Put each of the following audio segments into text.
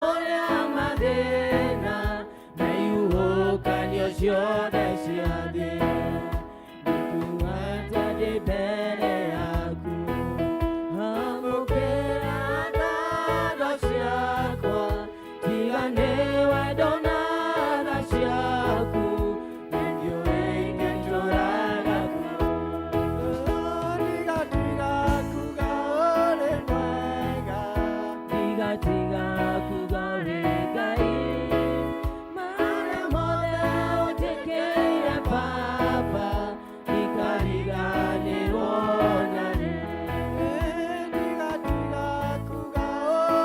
Ũrĩa mathĩna na ihuhũkanio ciothe cia thĩ, ndikuata ndĩ mbere yaku. Amũkĩra ngatho ciakwa, tiga nĩ wendo na tha ciaku, nĩnjũĩ ingĩtũraga kuo. Tiga kuga ũrĩ mwega. Tiga tiga kuga ũrĩ Ngai, marĩa mothe ũnjĩkĩire Baba, ndikariganĩrwo narĩ. Tiga tiga kuga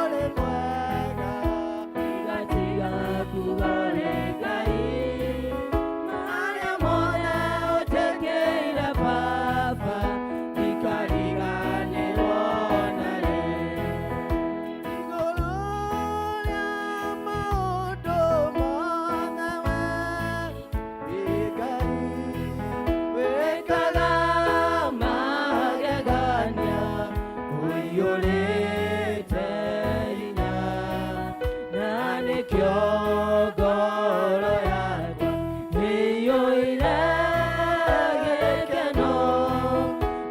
ũrĩ mwega. Tiga tiga kuga ũrĩ Ngai, marĩa mothe ũnjĩkĩire Baba, ndikariganĩrwo narĩ. Igũrũ rĩa maũndũ mothe we wĩ Ngai. Wĩkaga magegania, ũiyũrĩte hinya, na nĩkĩo ngoro yakwa ĩiyũire gĩkeno,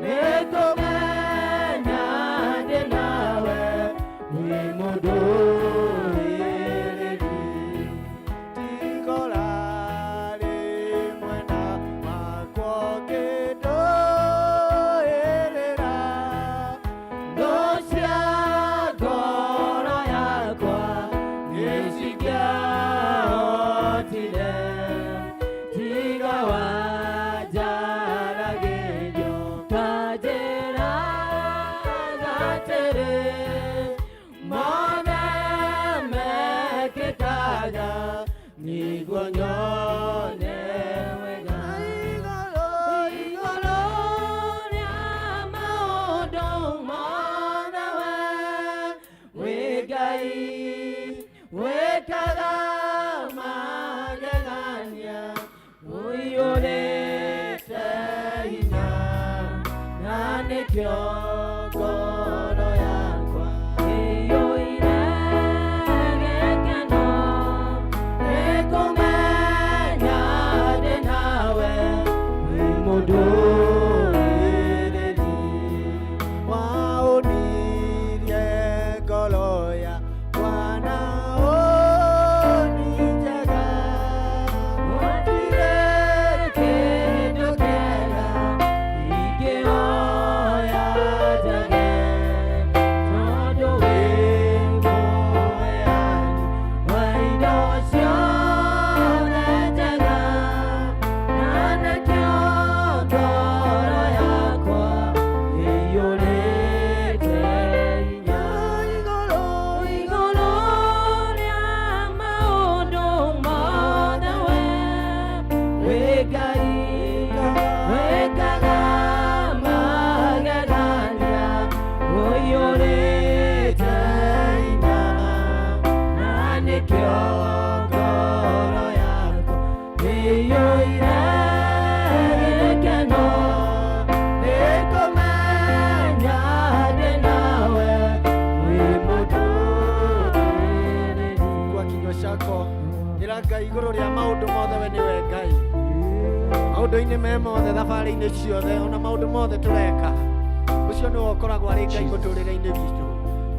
nĩ kũmenya ndĩ nawe, wĩ mũndũrĩrĩri. Tigora rĩmwe na wakwa ũkĩndũĩrĩra. Thũ cia ngoro yakwa nĩcingĩahotire, tiga wanjaragĩrio kanjĩraga atĩrĩ, mothe mekĩkaga nĩguo nyone wega. Igũrũ Igũrũ rĩa maũndũ mothe we wĩ Ngai, wĩkaga magegania, ũiyũrĩte hinya, na nĩkĩo ngoro yakwa ĩiyũire gĩkeno, nĩkũmenya ndĩ nawe, wĩ mũndũrĩrĩri. Waonirie ngoro yakwa na ũni njega. Gũtirĩ kĩndũ kĩega ingĩhoya njage, tondũ wĩ mũheani wa indo ciothe njega, na nĩkĩo ngoro yakwa ĩiyũrĩte hinya. Igũrũ Igũrũ rĩa maũndũ mothe we wĩ Ngai, wĩkaga magegania, ũiyũrĩte hinya, na nĩkĩo ngoro yakwa ĩiyũire gĩkeno, nĩkũmenya ndĩ nawe, wĩ mũndũrĩrĩri. Kwa kinywa chako ĩra Ngai igũrũ rĩa maũndũ mothe we nĩwe Ngai. Maũndũ-inĩ me mothe, thabarĩ-inĩ ciothe, ona maũndũ mothe tũreka, ũcio nĩwe ũkoragwo arĩ Ngai mũtũrĩre-inĩ witũ.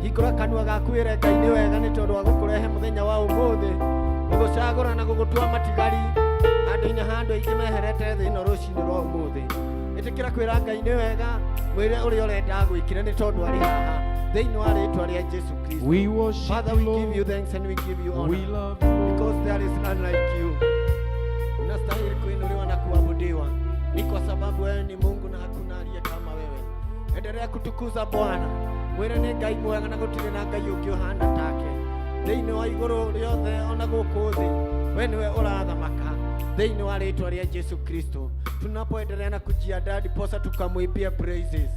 Hingũra kanua gaku wĩre Ngai nĩ wega nĩ tondũ wa gũkũrehe mũthenya wa ũmũthĩ, gũgũcagũra na gũgũtua matigari handũ-inĩ ha andũ aingĩ meherete thĩ ĩno rũcinĩ rwa ũmũthĩ. Ĩtĩkĩra kwĩra Ngai nĩ wega, mwĩre ũrĩa ũrenda agwĩkĩre nĩ tondũ arĩ haha thĩinĩ wa rĩtwa rĩa Jesu Kristo. We worship Father, you, we give you Lord. thanks and we give you honor We love you, Lord. because there is none like you. Unastahili kuinuliwa na kuabudiwa, ni kwa sababu wewe ni Mungu na hakuna aliye kama wewe. Endelea kutukuza Bwana, mwĩre nĩ Ngai mwega na gũtirĩ na Ngai ũngĩ ũhana take thĩinĩ wa igũrũ rĩothe ona gũkũ thĩ, we nĩwe ũrathamaka thĩinĩ wa rĩtwa rĩa Jesu Kristo. Tunapoendelea na kujiandaa ndiposa tukamwimbia praises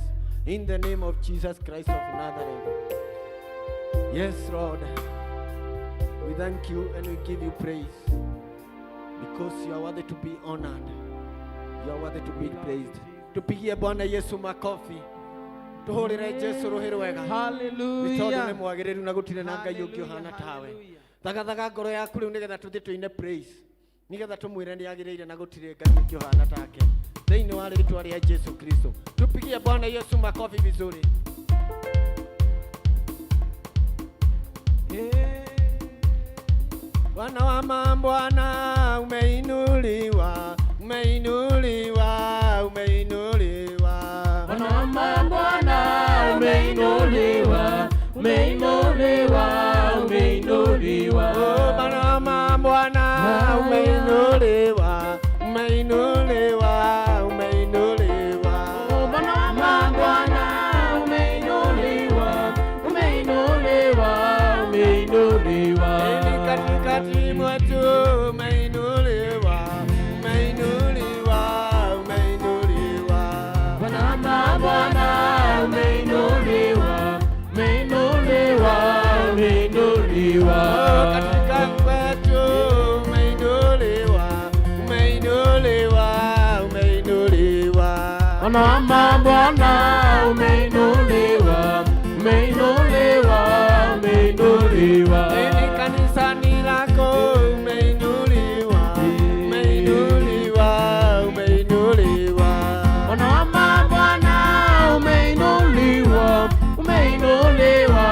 in the name of Jesus Christ of Nazareth. Yes, Lord. We thank you and we give you praise because you are worthy to be honored. You are worthy to be praised. Tupigie Bwana Yesu makofi. Tuhurire Jesu ruhi rwega. Nĩ tondũ nĩ Hallelujah. mwagĩrĩru na gũtirĩ na Ngai ũngĩ ũhana tawe. Hallelujah. Thagathaga ngoro yaku rĩu nĩgetha tũthiĩ tũine praise, nĩgetha tũmwĩre nĩ agĩrĩire na gũtirĩ Ngai ũngĩ ũhana take, thĩinĩ wa rĩtwa rĩa Jesu Kristo. Tupigie Bwana Yesu makofi vizuri. Hey. Bwana wa mabwana, umeinuliwa, umeinuliwa, umeinuliwa. Bwana wa mabwana, umeinuliwa, umeinuliwa, umeinuliwa. Oh, Bwana wa mabwana, umeinuliwa, umeinuliwa, umeinuliwa. Oh, Bwana wa mabwana, umeinuliwa, umeinuliwa, umeinuliwa. Ili katikati mwetu umeinuliwa, umeinuliwa, umeinuliwa. Bwana wa mabwana, umeinuliwa, umeinuliwa, umeinuliwa. Oh, katika kwetu umeinuliwa, umeinuliwa, umeinuliwa. Bwana wa mabwana, umeinuliwa, umeinuliwa, umeinuliwa. Ili kanisani lako umeinuliwa, umeinuliwa, umeinuliwa. Bwana wa mabwana, umeinuliwa, umeinuliwa,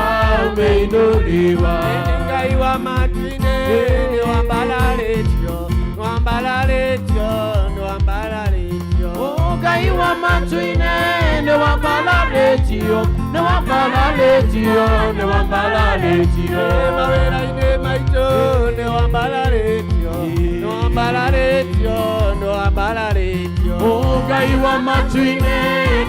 umeinuliwa. Ili Ngai wa matu-inĩ nĩwambararĩtio, nĩwambararĩtio, nĩwambararĩtio. Oh, Ngai wa matu-inĩ nĩwambararĩtio, nĩwambararĩtio, nĩwambararĩtio. Mawĩra-inĩ maitũ nĩwambararĩtio, nĩwambararĩtio, nĩwambararĩtio. Oh, Ngai wa matu-inĩ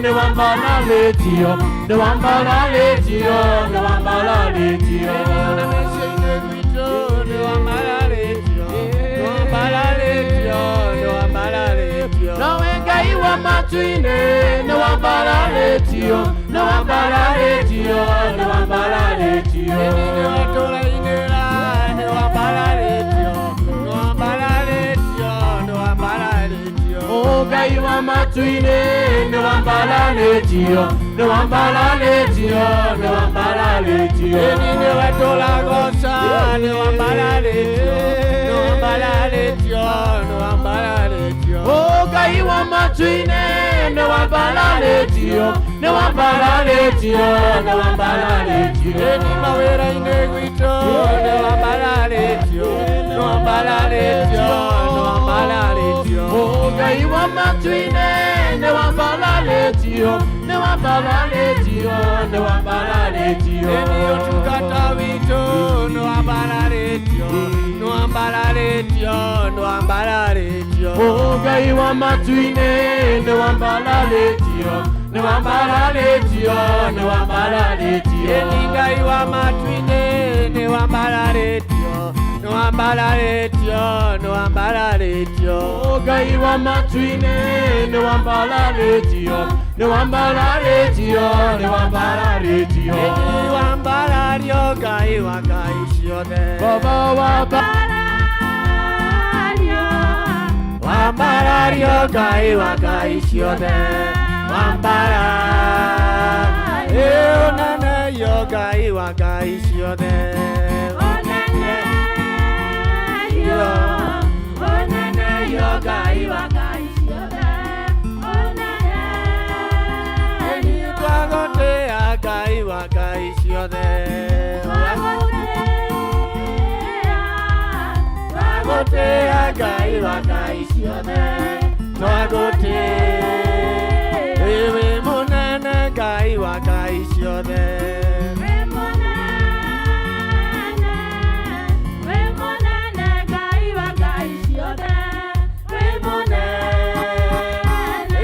nĩwambararĩtio, nĩwambararĩtio, nĩwambararĩtio. Ona mĩciĩ-inĩ gwitũ nĩwambararĩtio, nĩwambararĩtio, nĩwambararĩtio. Nawe Ngai wa matu-inĩ nĩwambararĩtio, nĩwambararĩtio, nĩwambararĩtio. Nĩwatũrainĩra nĩwambararĩtio, nĩwambararĩtio, nĩwambararĩtio. Oh, Ngai wa matu-inĩ nĩwambararĩtio, nĩwambararĩtio, nĩwambararĩtio. Ĩni nĩwe tũragoca nĩwambararĩtio, nĩwambararĩtio, nĩwambararĩtio. Oh, Ngai wa matu-inĩ nĩwambararĩtio, nĩwambararĩtio, nĩwambararĩtio. Ĩni mawĩra-inĩ gwitũ nĩwambararĩtio, nĩwambararĩtio, nĩwambararĩtio. Oh, Ngai wa matu-inĩ nĩwambararĩtio, nĩwambararĩtio, nĩwambararĩtio. Ĩni ũtungata witũ nĩwambararĩtio, nĩwambararĩtio, nĩwambararĩtio. Oh, Ngai wa matu-inĩ nĩwambararĩtio, nĩwambararĩtio, nĩwambararĩtio. Ĩni Ngai wa matu-inĩ nĩwambararĩtio, nĩwambararĩtio, nĩwambararĩtio. Oh, Ngai wa matu-inĩ nĩwambararĩtio, nĩwambararĩtio, nĩwambararĩtio. Ĩni wambarario Ngai wa ngai ciothe. Baba wa ba Wambarario Ngai wa ngai ciothe. Wambara ĩ ũneneio Ngai wa ngai ciothe. Oneneio, oneneio Ngai wa ngai ciothe. Oneneio. Twagũtĩa Ngai wa ngai ciothe. Twagũtĩa, Twagũtĩa Ngai wa ngai ciothe. Twagũtĩa wĩ mũnene Ngai wa ngai ciothe. Wĩ mũnene, wĩ mũnene Ngai wa ngai ciothe. Wĩ mũnene.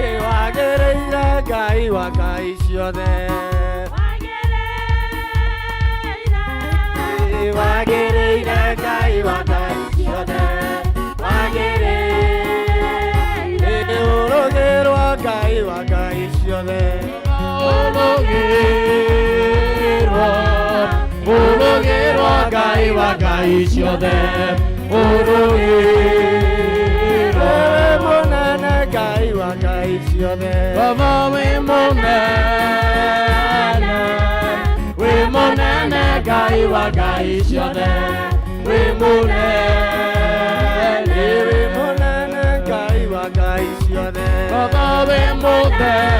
Ĩ wagĩrĩire Ngai wa ngai ciothe. Wagĩrĩire. Ĩ wagĩrĩire Ngai wa ngai ciothe. Wagĩrĩire ũrũgĩrwo Ngai wa ngai ciothe. Ũrũgĩrwo, ũrũgĩrwo Ngai wa ngai ciothe. Ũrũgĩrwo. Wĩ mũnene Ngai wa ngai ciothe. Baba wĩ mũnene. Ngai wa ngai ciothe, wĩ mũnene. Wĩ mũnene Ngai wa ngai ciothe. Baba wĩ mũtheru,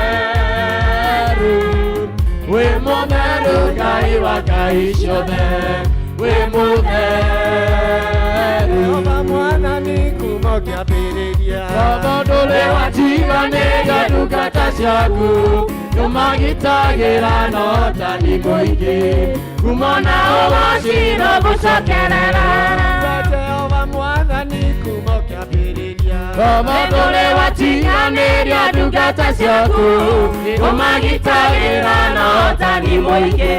wĩ mũtheru Ngai wa ngai ciothe, wĩ mũtheru. Jehova Mwathani kuma ũkĩambĩrĩria. Baba ndũrĩ watiganĩria ndungata ciaku, nĩũmagitagĩra na ũhotani mũingĩ, ngumo na ũgooci gũcokerera. Jehova Mwathani kuma ũkĩambĩrĩria. Baba ndũrĩ watiganĩria ndungata ciaku, nĩũmagitagĩra na ũhotani mũingĩ,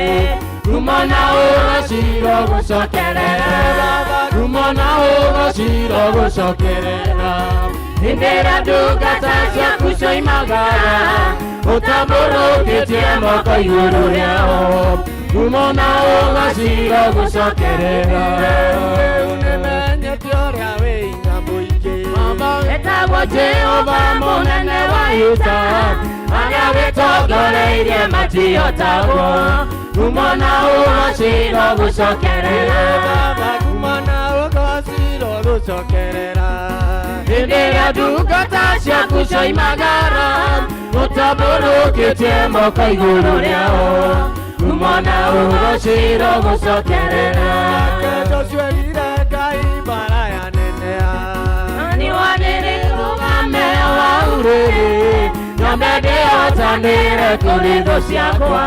ngumo na ũgooci gũcokerera, ngumo na ũgooci gũcokerera. Hĩndĩ ĩrĩa ndungata ciaku cioimagara, ũtambũrũkĩtie moko igũrũ rĩao, ngumo na ũgooci gũcokerera. Rĩu nĩmenyete ũrĩa wĩ hinya mũingĩ. Etagwo Jehova mũnene wa ita, arĩa wĩtongoreirie matihotagwo, ngumo na ũgooci gũcokerera. Baba kuma na ũgooci gũcokerera. Hĩndĩ ĩrĩa ndungata ciaku cioimagara, ũtambũrũkĩtie moko igũrũ rĩao, ngumo na ũgooci gũcokerera. Nake Joshua erire Ngai mbara yaneneha. Nĩwanĩrĩrũgame waurĩrĩ, nyambe ndĩhotanĩre kũrĩ thũ ciakwa,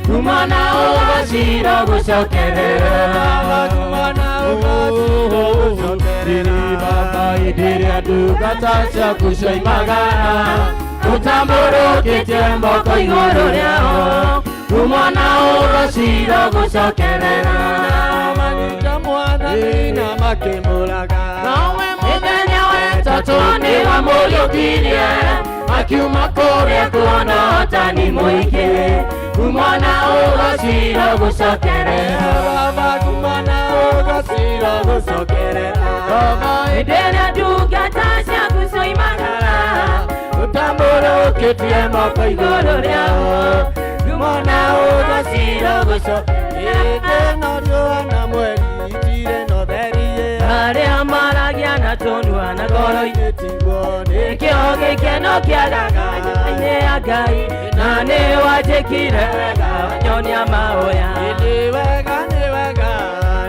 ngumo na ũgooci gũcokerera. Baba kuma na ũgooci gũcokerera. Baba hĩndĩ ĩrĩa ndungata ciaku cioimagara, ũtambũrũkĩtie moko igũrũ rĩao, ngumo na ũgooci gũcokerera. Manyita Mwathani na makĩmũraga. Nawe mũthenya wetatũ nĩwamũriũkirie, akiuma kũrĩa kuona ũhotani mũingĩ, ngumo na ũgooci gũcokerera. Baba kuma na ũgooci gũcokerera. Baba hĩndĩ ĩrĩa ndungata ciaku cioimagara, ũtambũrũkĩtie moko igũrũ rĩao, ngumo na ũgooci gũcokerera. Hĩndĩ ĩno riũa na mweri itirĩ na ũtheri. Arĩa maragia na tũnua na ngoro-inĩ Tiguo nĩ nĩkĩo gĩkeno kĩagaga nyũmba-inĩ ya Ngai, na nĩwanjĩkire wega wanyonia mahoya. Nĩ wega, nĩ wega,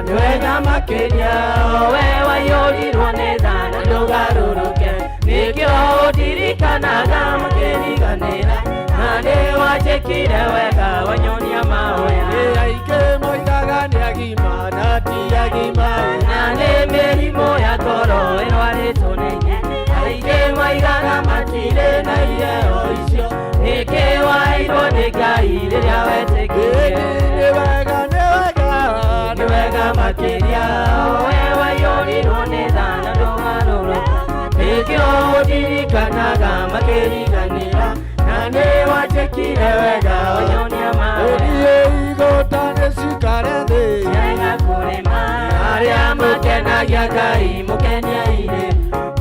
Nĩ wega makĩria we waiyũrirwo nĩ tha na ndũgarũrũke, nĩkĩo ũndirikanaga makĩriganĩra, na nĩwanjĩkire wega wanyonia mahoya. Nĩ aingĩ moigaga nĩ agima na ti agima. Na nĩ mĩrimũ ya ngoro ĩrwarĩtwo nĩ aingĩ moigaga matirĩ na iheo icio, nĩkĩ waheirwo nĩ Ngai rĩrĩa wetĩkirie. Nĩ wega, nĩ wega, Nĩ wega makĩria we waiyũrirwo nĩ tha na ndũgarũrũka, nĩkĩo ũndirikanaga makĩriganĩra, na nĩwanjĩkire wega wanyonia mahoya. Ĩthiĩ igũta nĩ cikare thĩ. Wega kũrĩma arĩa makenagia Ngai mũkeniaire,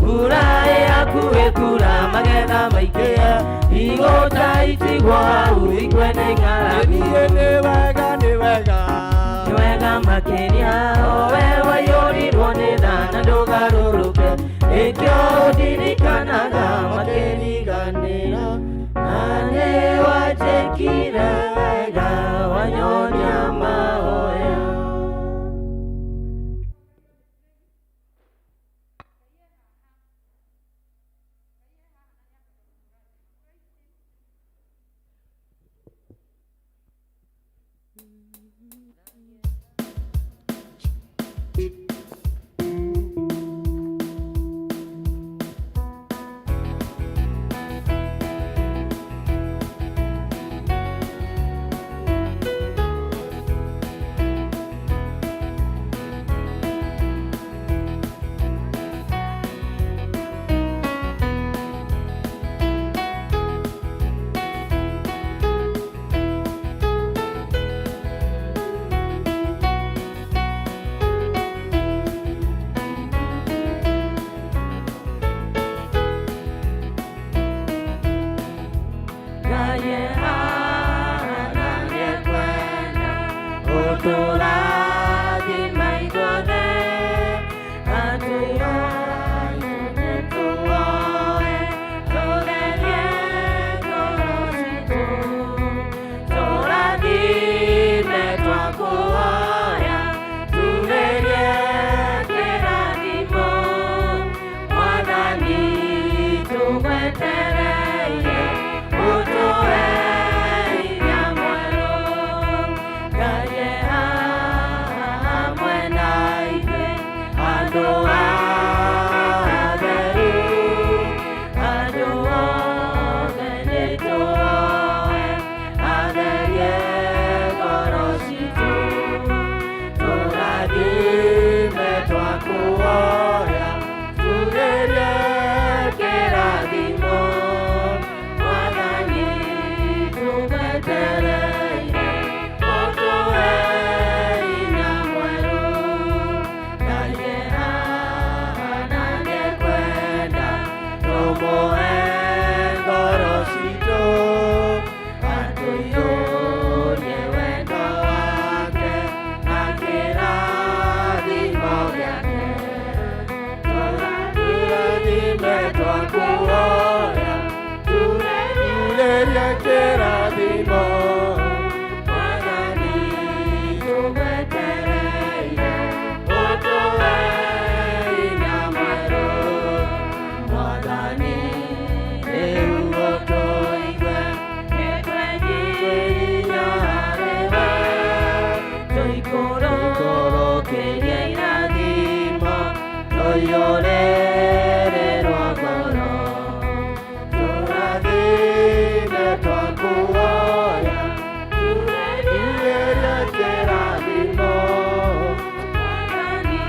mbura ĩhakuhĩ kura magetha maingĩhe, igũta itigwo hau ikue nĩ ng'aragu. Ĩthiĩ nĩ wega, nĩ wega. Nĩ wega makĩria we waiyũrirwo nĩ tha na ndũgarũrũke, nĩkĩo ũndirikanaga makĩriganĩra, na nĩwanjĩkire wega wanyonia mahoya. Twakuhoya turĩrie kĩrathimo. Mwathani, tũgwetereire ũtũhe hinya mwerũ. Mwathani, rĩu ũtũigue, nĩtwenyiihia harĩwe, tũikũrũkĩrie irathimo, tũiyũrĩrĩrwo ngoro. Tũrathime, twakuhoya turĩrie kĩrathimo. Mwathani,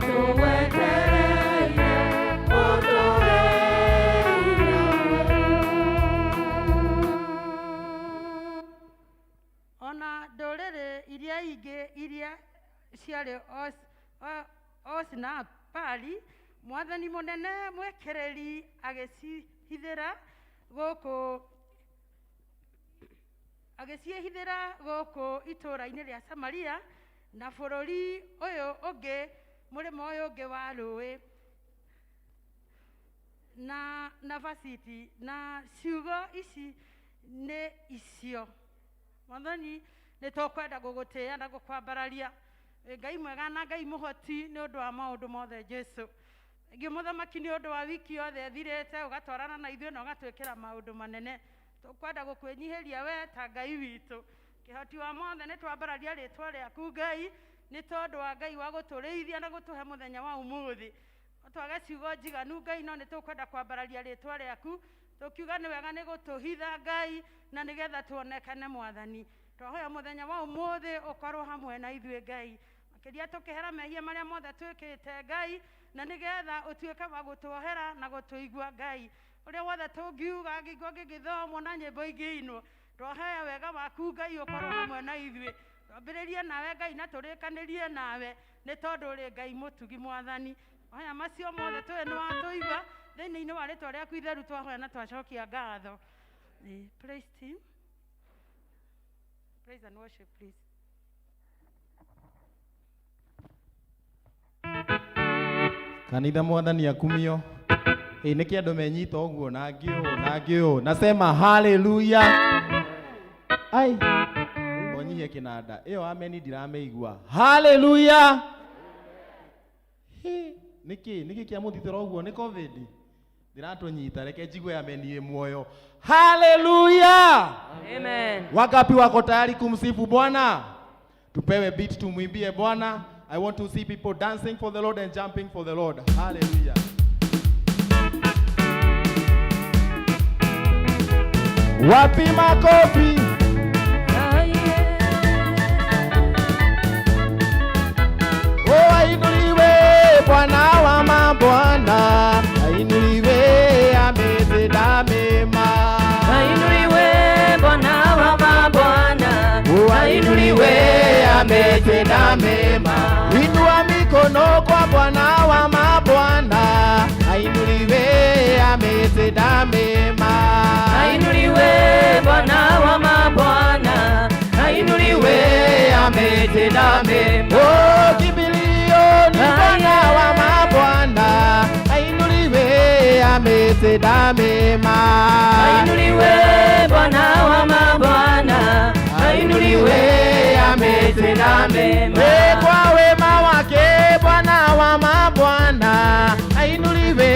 tũgwetereire ũtũhe hinya mwerũ. Ona ndũrĩrĩ iria ingĩ iria ciarĩ Osnapari, mwathani mũnene mwĩkĩrĩri agĩciĩhithĩra gũkũ itũũra-inĩ rĩa Samaria na bũrũri ũyũ ũngĩ, mũrĩmo ũyũ ũngĩ wa rũĩ na Vasiti. Na ciugo ici nĩ icio. Mwathani, nĩ tũkwenda gũgũtĩĩa na gũkwambararia. Wĩ Ngai mwega na Ngai mũhoti nĩ ũndũ wa maũndũ mothe. Jesu ngĩ mũthamaki, nĩ ũndũ wa wiki yothe ĩthirĩte ũgatwarana na ithuĩ na ũgatwĩkĩra maũndũ manene, tũkwenda gũkwĩnyihĩria we ta Ngai witũ, kĩhoti wa mothe. Nĩ twambararia rĩtwa rĩaku, Ngai, nĩ tondũ wa Ngai wa gũtũrĩithia na gũtũhe mũthenya wa ũmũthĩ. Twage ciugo njiganu, Ngai, no nĩ tũkwenda kwambararia rĩtwa rĩaku, tũkiuga nĩ wega nĩ gũtũhitha, Ngai, na nĩgetha tuonekane. Mwathani, twahoya mũthenya wa ũmũthĩ ũkorwo hamwe na ithuĩ, Ngai, makĩria tũkĩhera mehia marĩa mothe twĩkĩte, Ngai, na nĩgetha ũtuĩke wa gũtuohera na gũtũigua, Ngai. Ũrĩa wothe tũngiuga, ngingo ngĩgĩthomwo na nyĩmbo ingĩinwo, twahoya wega waku, Ngai, ũkorwo hamwe na ithuĩ. Twambĩrĩrie nawe, Ngai, na tũrĩkanĩrie nawe, nĩ tondũ ũrĩ Ngai mũtugi. Mwathani, hoya macio mothe tũĩ nĩ watũigua. Thĩinĩ-inĩ wa rĩtwa rĩaku itheru twahoya na twacokia ngatho. Praise team, praise and worship, please. Kanitha, Mwathani akumio. Ĩ nĩkĩ andũ menyita ũguo na ngĩ ũũ na ngĩ ũũ? Nasema haleluya. Ai, onyihie kĩnanda ĩyo. Ameni, ndiramĩigua. Haleluya. Hĩ, nĩkĩ nĩkĩ kĩa mũthitũra ũguo? Nĩ COVID ndiratũnyita. Reke njigue ameni ĩ muoyo. Haleluya. Amen. Wangapi wako tayari kumsifu Bwana? Tupewe beat, tumwimbie Bwana. I want to see people dancing for the Lord and jumping for the Lord. Hallelujah. Wapi makofi? Oh, ainuliwe Bwana wa mabwana, ainuliwe, ametenda mema. Ainuliwe Bwana wa mabwana. Oh, ainuliwe, ametenda mema. Inua mikono kwa Bwana wa mabwana, ainuliwe, ametenda mema. Ainuliwe Bwana wa mabwana, ainuliwe, ametenda mema. Oh, kimbilio ni Bwana wa mabwana, ainuliwe, ametenda mema. Ainuliwe Bwana wa mabwana, ainuliwe, ametenda mema. We kwa wema wake Bwana wa mabwana, ainuliwe,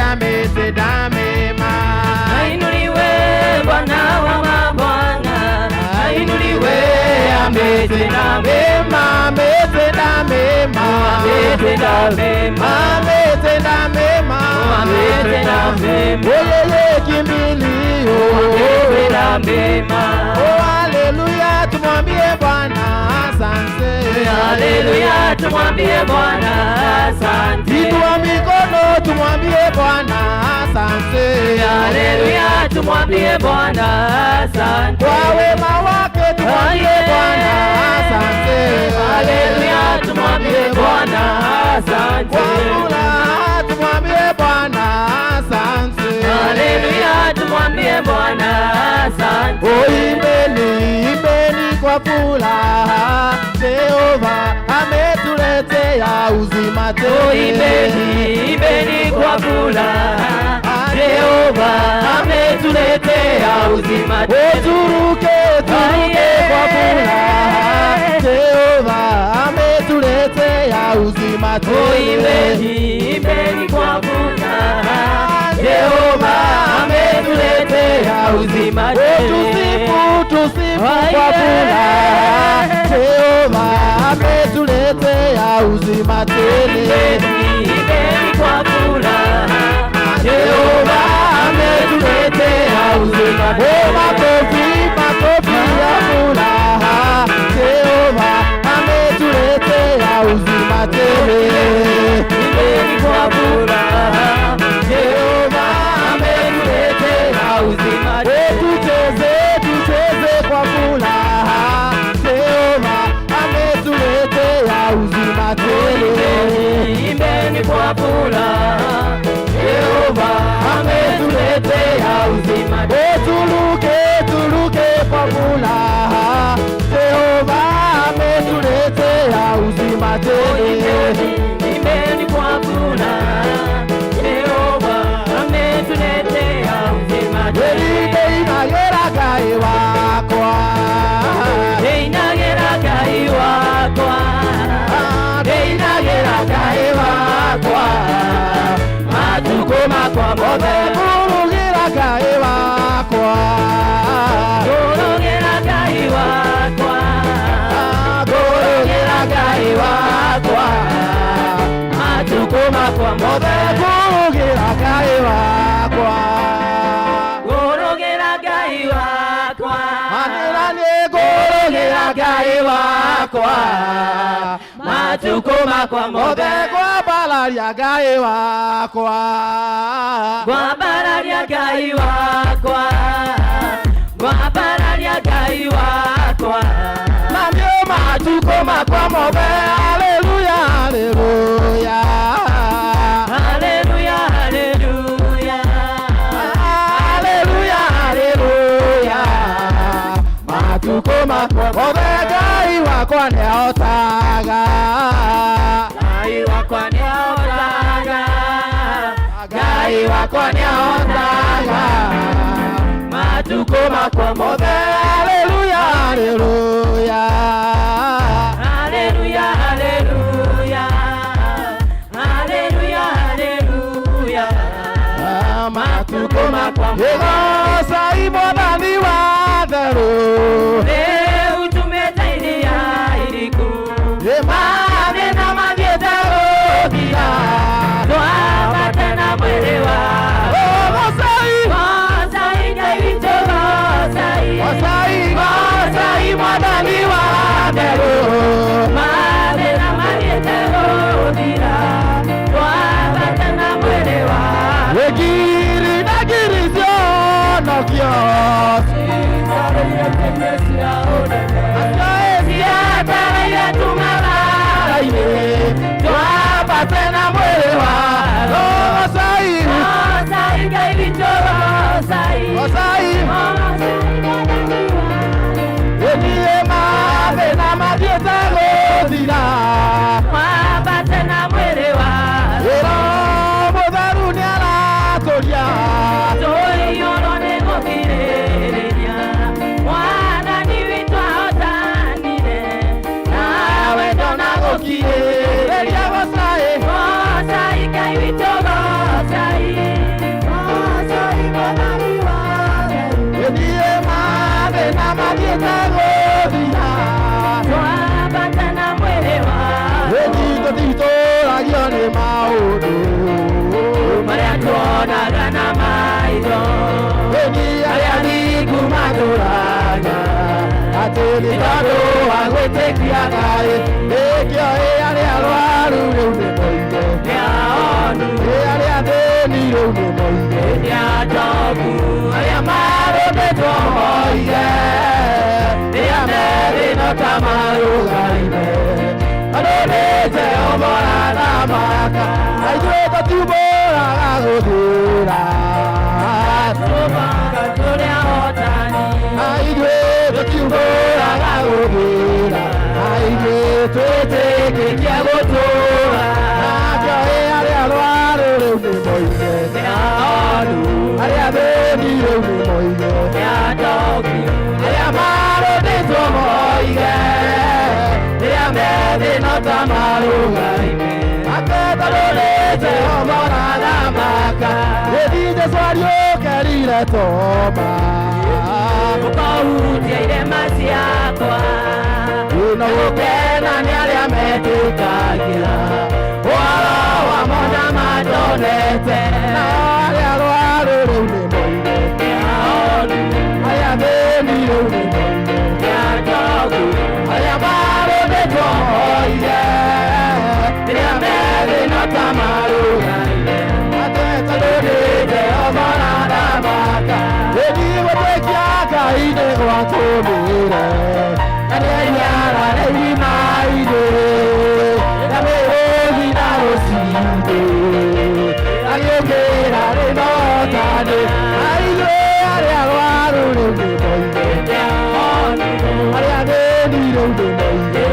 ametenda mema. Ainuliwe Bwana wa mabwana, ainuliwe, ametenda mema, ametenda mema, ametenda mema, ametenda mema, ametenda mema. Oyeye kimbilio, ametenda mema. Oh, haleluya, tumwambie Bwana asante. Haleluya, tumwambie Bwana asante. Inua mikono, tumwambie Bwana asante. Haleluya, tumwambie Bwana asante. Kwa wema wake tumwambie Bwana asante. Haleluya, tumwambie Bwana asante. Kwa furaha tumwambie Bwana asante. Haleluya, tumwambie Bwana asante. Oh, imbeni, imbeni kwa furaha, Jehova ametuletea uzima. uzima tele. Imbeni, imbeni kwa furaha, Jehova ametuletea uzima tele. Turuke, turuke kwa furaha, Jehova ametuletea uzima tele. Imbeni, imbeni kwa furaha, Jehova ametuletea uzima tele. Tusifu, tusifu kwa furaha, Jehova ametuletea uzima tele. Imbeni, imbeni kwa furaha, Jehova ametuletea uzima Oh, tele. makofi, makofi ya furaha, Jehova ametuletea uzima tele. Imbeni kwa furaha, Jehova ametuletea uzima Oh, tele. tucheze, tucheze kwa furaha, Jehova ametuletea uzima tele. Imbeni, imbeni kwa furaha, Jehova ametuletea uzima Oh, tele. turuke, turuke kwa furaha, Jehova ametuletea uzima tele. Imbeni, imbeni kwa furaha, Jehova ametuletea uzima tele. Ndeinagĩra Ngai wakwa, Ndeinagĩra Ngai wakwa, ndeinagĩra Ngai wakwa, matukũ makwa mothe. ngũrugĩra Ngai wakwa, Ngũrugĩra Ngai wakwa, ngũrugĩra Ngai wakwa, matukũ makwa mothe. ngũrugĩra Ngai wakwa, Ngũrugĩra Ngai wakwa, anĩra nĩ ngũrugĩra Ngai wakwa, matukũ makwa mothe mothe. ngwambararia Ngai wakwa, Ngwambararia Ngai wakwa, ngwambararia Ngai wakwa, na nĩ matukũ makwa mothe. Haleluya, haleluya, haleluya, haleluya, haleluya, haleluya, matukũ makwa mothe Ngai wakwa nĩahotaga, Ngai wakwa nĩahotaga, Ngai wakwa nĩahotaga, matukũ makwa mothe. Haleluya, haleluya, Haleluya, haleluya, haleluya, haleluya, matukũ makwa mothe. Ĩgocai Mwathani wa therũ, Rĩu tumĩte iria iriku, mathĩna mathiĩte gũthira, twambate na mwĩrĩ wa Gocai, Gocai Ngai witũ, gocai, gocai, gocai Mwathani wa therũ, mathĩna mathiĩte gũthira, twambate na mwĩrĩ wa Ngiri na ngiri cionokio, ciataraire tumabara-inĩ, twambate na mwĩrĩ wa Gocai, gocai Ngai witũ, gocai, gocai, ĩniĩ mathĩna mathiĩte gũthira, twambate na mwĩrĩ wa ĩro mũtheru nĩaratũria, tũiyũrwo nĩ gũthirĩrĩria, Mwathani witũ ahotanire, nawe ndonagũkirĩrĩria. rĩria gocai, Gocai Ngai witũ, gocai, gocai Mwathani wa therũ, ĩniĩ mathĩna mathiĩte gũthira, twambate na mwĩrĩ wa ĩni tũtitũragio nĩ maũndũ, marĩa tuonaga na maitho, ĩni arĩa thingu matũraga, atĩ nĩ tondũ wa gwĩtĩkia Ngai, nĩkĩo ĩ arĩa arwaru rĩu nĩ moige, nĩ aonu, ĩ arĩa athĩni rĩu nĩ moige, nĩ atongu, arĩa marũmĩtwo moige, nĩ amethĩno ta marũgaine, andũ nĩ Jehova ũrathamaka, na ithuĩ tũtiumbũraga gũthira, tũmaga tũrĩ ahotani, na ithuĩ tũtiumbũraga gũthira, na ithuĩ twĩtĩkĩtie gũtũũra, na Jesu ariũkĩrire Toma. Ũkahutia irema ciakwa. Na gũkena nĩ arĩa metĩkagia ũhoro wa mona matonete. Na arĩa arwaru rĩu nĩ moige, arĩa athĩni rĩu nĩ moige, arĩa marũndĩtwo moige, rĩrĩa methĩ no ta marũgaire. Atĩ tondũ nĩ Jehova ũrathamaka, ĩni gũtwĩkia Ngai nĩ gwatũmire na nĩaiara irima-inĩ na mĩrũthi na rũcinĩ agĩũkĩra rĩnotani. Aithuĩ arĩa arwaru rĩu nĩ moige, arĩa athĩni rĩu nĩ moige,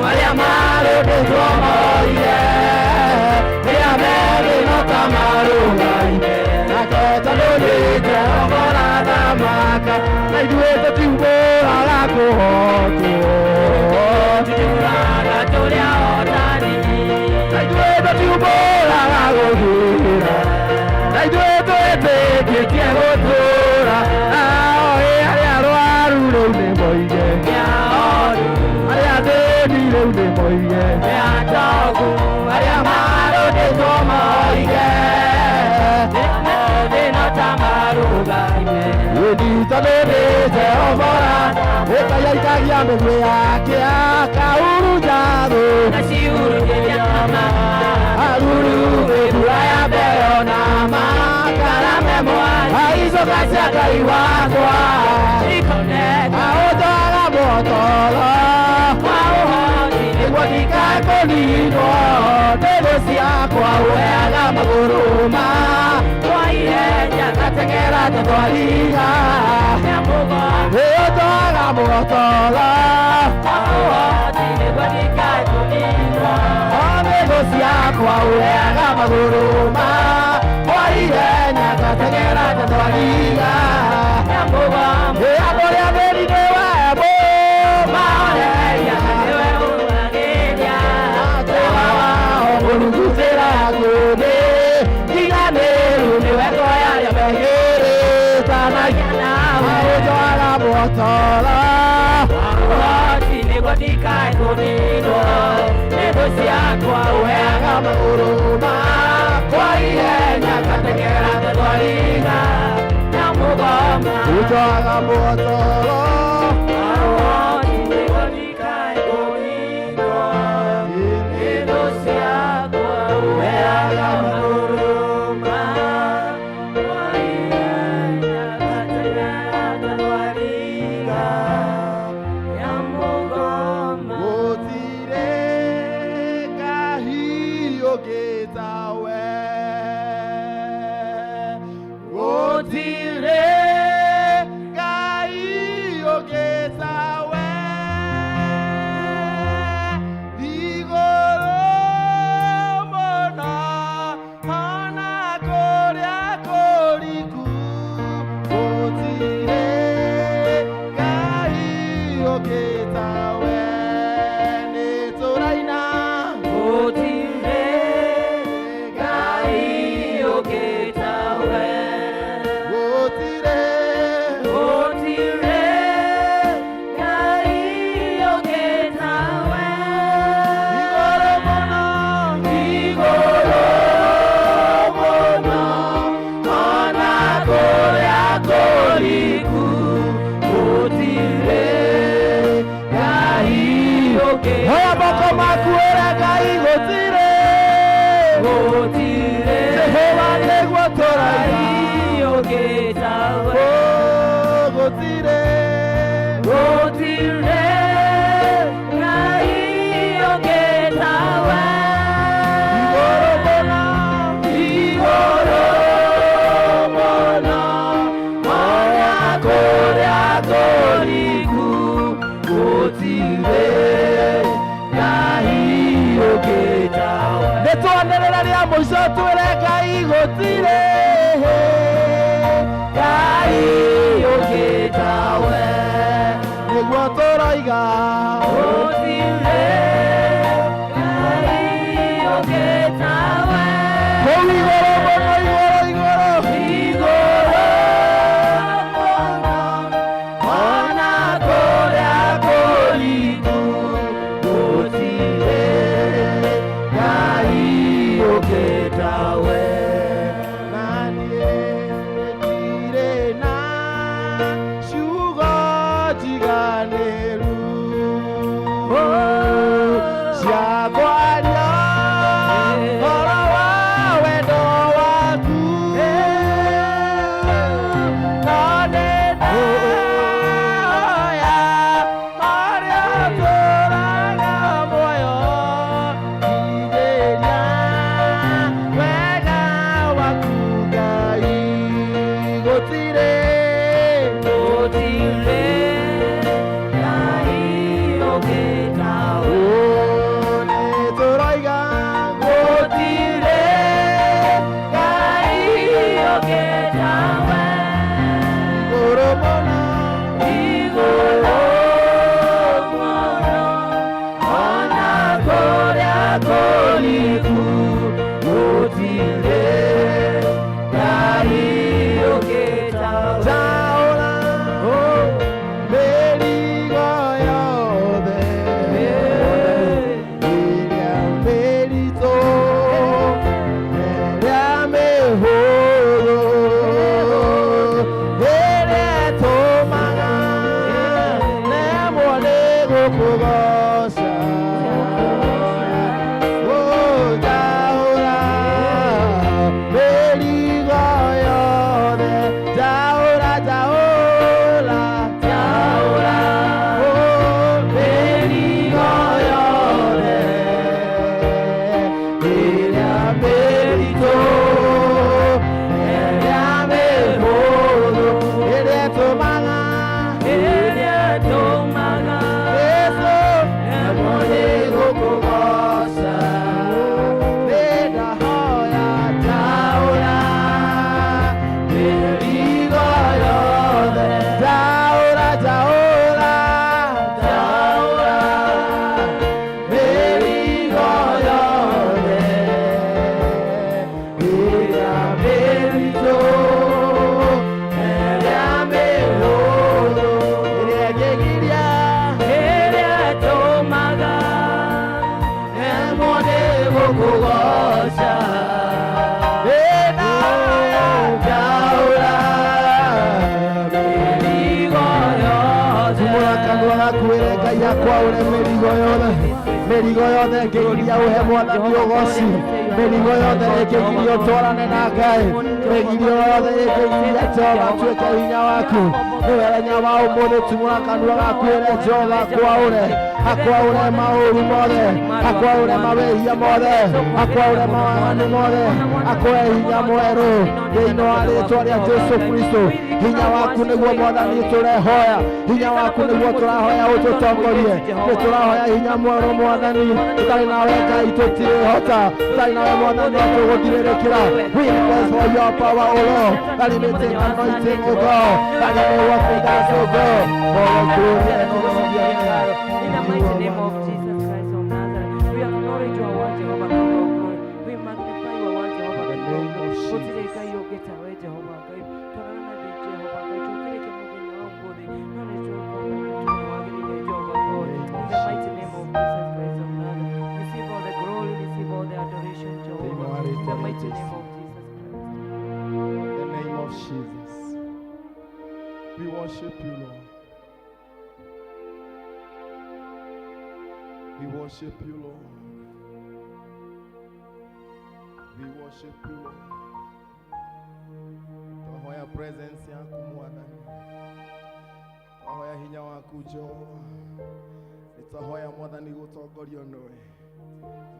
arĩa marũndĩtwo moige, rĩrĩa methĩ no ta marũgaine. Nake tondũ nĩ Jehova ũrathamaka, na ithuĩ tũtiumbũraga kũhotwo. Tũtũraga tũrĩ ahotani. Na ithuĩ tũtiumbũraga gũthira, na ithuĩ twĩtĩkĩtie gũtũũra. Nao ĩ arĩa arwaru rĩu nĩ moige, arĩa athĩni rĩu nĩ moige, arĩa marũndĩtwo moige, ĩni tondũ nĩ Jehova ũkai aikagia mĩguĩ yake akahurunja thũ. Aruru mbura ya mbeo na makarame aicoka cia Ngai wakwa aũtwara mũtoro nĩguo ndikae kũninwo nĩ thũ ciakwa. Ũheaga magũrũ ma ngateng'era ta thwariga. Ĩũtwara mũtoro mĩthũ ciakwa ũheaga magũrũ ma kwa ihenya ngateng'era ta thwariga. Ĩ andũ arĩa athĩni nĩwe mũmahoreria, kũrugutĩra ngũnĩ ngiganĩru nĩwe ngoya arĩa megĩrĩtanagia. Aũtwara mũtoro ũheaga magũrũ makwa ihenya ngateng'era ta thwariga. Ũtwara mũtoro. Ũheaga magũrũ makwa ihenya ngateng'era ta thwariga. Gũtirĩ Ngai ũngĩ tawe, gũtirĩ Ngai ũngĩ tawe, igũrũ mũno ona kũrĩa kũriku, gũtirĩ Ngai ũngĩ tawe. Nĩ tũraina. Gũtirĩ Ngai ũngĩ tawe. Gũtirĩ. Gũtirĩ Ngai ũngĩ tawe. Igũrũ mũno, igũrũ mũno ona kũrĩa kũriku, Gũtirĩ Ngai ũngĩ. Oya moko maku wĩre Ngai gũtirĩ. Gũtirĩ Jehova nĩguo tũraiga. Ngai ũngĩ tawe. Oh, gũtirĩ. Gũtirĩ Ngai ũngĩ tawe. Igũrũ mũno, igũrũ mũno ona kũrĩa kũriku, Gũtirĩ Ngai ũngĩ tawe. Nĩ twanĩrĩra rĩa mũico twĩre Ngai gũtirĩ Ngai ũngĩ tawe. Nĩguo tũroiga. Gũtirĩ Ngai ũngĩ tawe. Kũu igũrũ mũno, igũrũ. Kũriku gũtirĩ Ngai ũngĩ tawe. Njaũra mĩrigo yothe ĩrĩa mĩritũ ĩrĩa mĩhũthũ ĩrĩa ĩtũmaga nemwo nĩ gũkũgoca. Oh, njaũra mĩrigo yothe, njaũra, njaũra, Njaũra oh, mĩrigo yothe ĩrĩa mĩritũ ĩrĩa mĩhũthũ ĩrĩa ĩtũmaga ĩrĩa ĩtũmaga Jesũ nemwo nĩ gũkũgoca. Nĩndahoya Njaũra mĩrigo yothe, njaũra, njaũra, njaũra mĩrigo yothe ĩrĩa mĩritũ ĩrĩa mĩhũthũ ĩrĩa ĩngĩgiria ĩrĩa ĩtũmaga nemwo nĩ gũkũgoca. Nĩndahoya Njaũra mĩrigo yothe. Tumũra kanua gaku wĩre Ngai akwaũre mĩrigo yothe, mĩrigo yothe ĩngĩgiria ũhe Mwathani ũgoci, mĩrigo yothe ĩngĩgiria ũtwarane na Ngai, mĩrigo yothe ĩngĩgiria Jehova atuĩke hinya waku. Mũthenya wa ũmũthĩ tumũra kanua gaku wĩre Jehova akwaũre, akwaũre maũru mothe, akwaũre mawĩhia mothe, akwaũre mawaganu mothe, akũhe hinya mwerũ thĩinĩ wa rĩtwa rĩa Jesu Kristo. Hinya waku nĩguo Mwathani tũrehoya, hinya waku nĩguo tũrahoya ũtũtongorie. Nĩ tũrahoya hinya mwerũ Mwathani, tũtarĩ nawe Ngai tũtirĩhota, tũtarĩ nawe Mwathani no tũgũthirĩrĩkĩra. We request for your power, O Lord, that it may take anointing, O God, that it may work with us, O God, for your glory and honor of your name. In the mighty name of Jesus Christ of Nazareth, we acknowledge your word, Jehovah King of glory. We magnify your word, Jehovah In the King of name glory. of Gũtirĩ Jesus. Ngai ũngĩ tawe, Jehovah Ngai. Twarana na thĩ, Jehovah Ngai. Tũkĩrĩkia mũthenya wa ũmũthĩ, no nĩ tũkwamba nĩ wagĩrĩire, Jehovah God. In the mighty name of Jesus Christ of Nazareth, receive all the glory, receive all the adoration, Jehovah. In the mighty name of Jesus Christ. In the name of Jesus. We worship you, Lord. We worship you, Lord. We worship you, Lord. Twahoya presence yaku Mwathani. Twahoya hinya waku Jehova. Nĩtwahoya Mwathani gũtongorio nĩwe.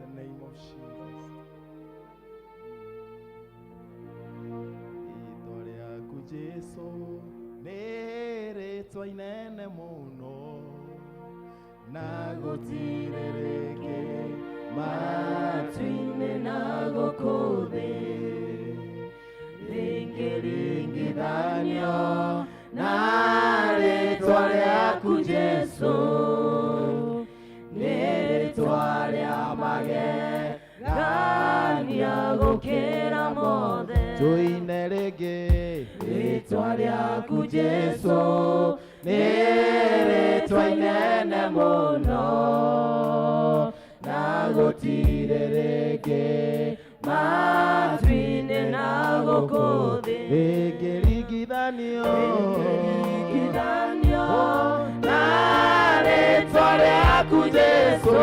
In the name of Jesus. Rĩtwa rĩaku Jesu nĩ rĩtwa inene mũno na gũtirĩ rĩngĩ Matu-inĩ na gũkũ thĩ rĩngĩringithanio na rĩtwa rĩaku Jesu, nĩ rĩtwa rĩa magegania gũkĩra mothe. Tũine rĩngĩ. Rĩtwa rĩaku Jesu nĩ rĩtwa inene mũno na gũtirĩ rĩngĩ matu-inĩ na gũkũ thĩ rĩngĩringithanio rĩngĩringithanio na rĩtwa rĩaku Jesu,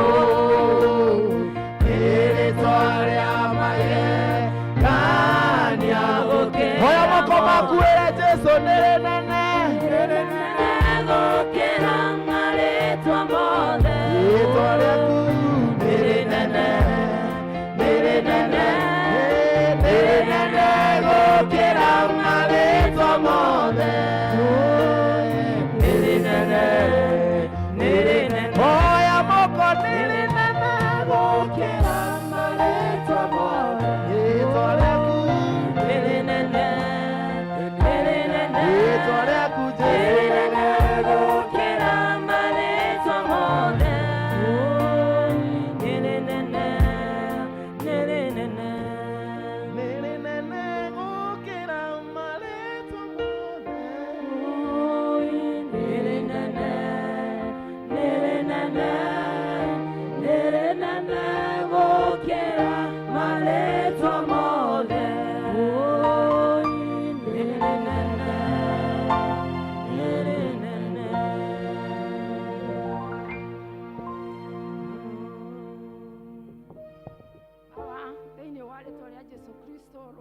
nĩ rĩtwa rĩa magegania gũkĩra Oya moko maku wĩre Jesu nĩ rĩnene gũkĩra marĩtwa mothe. Rĩtwa rĩaku nĩ rĩnene, nĩ rĩnene, nĩ rĩnene gũkĩra marĩtwa mothe. Nĩ rĩnene, nĩ rĩnene. Oya moko nĩ rĩnene gũkĩra marĩtwa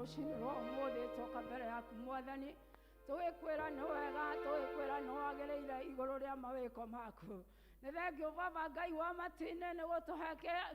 Rũcinĩ rwa ũmũthĩ twoka mbere yaku Mwathani, tũgĩkwĩra nĩ wega, tũgĩkwĩra nĩ wagĩrĩire igũrũ rĩa mawĩko maku. Nĩ thengio Baba Ngai wa matu-inĩ nĩ gũtũhe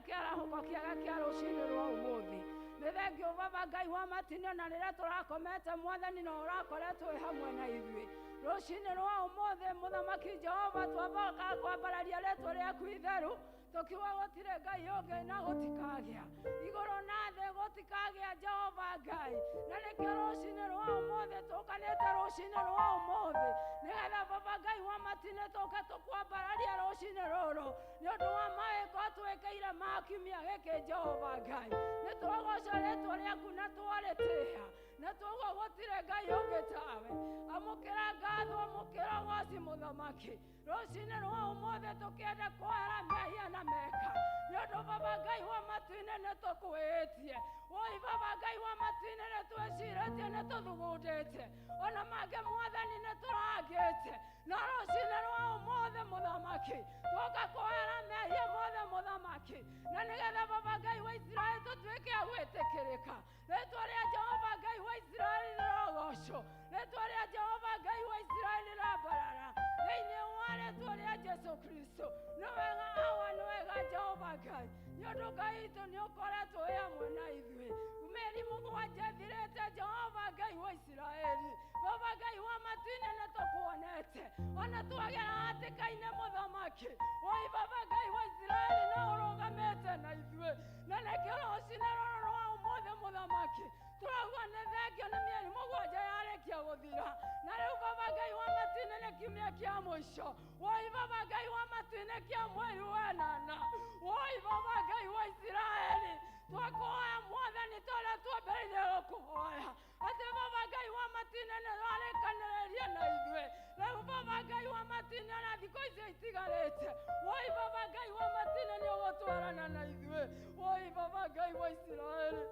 kĩarahũko kĩega kĩa rũcinĩ rwa ũmũthĩ. Nĩ thengio Baba Ngai wa matu-inĩ, na rĩrĩa tũrakomete Mwathani no ũrakoretwo wĩ hamwe na ithuĩ. Rũcinĩ rwa ũmũthĩ Mũthamaki Jehova, twambaga kwambararia rĩtwa rĩaku itheru, tũkiuga gũtirĩ Ngai ũngĩ na gũtikagĩa igũrũ na thĩ, gũtikagĩa Jehova Ngai. Na nĩkĩo rũcinĩ rwa ũmũthĩ tũkanĩte, rũcinĩ rwa ũmũthĩ, nĩgetha Baba Ngai wa matu-inĩ tũke tũkwambararia rũcinĩ rũrũ nĩ ũndũ wa mawĩko twĩkĩire ma kiumia gĩkĩ. Jehova Ngai, nĩ twagoca rĩtwa rĩaku na twarĩtĩĩa, na twauga gũtirĩ Ngai ũngĩ tawe. Amũkĩra ngatho, amũkĩra ũgoci Mũthamaki. Rũcinĩ rwa ũmũthĩ tũkĩenda kwara mehia na meka, nĩ ũndũ Baba Ngai wa matu-inĩ nĩ tũkwĩtie. Woi Baba Ngai wa matu-inĩ, nĩ twĩcirĩtie, nĩ tũthugundĩte, ona mangĩ Mwathani nĩ tũrangĩte, no rũcinĩ rwa ũmũthĩ Mũthamaki twoka kwara mehia mothe Mũthamaki, na nĩgetha Baba Ngai wa Isiraeli tũtuĩke a gwĩtĩkĩrĩka. Rĩtwa rĩa Jehova Ngai wa Isiraeli rĩrogocwo, rĩtwa rĩa Jehova Ngai wa Isiraeli rĩrambarara thĩinĩ wa rĩtwa rĩa Jesu Kristo. Nĩ wega Awa, nĩ wega Jehova Ngai, nĩ ũndũ Ngai witũ nĩ ũkoretwo wĩ hamwe na ithuĩ mĩeri 7 ĩthirĩte. Jehova Ngai wa Isiraeli, Baba Ngai wa matu-inĩ, nĩ tũkuonete ona twagera hatĩka-inĩ Mũthamaki. Woi Baba Ngai wa Isiraeli, no ũrũgamĩte na ithuĩ, na nĩkĩo rũcinĩ rũrũ rwa ũmũthĩ Mũthamaki tũrauga nĩ thengio nĩ mĩeri 7 yarĩkia gũthira, na rĩu Baba Ngai wa matu-inĩ nĩ kiumia kĩa mũico. Woi Baba Ngai wa matu-inĩ, kĩa mweri wa 8. Woi Baba Ngai wa Isiraeli, twakũhoya Mwathani torĩa twambĩrĩirie gũkũhoya, atĩ Baba Ngai wa matu-inĩ nĩ warĩkanĩrĩria na ithuĩ. Rĩu Baba Ngai wa matu-inĩ, ona thikũ icio itigarĩte, woi Baba Ngai wa matu-inĩ, nĩ ũgũtwarana na ithuĩ. Woi Baba Ngai wa Isiraeli,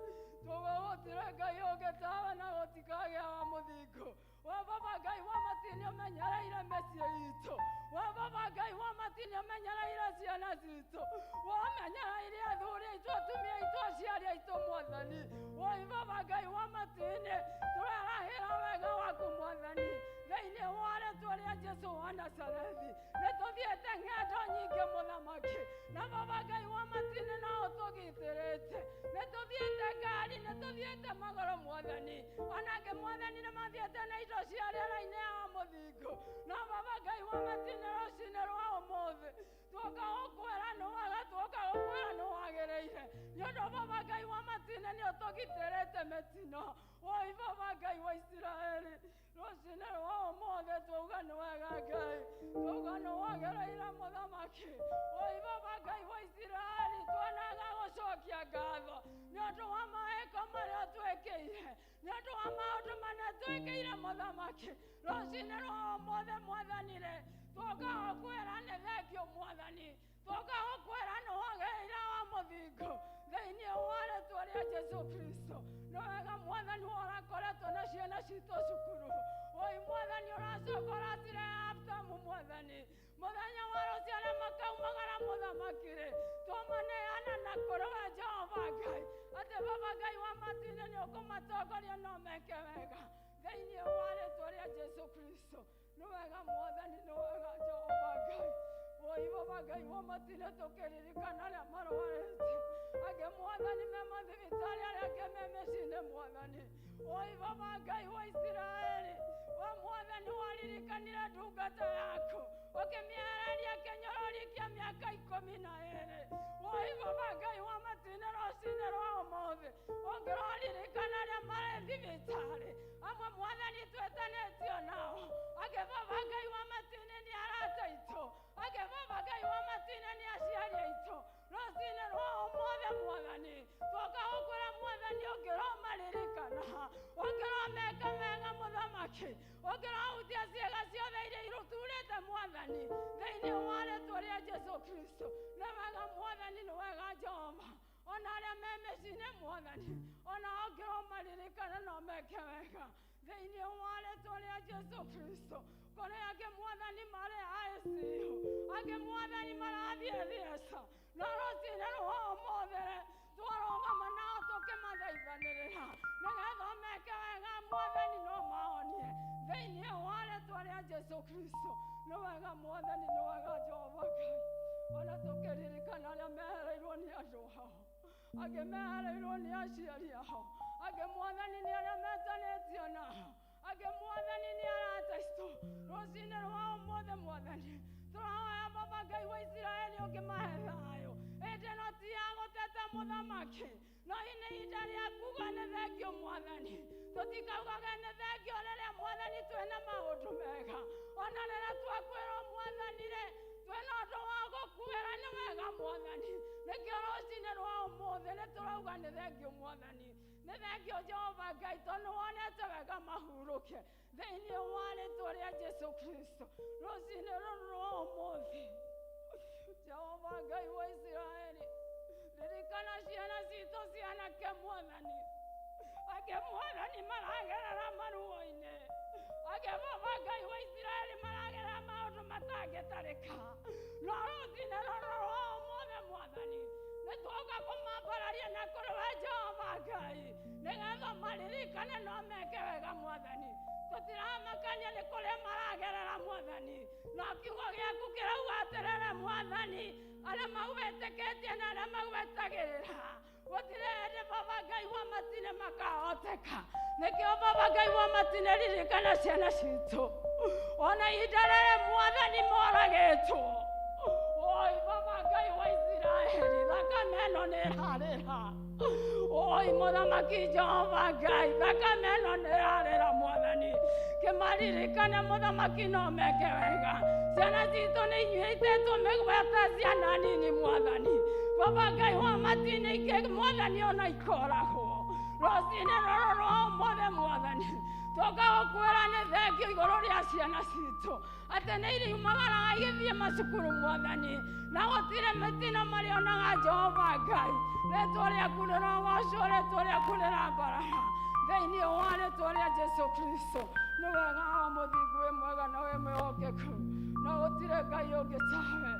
twauga gũtirĩ Ngai ũngĩ tawe na gũtikagĩa wa mũthingu. Wa Baba Ngai wa matu-inĩ, ũmenyereire mĩciĩ itũ. Wa Baba Ngai wa matu-inĩ, ũmenyereire ciana citũ, wamenyereire athuri aitũ, atumia aitũ, aciari aitũ Mwathani. Woi Baba Ngai wa matu-inĩ, tũrerahĩra wega waku Mwathani thĩinĩ wa rĩtwa rĩa Jesu wa Nazarethi. Nĩ tũthiĩte ng'endo nyingĩ Mũthamaki, na Baba Ngai wa matu-inĩ no ũtũgitĩrĩte. Nĩ tũthiĩte ngari, nĩ tũthiĩte magũrũ Mwathani, onake Mwathani nĩ mathiĩte na indo cia rĩera-inĩ ya mũthingu, no Baba Ngai wa matu-inĩ, rũcinĩ rwa ũmũthĩ twoka gũkwĩra nĩ wega, twoka gũkwĩra nĩ wagĩrĩire, nĩ ũndũ Baba Ngai wa matu-inĩ nĩ ũtũgitĩrĩte mĩtino. Woi Baba Ngai wa Isiraeli, rũcinĩ rwa ũmũthĩ twauga nĩ wega Ngai, twauga nĩ wagĩrĩire Mũthamaki. Woi Baba Ngai wa Isiraeli, tuonaga gũcokia ngatho nĩ ũndũ wa mawĩko marĩa twĩkĩire, nĩ ũndũ wa maũndũ marĩa twĩkĩire Mũthamaki. Rũcinĩ rwa ũmũthĩ Mwathani rĩ, twoka gũkwĩra nĩ thengio Mwathani, twoka gũkwĩra nĩ wagĩrĩire wa mũthingu thĩinĩ wa rĩtwa rĩa Jesu Kristo. Nĩ wega Mwathani, ũrakoretwo na ciana citũ cukuru. Woi Mwathani, ũracoka ũracirehe aftamu Mwathani, mũthenya wa rũciũ arĩa makaumagara Mũthamaki rĩ, twamaneana na kũrĩ we Jehova Ngai, atĩ Baba Ngai wa matu-inĩ nĩ ũkũmatongoria no meke wega thĩinĩ wa rĩtwa rĩa Jesu Kristo. Nĩ wega Mwathani, nĩ wega Jehova Ngai. Woi Baba Ngai wa matu-inĩ, tũkĩririkana arĩa marwarĩte, angĩ Mwathani me mathibitarĩ, arĩa angĩ me mĩciĩ-inĩ Mwathani. Woi Baba Ngai wa Isiraeli, wa Mwathani waririkanire ndungata yaku ũkĩmĩehereria kĩnyorori kĩa mĩaka 12. Woi Baba Ngai wa matu-inĩ, rũcinĩ rwa ũmũthĩ ũngĩroririkana arĩa marĩ thibitarĩ, amwe Mwathani twĩtanĩtio nao, angĩ Baba Ngai wa matu-inĩ nĩ arata aitũ, angĩ Baba Ngai wa matu-inĩ nĩ aciari aitũ. Rũcinĩ rwa ũmũthĩ Mwathani twoka gũkwĩra Mwathani, ũngĩromaririkana, ũngĩromeka mega Mũthamaki, ũngĩrohutia ciĩga ciothe iria iruturĩte Mwathani thĩinĩ wa rĩtwa rĩa Jesu Kristo. Nĩ wega Mwathani, nĩ wega Jehova, ona arĩa me mĩciĩ-inĩ Mwathani, ona ũngĩromaririkana no meke wega thĩinĩ wa rĩtwa rĩa Jesu Kristo. Kũrĩ angĩ Mwathani marĩ ICU, angĩ Mwathani marathiĩ theater, no rũcinĩ rwa ũmũthĩ twarũgama nao tũkĩmathaithanĩrĩra nĩgetha Wega mwathani, nĩ wega Jehova Ngai. Ona tũkĩririkana arĩa mehereirwo nĩ andũ ao, angĩ mehereirwo nĩ aciari ao, angĩ mwathani nĩ arĩa metanĩtio nao, angĩ mwathani nĩ arata aitũ. Rũcinĩ rwa ũmũthĩ mwathani, tũrahoya Baba Ngai wa Isiraeli ũngĩmahe thayũ. Ĩndĩ ĩno ti ya gũteta mũthamaki, no nĩ ihinda rĩa kuga nĩ thengio mwathani. Tũtikaugage nĩ thengio rĩrĩa mwathani twĩna maũndũ mega, ona rĩrĩa twakwĩrwo mwathani rĩ, twĩna ũndũ wa gũkuĩra nĩ wega mwathani. Nĩkĩo rũcinĩ rwa ũmũthĩ nĩ tũrauga nĩ thengio mwathani, nĩ thengio Jehova Ngai, tondũ nĩwonete wega mahurũke thĩinĩ wa rĩtwa rĩa Jesu Kristo. Rũcinĩ rũrũ rwa ũmũthĩ, Jehova Ngai wa Isiraeli, ririkana ciana citũ cianake mwathani. Angĩ mwathani maragerera maruo-inĩ, angĩ Baba Ngai wa Isiraeli maragerera maũndũ matangĩtarĩka, no rũcinĩ rũrũ rwa ũmũthĩ mwathani, nĩ tuoka kũmambararia na kũrĩ we Jehova Ngai, nĩgetha maririkane no meke wega mwathani. Tũtiramakania nĩ kũrĩa maragerera mwathani, no kiugo gĩaku kĩrauga atĩrĩrĩ mwathani, arĩa magwĩtĩkĩtie na arĩa magwetagĩrĩra gũtirĩ hĩndĩ Baba Ngai wa matine makahoteka. Nĩkĩo Baba Ngai wa matine, ririkana ciana citũ ona ihinda rĩrĩ mwathani moragĩtwo. Oi Baba Ngai wa Isiraeli, thakame ĩno nĩ ĩrarĩra. Oi mũthamaki Jehova Ngai, thakame ĩno nĩ ĩrarĩra mwathani. Kĩmaririkane mũthamaki no meke wega. Ciana citũ nĩ inyuĩtĩtwo mĩgwate ciana nini mwathani. Baba Ngai wa matine, ingĩ mwathani ona ikoragwo. Rũcinĩ rũrũ rwa ũmũthĩ mwathani, tũka gũkwĩra nĩ thengio igũrũ rĩa ciana citũ, atĩ nĩ iriumagaraga igĩthiĩ macukuru mwathani, na gũtirĩ mĩtino marĩonaga Jehova Ngai. Rĩtwa rĩaku rĩrogocwo, rĩtwa rĩaku rĩrambarara thĩinĩ wa rĩtwa rĩa Jesu Kristo. Nĩ wega wa mũthingu, wĩ mwega na wĩ mwĩhokeku, na gũtirĩ Ngai ũngĩ tawe.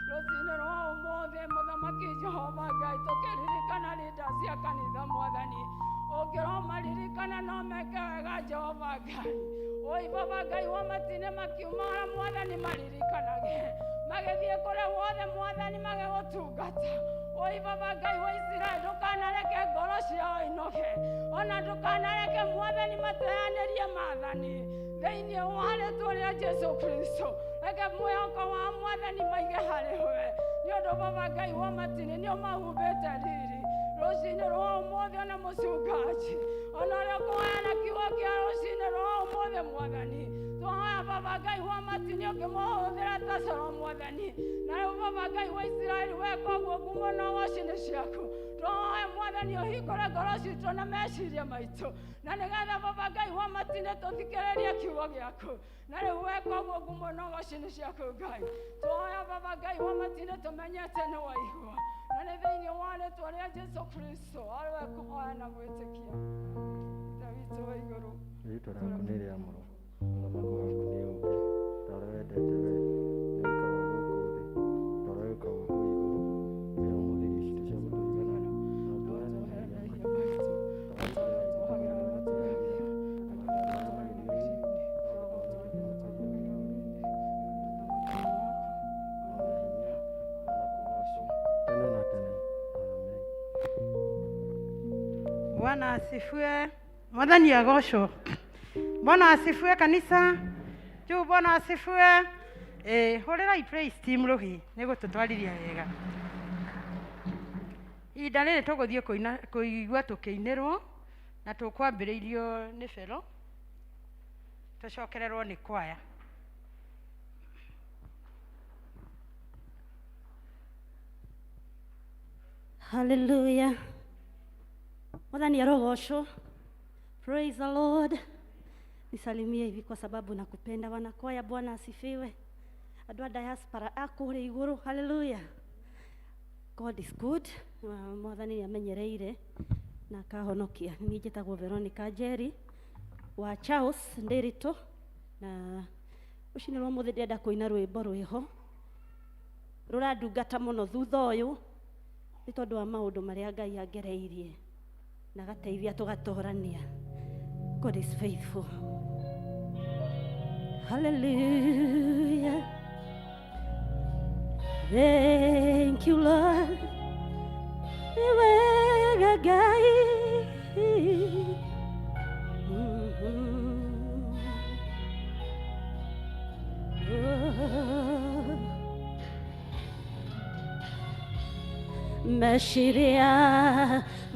Rũcinĩ rwa ũmũthĩ mũthamaki Jehova Ngai, tũkĩririkana rinda cia kanitha mwathani, ũngĩromaririkana no meke wega Jehova Ngai. Oi Baba Ngai wa matine, makiumagara mwathani maririkanage, magĩthiĩ kũrĩa wothe mwathani magĩgũtungata. Oi Baba Ngai wa Isiraeli, ndũkanareke ngoro ciao inoge, ona ndũkanareke mwathani mateanĩrie maathani thĩinĩ wa rĩtwa rĩa Jesu Kristo. Reke mwĩhoko wa mwathani maige harĩ we, nĩ ũndũ Baba Ngai wa matine nĩ ũmahumbĩte riri. Rũcinĩ rwa ũmũthĩ ona mũcungaji ona ũrĩa ũkũheana kiugo kĩa rũcinĩ rwa ũmũthĩ mwathani, twahoya Baba Ngai wa matine ũngĩmũhũthĩra ta coro mwathani. Na rĩu Baba Ngai wa Isiraeli, weka ũguo, ngumo na ũgoci nĩ ciaku. Twahoya mwathani ũhingũre ngoro citũ na meciria maitũ, na nĩgetha Baba Ngai wa matine tũthikĩrĩrie kiugo gĩaku. Na rĩu weka ũguo, ngumo na ũgoci nĩ ciaku Ngai. Twahoya Baba Ngai wa matine tũmenyete nĩ waigua, na nĩ thĩinĩ wa rĩtwa rĩa Jesu Kristo arĩ we kũhoya na gwĩtĩkia. Ithe witũ wa igũrũ, rĩĩtwa rĩaku nĩ rĩamũrwo, ũthamaki waku nĩ ũũke, ta ũrĩa wendete we nĩ wĩkagwo gũkũ thĩ ta ũrĩa wĩkagwo kũu igũrũ. Tũhe ũmũthĩ irio citũ cia gũtũigana, na ũtuohere mehia maitũ ta ũrĩa tuohagĩra arĩa matwĩhagia, na ndũgatũtware magerio-inĩ, no ũtũhonokie ona hinya ona kũgoocwo tene na tene. Amen. Bwana asifiwe. Mwathani agocwo. Bwana asifiwe kanisa. Juu Bwana asifiwe. Hũrĩrai praise team rũhĩ nĩ gũtũtwarithia wega. Ihinda rĩrĩ tũgũthiĩ kũina kũigua tũkĩinĩrwo na tũkwambĩrĩirio nĩ bero tũcokererwo nĩ kwaya. Hallelujah. Mwathani arogocwo. Praise the Lord. Nisalimie hivi kwa sababu nakupenda. Wanakwaya, Bwana asifiwe. Andũ a diaspora a kũrĩa igũrũ. Hallelujah. God is good. Mwathani nĩ amenyereire na akahonokia. Niĩ njĩtagwo Veronica Njeri wa Charles Ndiritu, na rũcinĩ rwa ũmũthĩ ndĩrenda kũina rwĩmbo rwĩho rũrandungata mũno thutha ũyũ, nĩ tondũ wa maũndũ marĩa Ngai angereirie na agateithia tũgatorania. God is faithful. Hallelujah. Thank you Lord, nĩ wega Ngai. Oh. Meciria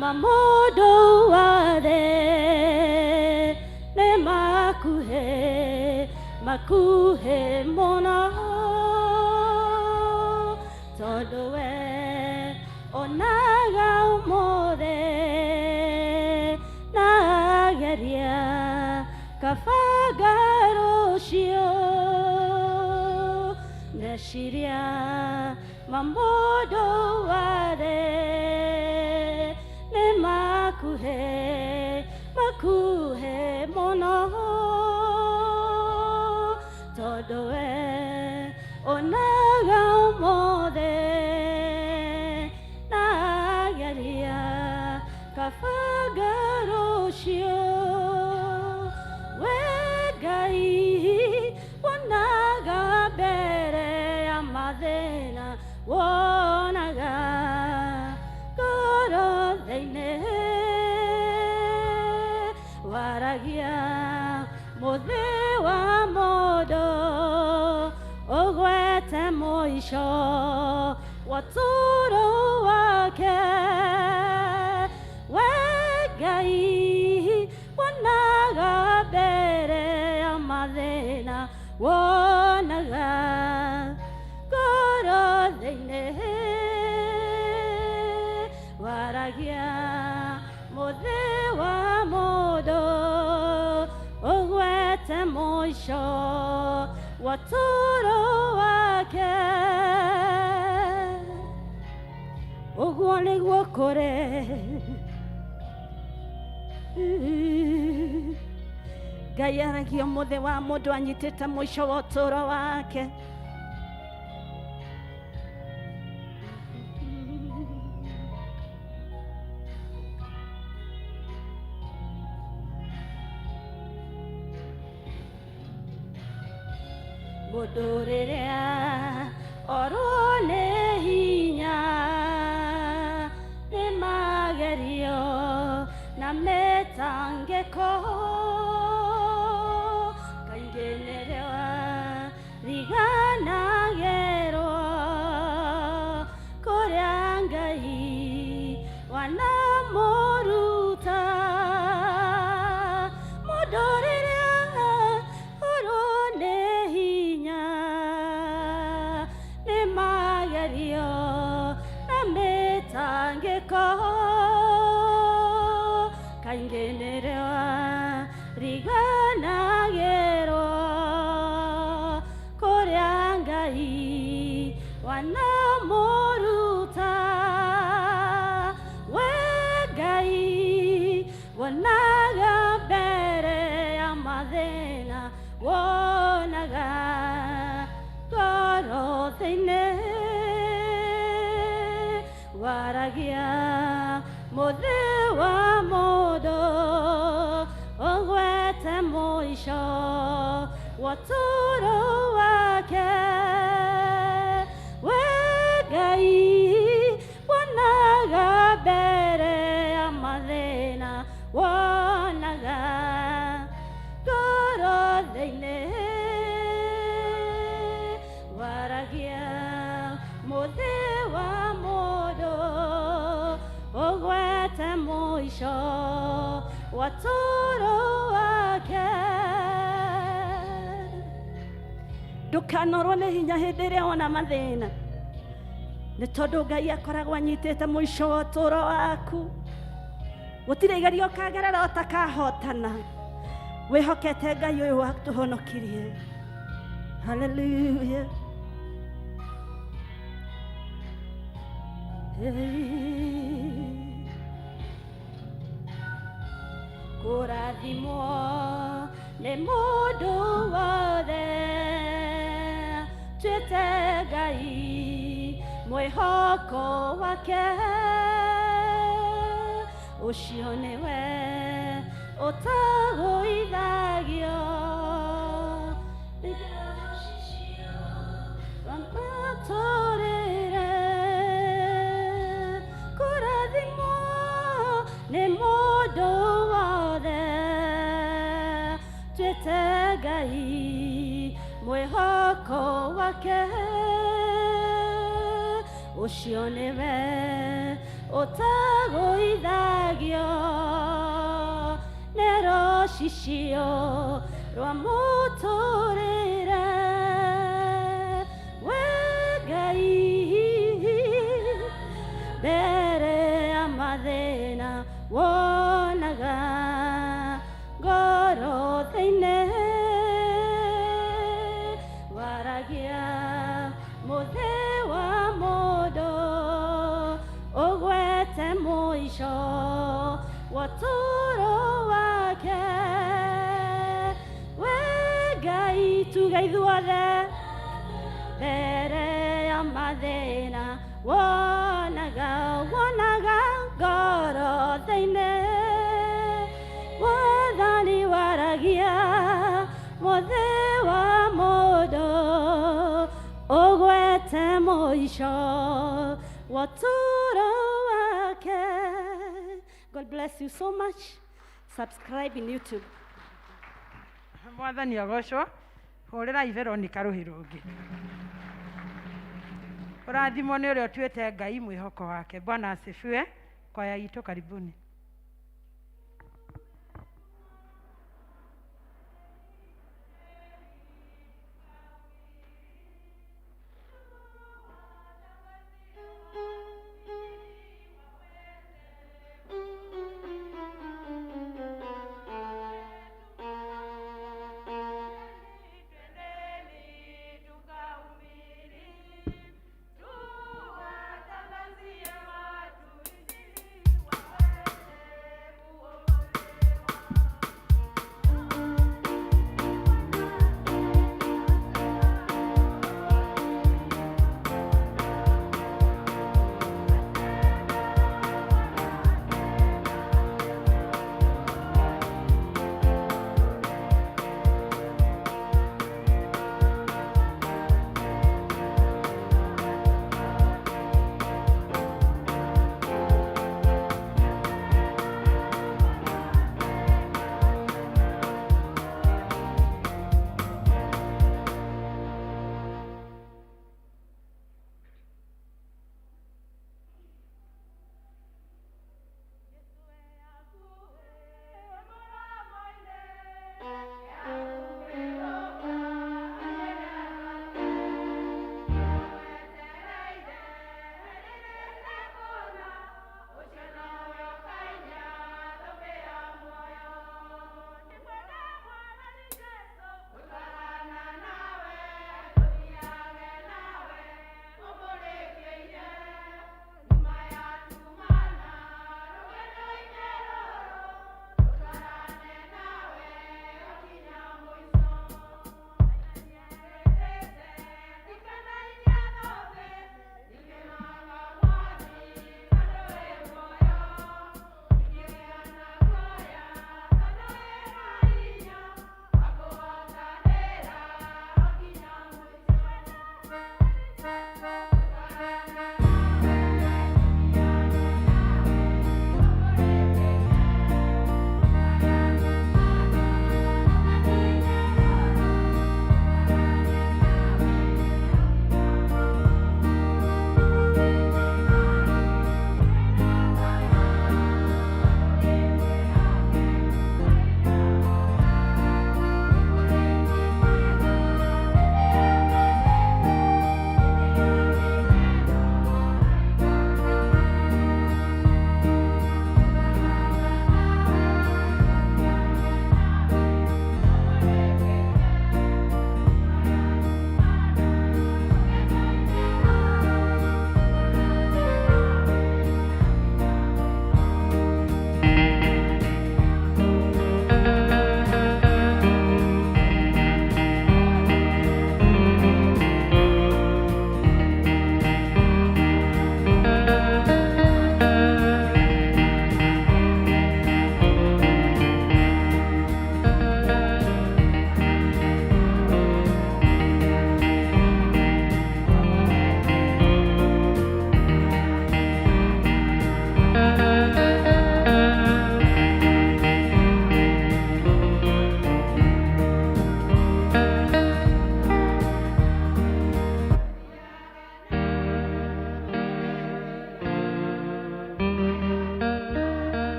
ma mũndũ wothe nĩ makuhĩ makuhĩ mũno, tondũ we onaga ũmũthĩ na ageria kabanga rũciũ. Meciria ma mũndũ wothe nĩ makuhĩ makuhĩ mũno, tondũ we onaga ũmũthĩ na ageria kabanga rũciũ. We Ngai wonaga mbere ya mathĩna, wonaga ngoro thĩinĩ, waragia mũthĩ wa mũndũ ũgwete mũico wa ũtũũro wake. We Ngai wonaga mbere ya mathĩna, wonaga ngoro thĩinĩ, waragia mũthĩ wa mũndũ ũgwete mũico wa ũtũũro wake. Ũguo nĩguo kũrĩ. Ngai aragia mũthĩ wa mũndũ anyitĩte mũico wa ũtũũro wake. Mũndũ rĩrĩa orwo nĩ hinya nĩ magerio na mĩtangĩko, kaingĩ nĩrĩo riganagĩrwo kũrĩa Ngai wanamũruta. Mũndũ rĩrĩa orwo nĩ hinya nĩ magerio na mĩtangĩko, kaingĩ nĩrĩo riganagĩrwo kũrĩa Ngai wanamũruta. We Ngai wonaga mbere ya mathĩna, wonaga ngoro thĩinĩ, waragia mũthĩ wa mũndũ ũgwete mũico wa ũtũũro wake. We Ngai wonaga mbere ya mathĩna, wonaga ngoro thĩinĩ, waragia mũthĩ wa mũndũ ũgwete mũico wa ũtũũro wake. Ndũkanorwo nĩ hinya hĩndĩ ĩrĩa wona mathĩna, nĩ tondũ Ngai akoragwo anyitĩte mũico wa ũtũũro waku. Gũtirĩ igerio ũkagerera ũtakahotana, wĩhokete Ngai ũyũ watũhonokirie. Haleluya. Hey. Kũrathimwo nĩ mũndũ wothe tuĩte Ngai mwĩhoko wake, ũcio nĩwe ũtagũithagio Matũrĩre. Ngai mwĩhoko wake ũcio nĩwe ũtagũithagio nĩ rũcicio rwa mũtũrĩre we Ngai mbere ya mathĩna wonaga ngoro thĩinĩ waragia mũthĩ wa mũndũ ũgwete mũico wa ũtũũro wake we Ngai tuga ithuothe mbere ya mathĩna wonaga wonaga ngoro thĩinĩ wathani waragia mũthĩ wa mũndũ ũgwete mũico wa ũtũũro wake. God bless you so much. Subscribe in YouTube. Mwathani agocwo. Hũrĩrai Veronica rũhĩ rũngĩ. Ũrathimwo nĩ ũrĩa ũtuĩte Ngai mwĩhoko wake. Bwana asifiwe. Kwaya itũ karibuni. Tuwatangazie watu injili wa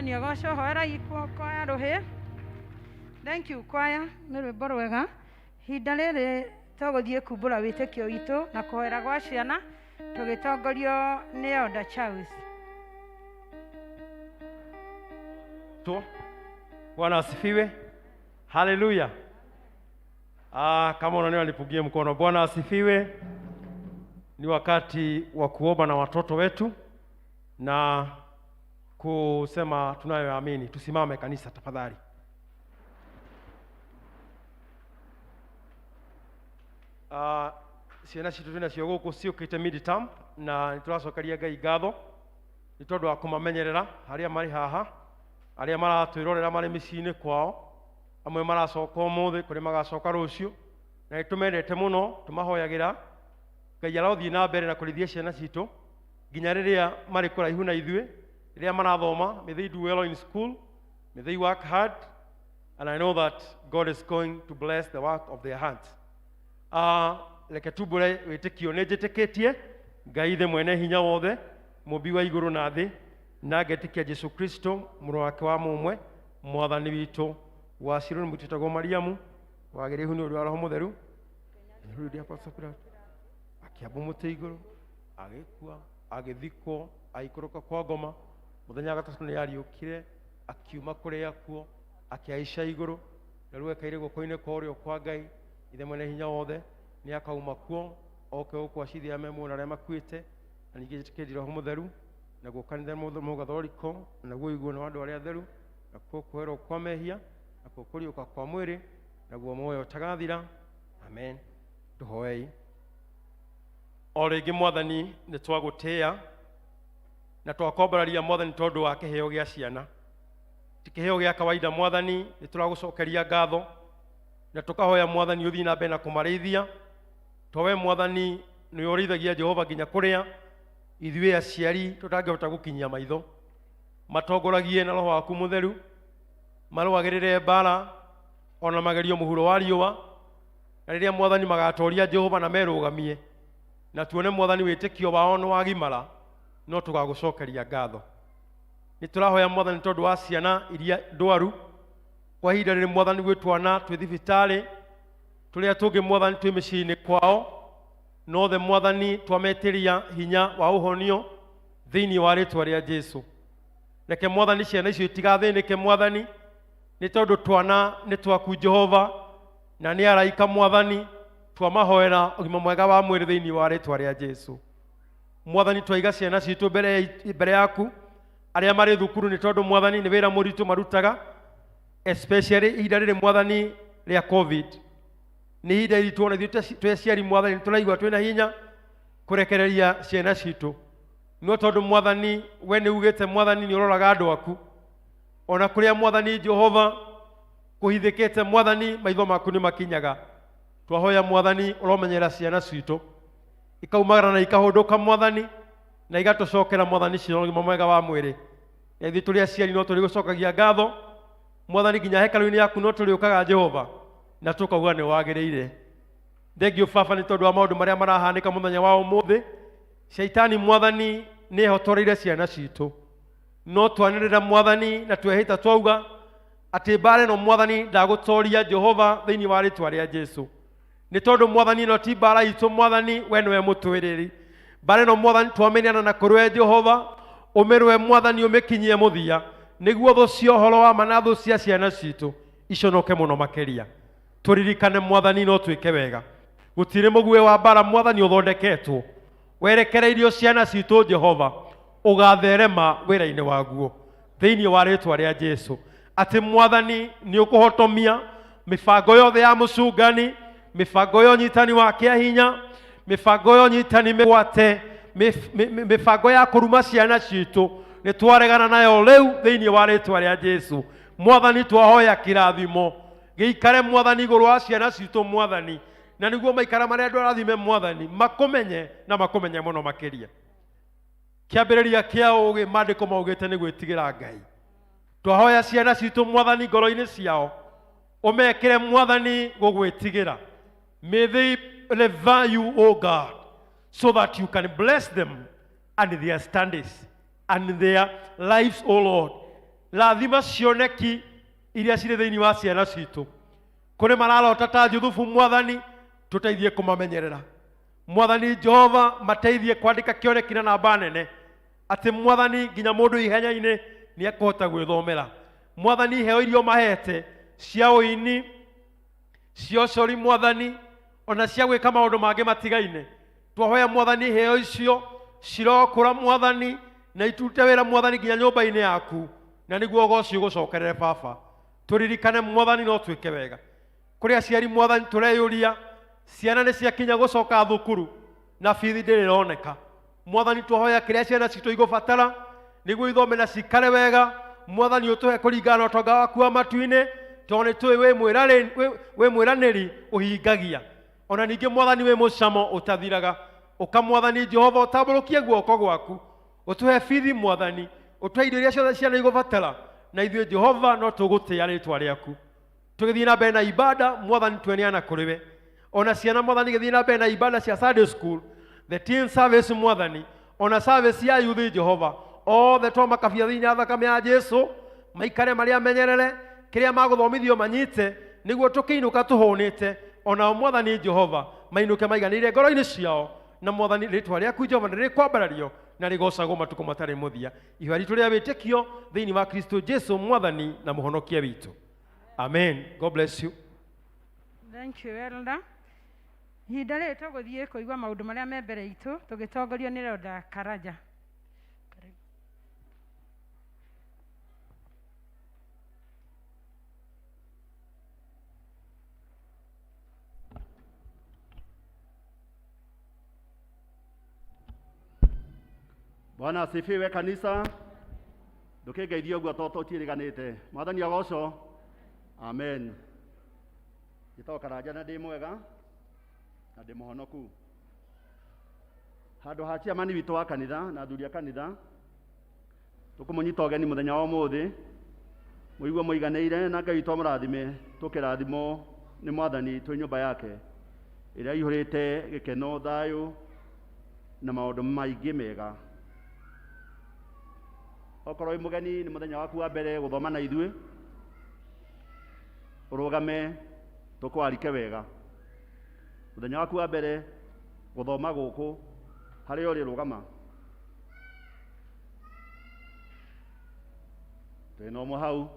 Mwathani agocwo hoerai kwaya rũhĩ. Thank you kwaya nĩ rwĩmbo rwega. Ihinda rĩrĩ tũgũthiĩ kumbũra wĩtĩkio witũ na kũhoera gwa ciana tũgĩtongorio nĩ Elder Charles. Tu. Bwana asifiwe. Haleluya. Ah, kama unaniona nipungie mkono. Bwana asifiwe. Ni wakati wa kuomba na watoto wetu na kusema tunayoamini. Tusimame kanisa tafadhali. Ah, ciana citũ twĩnacio gũkũ ciũkĩte midterm na nĩ tũracokeria Ngai ngatho nĩ tondũ wa kũmamenyerera harĩa marĩ haha, arĩa maratwĩrorera marĩ mĩciĩ-inĩ kwao, amwe maracoka ũmũthĩ, kũrĩ magacoka rũciũ, na nĩ tũmendete mũno, tũmahoyagĩra. Ngai arothiĩ na mbere na kũrĩithia ciana citũ nginya rĩrĩa marĩ kũraihu na ithuĩ, rĩrĩa marathoma. May they do well in school, may they work hard, and I know that God is going to bless the work of their hands. Reke tumbũre wĩtĩkio. Nĩ njĩtĩkĩtie Ngai ithe mwene hinya wothe, mũmbi wa igũrũ na thĩ, na ngetĩkia Jesu Kristo mũrũ wake wa mũmwe, mwathani witũ, waciarwo nĩ mũtumia wĩtagwo Mariamu, wagĩrĩirwo nĩ ũndũ wa Roho Mũtheru, akĩambwo mũtĩ igũrũ, agĩkua, agĩthikwo, agĩikũrũka kwa ngoma, mũthenya wa gatatũ nĩ ariũkire, akiuma kũrĩ akuo, akĩhaica igũrũ, na rĩu ekaire guoko-inĩ kwa ũrĩo kwa Ngai ithe mwene hinya wothe, nĩ akauma kuo oke gũkũ acithia me muoyo na arĩa makuĩte. Na ningĩ njĩtĩkĩtie Roho Mũtheru, naguo kanitha mũgathoriko, naguo ũiguano wa andũ arĩa atheru, nakuo kũherwo kwa mehia, nakuo kũriũka kwa mwĩrĩ, naguo muoyo ũtagathira. Amen. Tũhoei. O rĩngĩ Mwathani, nĩ twagũtĩĩa na twakwambararia Mwathani tondũ wa kĩheo gĩa ciana. Ti kĩheo gĩa kawaida Mwathani, nĩ tũragũcokeria ngatho na tũkahoya Mwathani ũthiĩ na mbere na kũmarĩithia, to we Mwathani nĩwe ũrĩithagia Jehova nginya kũrĩa ithuĩ aciari tũtangĩhota gũkinyia maitho. Matongoragie na Roho waku Mũtheru, marũagĩrĩre mbara ona magerio mũhuro wa riũa, na rĩrĩa Mwathani magatoria Jehova na merũgamie na tuone Mwathani wĩtĩkio wao nĩ wagimara, no tũgagũcokeria ngatho. Nĩ tũrahoya Mwathani tondũ wa ciana iria ndwaru kwa ihinda rĩrĩ Mwathani, gwĩ twana twĩ thibitarĩ, tũrĩa tũngĩ Mwathani twĩ mĩciĩ-inĩ kwao, nothe Mwathani twametĩria hinya wa ũhonio thĩinĩ wa rĩtwa rĩa Jesu. Reke Mwathani ciana icio itigathĩnĩke Mwathani, nĩ tondũ twana nĩ twaku Jehova, na nĩ araika Mwathani, twamahoera ũgima mwega wa mwĩrĩ thĩinĩ wa rĩtwa rĩa Jesu. Mwathani twaiga ciana citũ mbere yaku, arĩa marĩ thukuru, nĩ tondũ Mwathani nĩ wĩra mũritũ marutaga, especially ihinda rĩrĩ Mwathani rĩa COVID. Nĩ ihinda iritũ ona ithuĩ twĩ aciari Mwathani nĩ tũraigua twĩna hinya kũrekereria ciana citũ, no tondũ Mwathani we nĩ ugĩte Mwathani nĩ ũroraga andũ aku ona kũrĩa Mwathani Jehova kũhithĩkĩte, Mwathani maitho maku nĩ makinyaga. Twahoya Mwathani ũromenyerera ciana citũ ikaumagara na ikahũndũka Mwathani, na igatũcokera Mwathani ciĩna ũgima mwega wa mwĩrĩ. Na ithuĩ tũrĩ aciari no tũrĩgũcokagia ngatho Mwathani, nginya hekarũ-inĩ yaku no tũrĩũkaga Jehova na tũkauga nĩ wagĩrĩire. Thengiũ Baba nĩ tondũ wa maũndũ marĩa marahanĩka mũthenya wa ũmũthĩ. Shaitani Mwathani nĩ ehotoreire ciana citũ, no twanĩrĩra Mwathani na twehĩta twauga atĩ mbara ĩno Mwathani ndagũtoria Jehova thĩinĩ wa rĩtwa rĩa Jesu, nĩ tondũ Mwathani ĩno ti mbara itũ, Mwathani we nĩwe mũtwĩrĩri mbara ĩno. Mwathani twamenyana na kũrĩ Jehova, ũmĩrũe Mwathani, ũmĩkinyie mũthia, nĩguo thũ cia ũhoro wa ma na thũ cia ciana citũ iconoke mũno makĩria. Tũririkane Mwathani no twĩke wega, gũtirĩ mũguĩ wa mbara Mwathani ũthondeketwo werekereirio ciana citũ Jehova ũgatherema wĩra-inĩ waguo thĩinĩ wa rĩtwa rĩa Jesu, atĩ Mwathani nĩ ũkũhotomia mĩbango yothe ya mũcungani, mĩbango ya ũnyitani wa kĩa hinya, mĩbango ya ũnyitani mĩgwate, mĩbango ya kũruma ciana citũ nĩ twaregana nayo rĩu thĩinĩ wa rĩtwa rĩa Jesu. Mwathani twahoya kĩrathimo gĩikare Mwathani igũrũ wa ciana citũ Mwathani, na nĩguo maikara marĩa andũ arathime Mwathani makũmenye na makũmenye mũno makĩria. Kĩambĩrĩria kĩa ũũgĩ maandĩko maugĩte nĩ gwĩtigĩra Ngai. Twahoya ciana citũ Mwathani ngoro-inĩ ciao ũmekĩre Mwathani gũgwĩtigĩra. May they revere you, O God, so that you can bless them and their studies and their lives, O Lord. Rathima cioneki iria cirĩ thĩinĩ wa ciana citũ. Kũrĩ mararota ta Juthubu Mwathani, tũteithie kũmamenyerera. Mwathani Jehova, mateithie kwandĩka kĩoneki na namba nene, atĩ Mwathani nginya mũndũ ihenya-inĩ nĩ ekũhota gwĩthomera. Mwathani, iheo iria ũmahete cia ũini, cia ũcori Mwathani, ona cia gwĩka maũndũ mangĩ matigaine, twahoya Mwathani iheo icio cirokũra Mwathani na itute wĩra Mwathani nginya nyũmba-inĩ yaku, na nĩguo ũgoci ũgũcokerere Baba. Tũririkane Mwathani no twĩke wega. Kũrĩ aciari Mwathani tũreyũria, ciana nĩ ciakinya gũcoka thukuru na bithi ndĩrĩ ĩroneka. Mwathani twahoya kĩrĩa ciana citũ igũbatara nĩguo ithome na cikare wega, Mwathani ũtũhe kũringana na ũtonga waku wa matu-inĩ, tondũ nĩ tũĩ wĩ mwĩranĩri ũhingagia. Ona ningĩ Mwathani wĩ mũcamo ũtathiraga. Ũka Mwathani Jehova ũtambũrũkie guoko gwaku, ũtũhe bithi Mwathani, ũtũhe indo iria ciothe ciana igũbatara, na ithuĩ Jehova no tũgũtĩĩa rĩtwa rĩaku. Tũgĩthiĩ na mbere na ibada Mwathani tweneana kũrĩ we. Ona ciana Mwathani gĩthiĩ na mbere na ibada cia Sunday school, the teen service Mwathani, ona service ya youth Jehova, othe twamakabia thĩinĩ wa thakame ya Jesu, maikare marĩ amenyerere, kĩrĩa magũthomithio manyite, nĩguo tũkĩinũka tũhũnĩte, onao Mwathani Jehova mainũke maiganĩire ngoro-inĩ ciao, na Mwathani rĩtwa rĩaku Jehova nĩ rĩkwambarario na rĩgocagwo matukũ matarĩ mũthia. Ihoya ritũ rĩa wĩtĩkio thĩinĩ wa Kristo Jesu Mwathani na Mũhonokia witũ. Amen. God bless you. Thank you, Elder. Ihinda rĩrĩ tũgũthiĩ kũigua maũndũ marĩa me mbere itũ tũgĩtongorio nĩ Elder Karanja. Bwana asifiwe kanisa. Ndũkĩngeithie ũguo to tũtiĩrĩganĩte. Mwathani agocwo. Amen. Njĩtagwo Karanja na ndĩ mwega na ndĩ mũhonoku. Handũ ha chairman witũ wa kanitha na athuri a kanitha, tũkũmũnyita ũgeni mũthenya wa ũmũthĩ, mũigue mũiganĩire na Ngai witũ amũrathime, tũkĩrathimwo nĩ Mwathani twĩ nyũmba yake ĩrĩa ĩihũrĩte gĩkeno, thayũ na maũndũ maingĩ mega. Okorwo wĩ mũgeni nĩ mũthenya waku wa mbere gũthoma na ithuĩ, ũrũgame tũkwarike wega. Mũthenya waku wa mbere gũthoma gũkũ, harĩa ũrĩ rũgama. Twĩna ũmwe hau,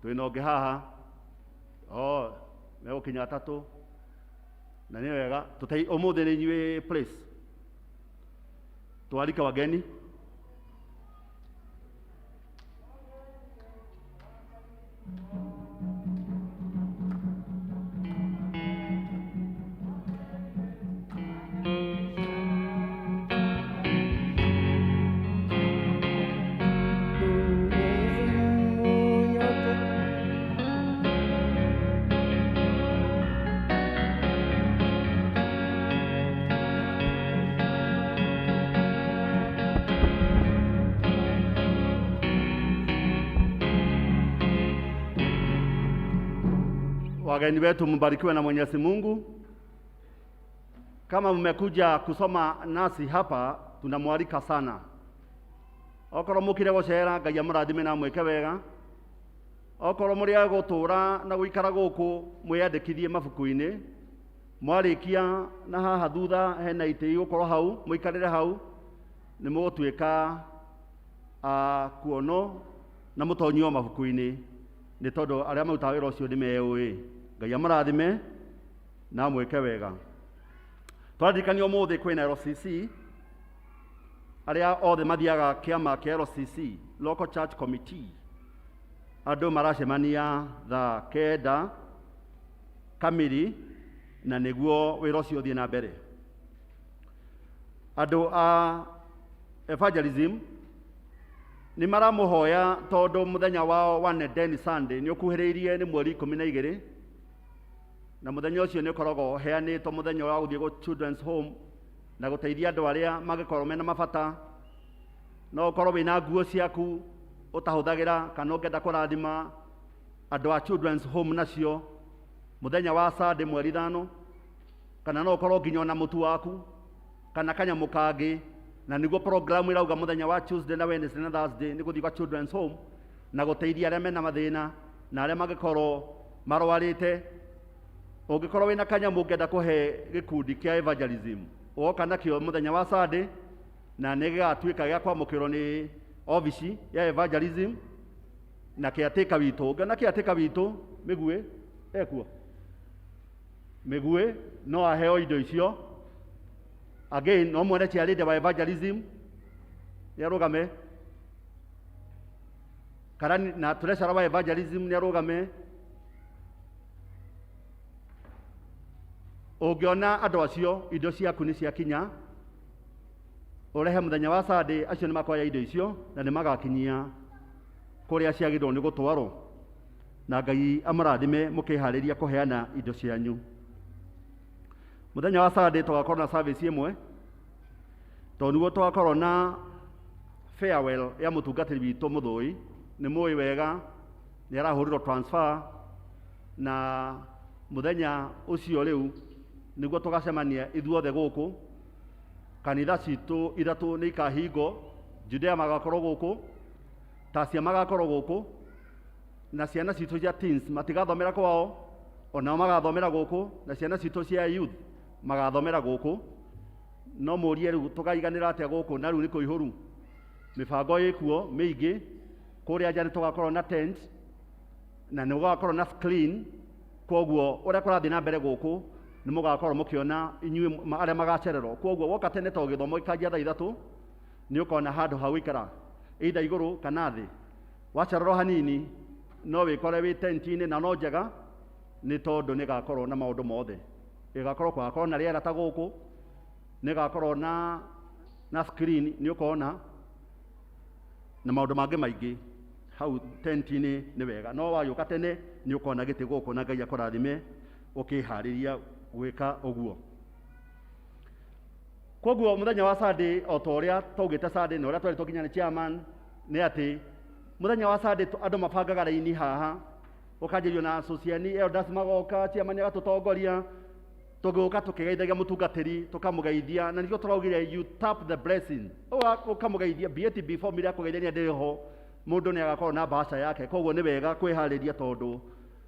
twĩna ũngĩ haha. Oh, megũkinya atatũ. Na nĩ wega, ũmũthĩ nĩ inyuĩ place. Twarike wageni. Wageni wetu mbarikiwe na Mwenyezi Mungu. Kama mmekuja kusoma nasi hapa, tunamwalika sana. Okorwo mukire gucera, Ngai amurathime na amwike wega. Okorwo muri a gutura na guikara guku, mwiyandikithie mabuku-inĩ. Mwarikia na haha thutha hena itĩ igũkorwo hau, mũikarĩre hau, nĩ mũgũtuĩka a kuonwo na mũtonyio mabuku-inĩ, nĩ tondũ arĩa marutaga wĩra ũcio nĩ meũĩ. Ngai amũrathime na amwĩke wega. Twaririkania ũmũthĩ kwĩna LCC, arĩa othe mathiaga kĩama kĩa LCC, Local Church Committee, andũ maracemania thaa 9 kamiri, na nĩguo wĩra ũcio ũthiĩ na mbere. Andũ a evangelism nĩ maramũhoya tondũ mũthenya wao wa Nendeni Sunday nĩ ũkuhĩrĩirie, nĩ mweri ikũmi na igĩrĩ, na mũthenya ũcio nĩ ũkoragwo ũheanĩtwo mũthenya wa gũthiĩ gũ Children's Home na gũteithia andũ arĩa mangĩkorwo mena mabata. No ũkorwo wĩna nguo ciaku ũtahũthagĩra kana ũngĩenda kũrathima andũ a Children's Home nacio mũthenya wa Sunday mweri 5, kana no ũkorwo nginya ona mũtu waku kana kanyamũ kangĩ, na nĩguo program ĩrauga mũthenya wa Tuesday na Wednesday na Thursday nĩ gũthiĩ kwa Children's Home. Na gũteithia arĩa mena mathĩna na arĩa mangĩkorwo marwarĩte. Ũngĩkorwo wĩna kanyamũ ũngĩenda kũhe gĩkundi kĩa evangelism, ũgoka nakĩo mũthenya wa Sunday, na nĩ gĩgatuĩka gĩa kwamũkĩrwo nĩ obici ya evangelism na caretaker witũ. Ũngĩona caretaker witũ Mĩguĩ ekuo, Mĩguĩ no aheo indo icio. Again, no mwene chairlady wa evangelism nĩ arũgame, karani na treasurer wa evangelism nĩ arũgame. Ũngĩona andũ acio, indo ciaku nĩ ciakinya, ũrehe mũthenya wa Sunday. Acio nĩ makoya indo icio na nĩ magakinyia kũrĩa ciagĩrĩirwo nĩ gũtwarwo, na Ngai amũrathime mũkĩharĩria kũheana indo cianyu. Mũthenya wa Sunday tũgakorwo na service ĩmwe, tondũ nĩguo tũgakorwo na farewell ya mũtungatĩri witũ Mũthũi. Nĩ mũĩ wega nĩ arahũrirwo transfer, na mũthenya ũcio rĩu nĩguo tũgacemania ithuothe gũkũ. Kanitha citũ ithatũ nĩ ikahingwo. Judea magakorwo gũkũ, Tasia magakorwo gũkũ, na ciana citũ cia teens matigathomera kwao, onao magathomera gũkũ, na ciana citũ cia youth magathomera gũkũ. No mũrie rĩu tũkaiganĩra atĩa gũkũ na rĩu nĩ kũihũru. Mĩbango ĩkuo mĩingĩ. Kũrĩa nja nĩ tũgakorwo na tent na nĩ gũgakorwo na screen, koguo ũrĩa kũrathiĩ na mbere gũkũ nĩ mũgakorwo mũkĩona inyuĩ arĩa magacererwo. Koguo woka tene, to gĩthomo gĩkanjia thaa 3, nĩ ũkona handũ ha gũikara, either igũrũ kana thĩ. Wacererwo hanini no wĩkore wĩ tent-inĩ, na no njega nĩ tondũ nĩ ĩgakorwo na maũndũ mothe. Ĩgakorwo gũgakorwo na rĩera ta gũkũ, nĩ ĩgakorwo na screen, nĩ ũkona na maũndũ mangĩ maingĩ hau tent-inĩ. Nĩ wega no wagĩũka tene nĩ ũkona gĩtĩ gũkũ, na Ngai akũrathime ũkĩharĩria gwĩka ũguo. Koguo mũthenya wa Sunday, o ta ũrĩa twaugĩte Sunday na ũrĩa twerĩtwo nginya nĩ chairman, nĩ atĩ mũthenya wa Sunday andũ mabangaga raini haha, ũkanjĩrio na sociani elders magoka, chairman agatũtongoria, tũgĩũka tũkĩgeithagia mũtungatĩri, tũkamũgeithia, na nĩkĩo tũraugire you tap the blessing. Ũkamũgeithia BATB form ĩrĩa kũgeithania ndĩrĩ ho. Mũndũ nĩ agakorwo na bahasha yake, koguo nĩ wega kwĩharĩria, tondũ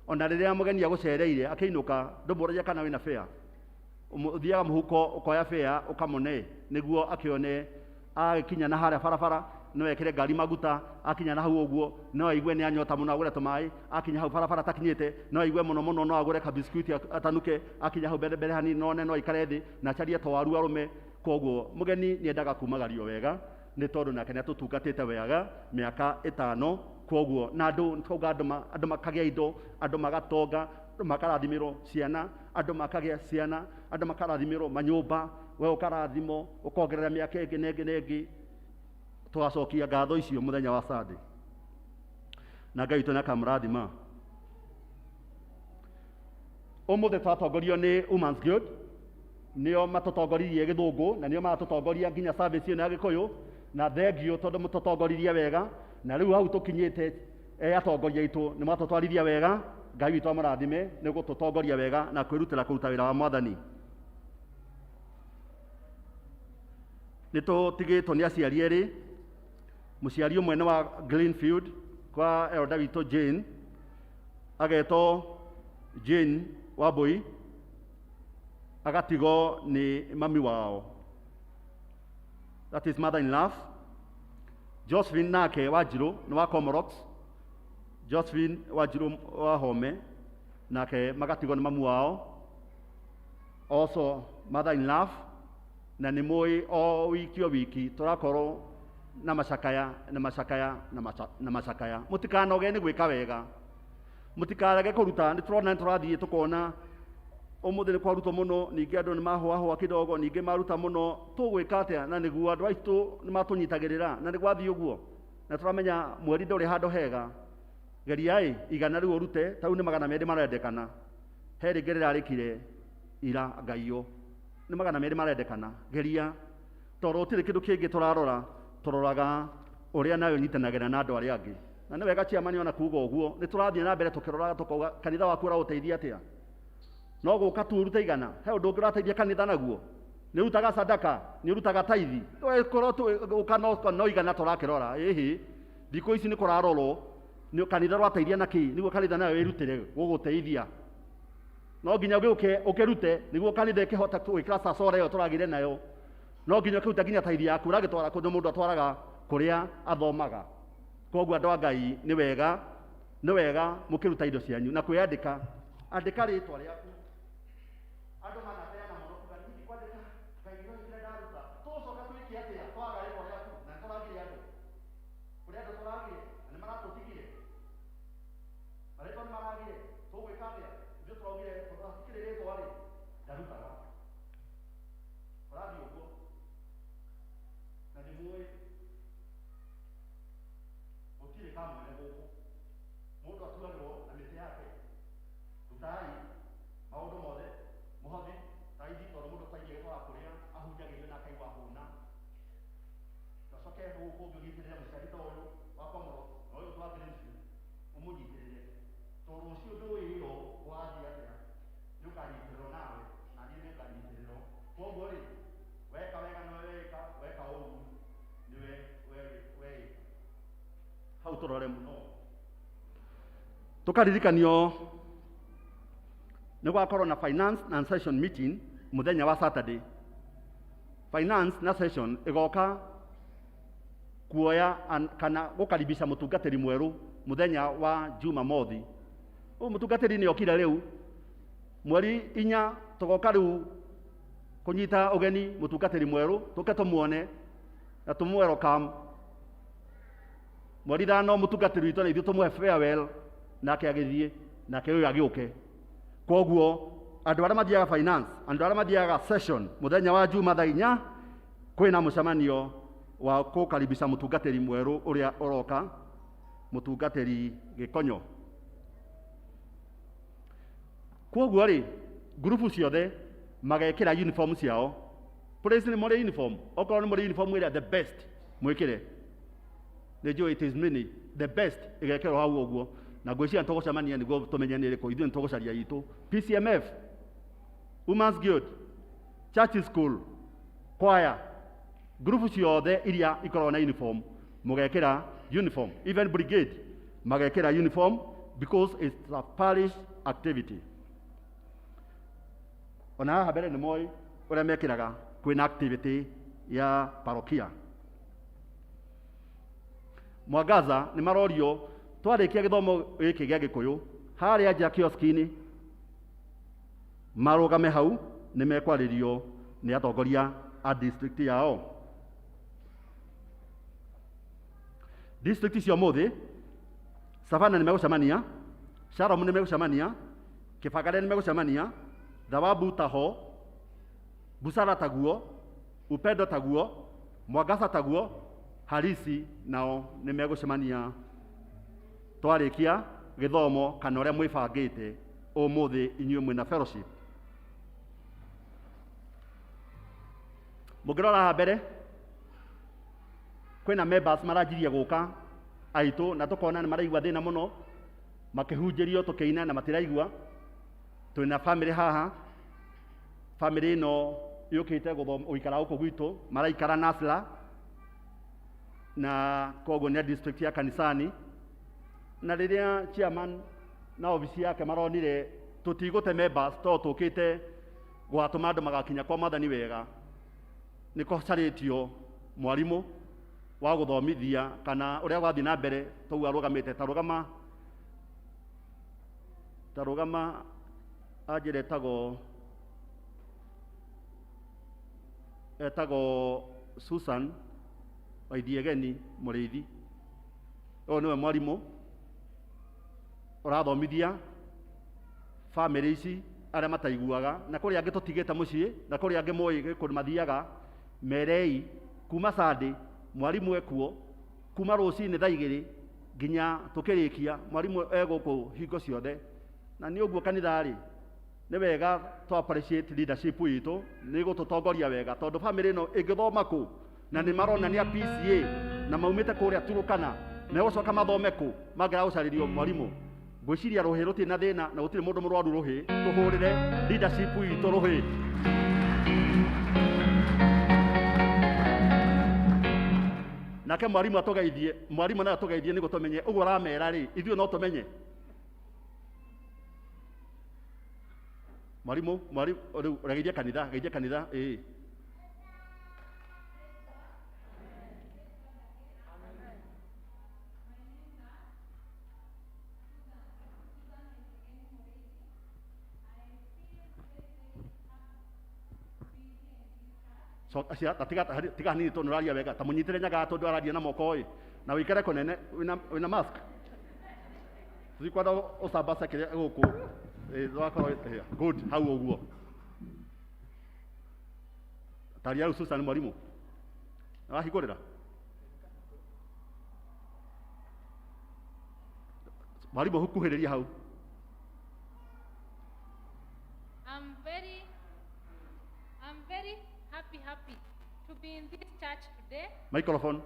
ona rĩrĩa mũgeni agũcereire akĩinũka, ndũmũragia kana wĩna fare. Ũthiaga mũhuko ũkoya fare ũkamũne, nĩguo akĩone agĩkinya na harĩa barabara no ekĩre ngari maguta, akinya na hau ũguo no aigue nĩ anyota mũno agũre tũmaĩ, akinya hau barabara atakinyĩte no aigue mũno mũno no agũre kabiskuiti atanuke, akinya hau mbere mbere hanini none no aikare thĩ na acarie twaru arũme. Koguo mũgeni nĩ endaga kumagario wega, nĩ tondũ nake nĩ atũtungatĩte wega mĩaka 5. Koguo na andũ twauga andũ makagĩa indo, andũ magatonga, andũ makarathimĩrwo ciana, andũ makagĩa ciana, andũ makarathimĩrwo manyũmba, we ũkarathimwo ũkongerera mĩaka ĩngĩ na ĩngĩ na ĩngĩ. Tũgacokia ngatho icio mũthenya wa Sunday, na Ngai witũ nĩakamũrathima. Ũmũthĩ twatongorio nĩ Women's Guild, nĩo matũtongoririe gĩthũngũ na nĩo maratũtongoria nginya service ĩno ya gĩkũyũ, na thengio tondũ mũtũtongoririe wega, na rĩu hau tũkinyĩte, atongoria aitũ nĩ mwatũtwarithia wega. Ngai witũ amũrathime nĩ gũtũtongoria wega na kwĩrutĩra kũruta wĩra wa Mwathani. Nĩ tũtigĩtwo nĩ aciari erĩ. Mũciari ũmwe nĩ wa Greenfield kwa elder witũ Jane, agetwo Jane Wambui, agatigwo nĩ mami wao, that is mother in love Josephine. Nake Wanjirũ nĩ wa Comorox, Josephine Wanjirũ wa Home, nake magatigwo nĩ mamu wao, also mother in love. Na nĩ mũĩ o wiki o wiki tũrakorwo na macakaya na macakaya na macakaya. Mũtikanoge nĩ gwĩka wega, mũtikarege kũruta. Nĩ tũrona nĩ tũrathiĩ tũkona ũmũthĩ nĩ kwarutwo mũno, ningĩ andũ nĩ mahũahũa kidogo, ningĩ maruta mũno. Tũgwĩka atĩa? Na nĩguo andũ aitũ nĩ matũnyitagĩrĩra, na nĩ gwathiĩ ũguo, na tũramenya mweri ndũrĩ handũ hega. Geriai 100 rĩu ũrute, ta rĩu nĩ 200 marendekana. He rĩngĩ rĩrarĩkire ira ngaiyo, nĩ 200 marendekana. Geria, tondũ gũtirĩ kĩndũ kĩngĩ tũrarora, tũroraga ũrĩa nawe ũnyitanagĩra na andũ arĩa angĩ. Na nĩ wega chairman ona kuga ũguo, nĩ tũrathiĩ na mbere tũkĩroraga tũkauga kanitha waku ũraũteithia atĩa. No gũka tu ũrute 100, he ũndũ ũngĩ ũrateithia kanitha naguo? Nĩ ũrutaga sadaka, nĩ ũrutaga taithi? Korwo ũka no 100 tũrakĩrora. Ĩhĩ, thikũ ici nĩ kũrarorwo. Nĩ kanitha rwateithia na kĩ nĩguo kanitha nayo ĩrutĩre gũgũteithia. No nginya ũgĩũke ũkĩrute nĩguo kanitha ĩkĩhota gwĩkĩra sasora ĩyo tũragĩire nayo. No nginya ũkĩruta nginya taithi yaku ũragĩtwara kũndũ mũndũ atwaraga kũrĩa athomaga. Koguo andũ a Ngai nĩ wega, nĩ wega mũkĩruta indo cianyu na kwĩyandĩka. Andĩka rĩtwa rĩaku. Andũ manateana mũno kuga niĩ ndikwandĩka, Ngai nĩoĩ kĩrĩa ndaruta. Tũgũcoka twĩke atĩa twaga rĩtwa rĩaku na nĩtũragire andũ. Kũrĩ andũ tũragire na nĩmaratũtigire. Marĩtwa nĩmaragire, tũgwĩka atĩa? Ithuĩ tũraugire tondũ hatikĩrĩ rĩtwa rĩ, ndarutaga. Ũrathiĩ ũguo. Na nĩmũĩ gũtirĩ kamwene gũkũ. Mũndũ atuagĩrwo na mĩtĩ yake. Rutai maũndũ mothe, mũhothi, taithi, tondũ mũndũ taithi agĩtwara kũrĩa ahunjagĩrio na akaigua ahũna. Na ũcoke gũkũ ũngĩ ũnyitĩrĩre mũciari ta ũyũ wa Komoro na ũyũ twakĩrĩ ũcio, ũmũnyitĩrĩre. Tondũ rũciũ ndũĩ ĩyo ũgathiĩ atĩa, nĩ ũkanyitĩrĩrwo nawe, na niĩ nĩ nganyitĩrĩrwo. Koguo rĩ, weka wega nĩwe weka, weka ũru nĩwe weĩka. Hau tũrore mũno. Tũkaririkanio nĩ gwakorwo na finance na session meeting mũthenya wa Saturday. Finance na session ĩgoka kuoya kana gũkaribisha mũtungatĩri mwerũ mũthenya wa Jumamothi. Ũyũ mũtungatĩri nĩ okire rĩu mweri 4 tũgoka rĩu kũnyita ũgeni mũtungatĩri mwerũ tũke tũmuone na tũmũ welcome. Mweri 5 mũtungatĩri witũ na ithuĩ tũmũhe farewell nake agĩthiĩ nake ũyũ agĩũke. Koguo andũ arĩa mathiaga finance, andũ arĩa mathiaga session mũthenya wa Juma thaa 4 kwĩna mũcemanio wa kũkaribisha mũtungatĩri mwerũ ũrĩa ũroka, mũtungatĩri Gĩkonyo. Koguo rĩ, ngurubu ciothe magekĩra uniform ciao. Please nĩ mũrĩ uniform, okorwo nĩ mũrĩ uniform ĩrĩa the best mwĩkĩre. Nĩ njũĩ it is many, the best ĩgekĩrwo hau ũguo. Na ngwĩciria nĩ tũgũcemania nĩguo tũmenye nĩ ĩrĩkũ, ithuĩ nĩ tũgũcaria itũ. PCMF, Women's Guild, Church School, choir, ngurubu ciothe iria ikoragwo na uniform mũgekĩra uniform, even brigade magekĩra uniform because it's a parish activity. Ona haha mbere nĩ moĩ ũrĩa mekĩraga kwĩna activity ya parokia. Mwangaza nĩ marorio twarĩkia gĩthomo gĩkĩ gĩa Gĩkũyũ harĩa nja kioski-inĩ marũgame hau nĩ mekwarĩrio nĩ atongoria a district yao. District cia ũmũthĩ Savannah nĩ megũcemania, Shalom nĩ megũcemania, Kĩbangare nĩ megũcemania, Thawabu taho, Busara taguo, Upendo taguo, Mwangaza taguo, Harisi nao nĩ megũcemania twarĩkia gĩthomo kana ũrĩa mwĩbangĩte ũmũthĩ inyuĩ mwĩna fellowship. Mũngĩrora haha mbere kwĩna members maranjirie gũka aitũ na tũkona nĩ maraigua thĩna mũno makĩhunjĩrio tũkĩina na matiraigua. Twĩna family haha, family ĩno yũkĩte gũikara gũkũ gwitũ, maraikara Nasla na koguo nĩ a district ya kanisani. Na rĩrĩa chairman na obici yake maronire tũtigũte members tondũ tũkĩte gwatũma andũ magakinya kwa mwathani wega, nĩ kũcarĩtio mwarimũ wa gũthomithia kana ũrĩa gwathiĩ na mbere tũguo arũgamĩte. Ta rũgama, ta rũgama anjĩra etagwo Susan Waithiegeni Mũrĩithi. Ũyũ nĩwe mwarimũ ũrathomithia family ici arĩa mataiguaga, na kũrĩ angĩ tũtigĩte mũciĩ, na kũrĩ angĩ moĩ kũndũ mathiaga. Merei kuma Sunday mwarimũ ekuo kuma rũcinĩ thaa 2 nginya tũkĩrĩkia, mwarimũ egũkũ hingo ciothe. Na nĩ ũguo kanitha rĩ, nĩ wega tũ appreciate leadership itũ, nĩ gũtũtongoria wega tondũ family ĩno ĩngĩthoma kũ na nĩ maronania PCA na maumĩte kũrĩa Turukana, megũcoka mathome kũ mangĩaga gũcarĩrio mwarimũ. Ngwĩciria rũhĩ rũtirĩ na thĩna na gũtirĩ mũndũ mũrwaru rũhĩ, tũhũrĩre leadership itũ rũhĩ. Nake mwarimu atũgeithie, mwarimu nawe atũgeithie nĩguo tũmenye ũguo ũramera rĩ, ithuĩ no tũmenye. Mwarimu, mwarimu, rĩu geithia kanitha, geithia kanitha, ĩĩ. So, acia, ta tiga ta tiga hanini tondu ũraria wega, ta mũnyitĩre nyaga tondu araria na moko ĩ, na wĩikare kũnene, wĩna wĩna mask. Tũtikwenda ũcambace kĩrĩa gũkũ, ĩ, ndũgakorwo ĩ, good, hau ũguo. Taria rĩu Susan mwarimũ. Wahingũrĩra? Mwarimũ hukuhĩrĩria hau. I'm very happy, happy to be in this church today. Microphone.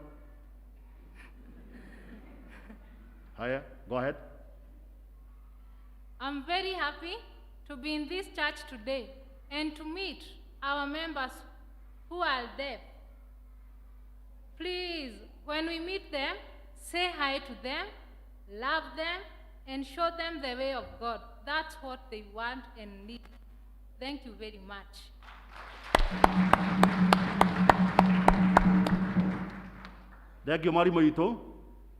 Haya, go ahead. I'm very happy to be in this church today and to meet our members who are deaf. Please, when we meet them, say hi to them, love them, and show them the way of God. That's what they want and need. Thank you very much. Thengio mwarimũ witũ,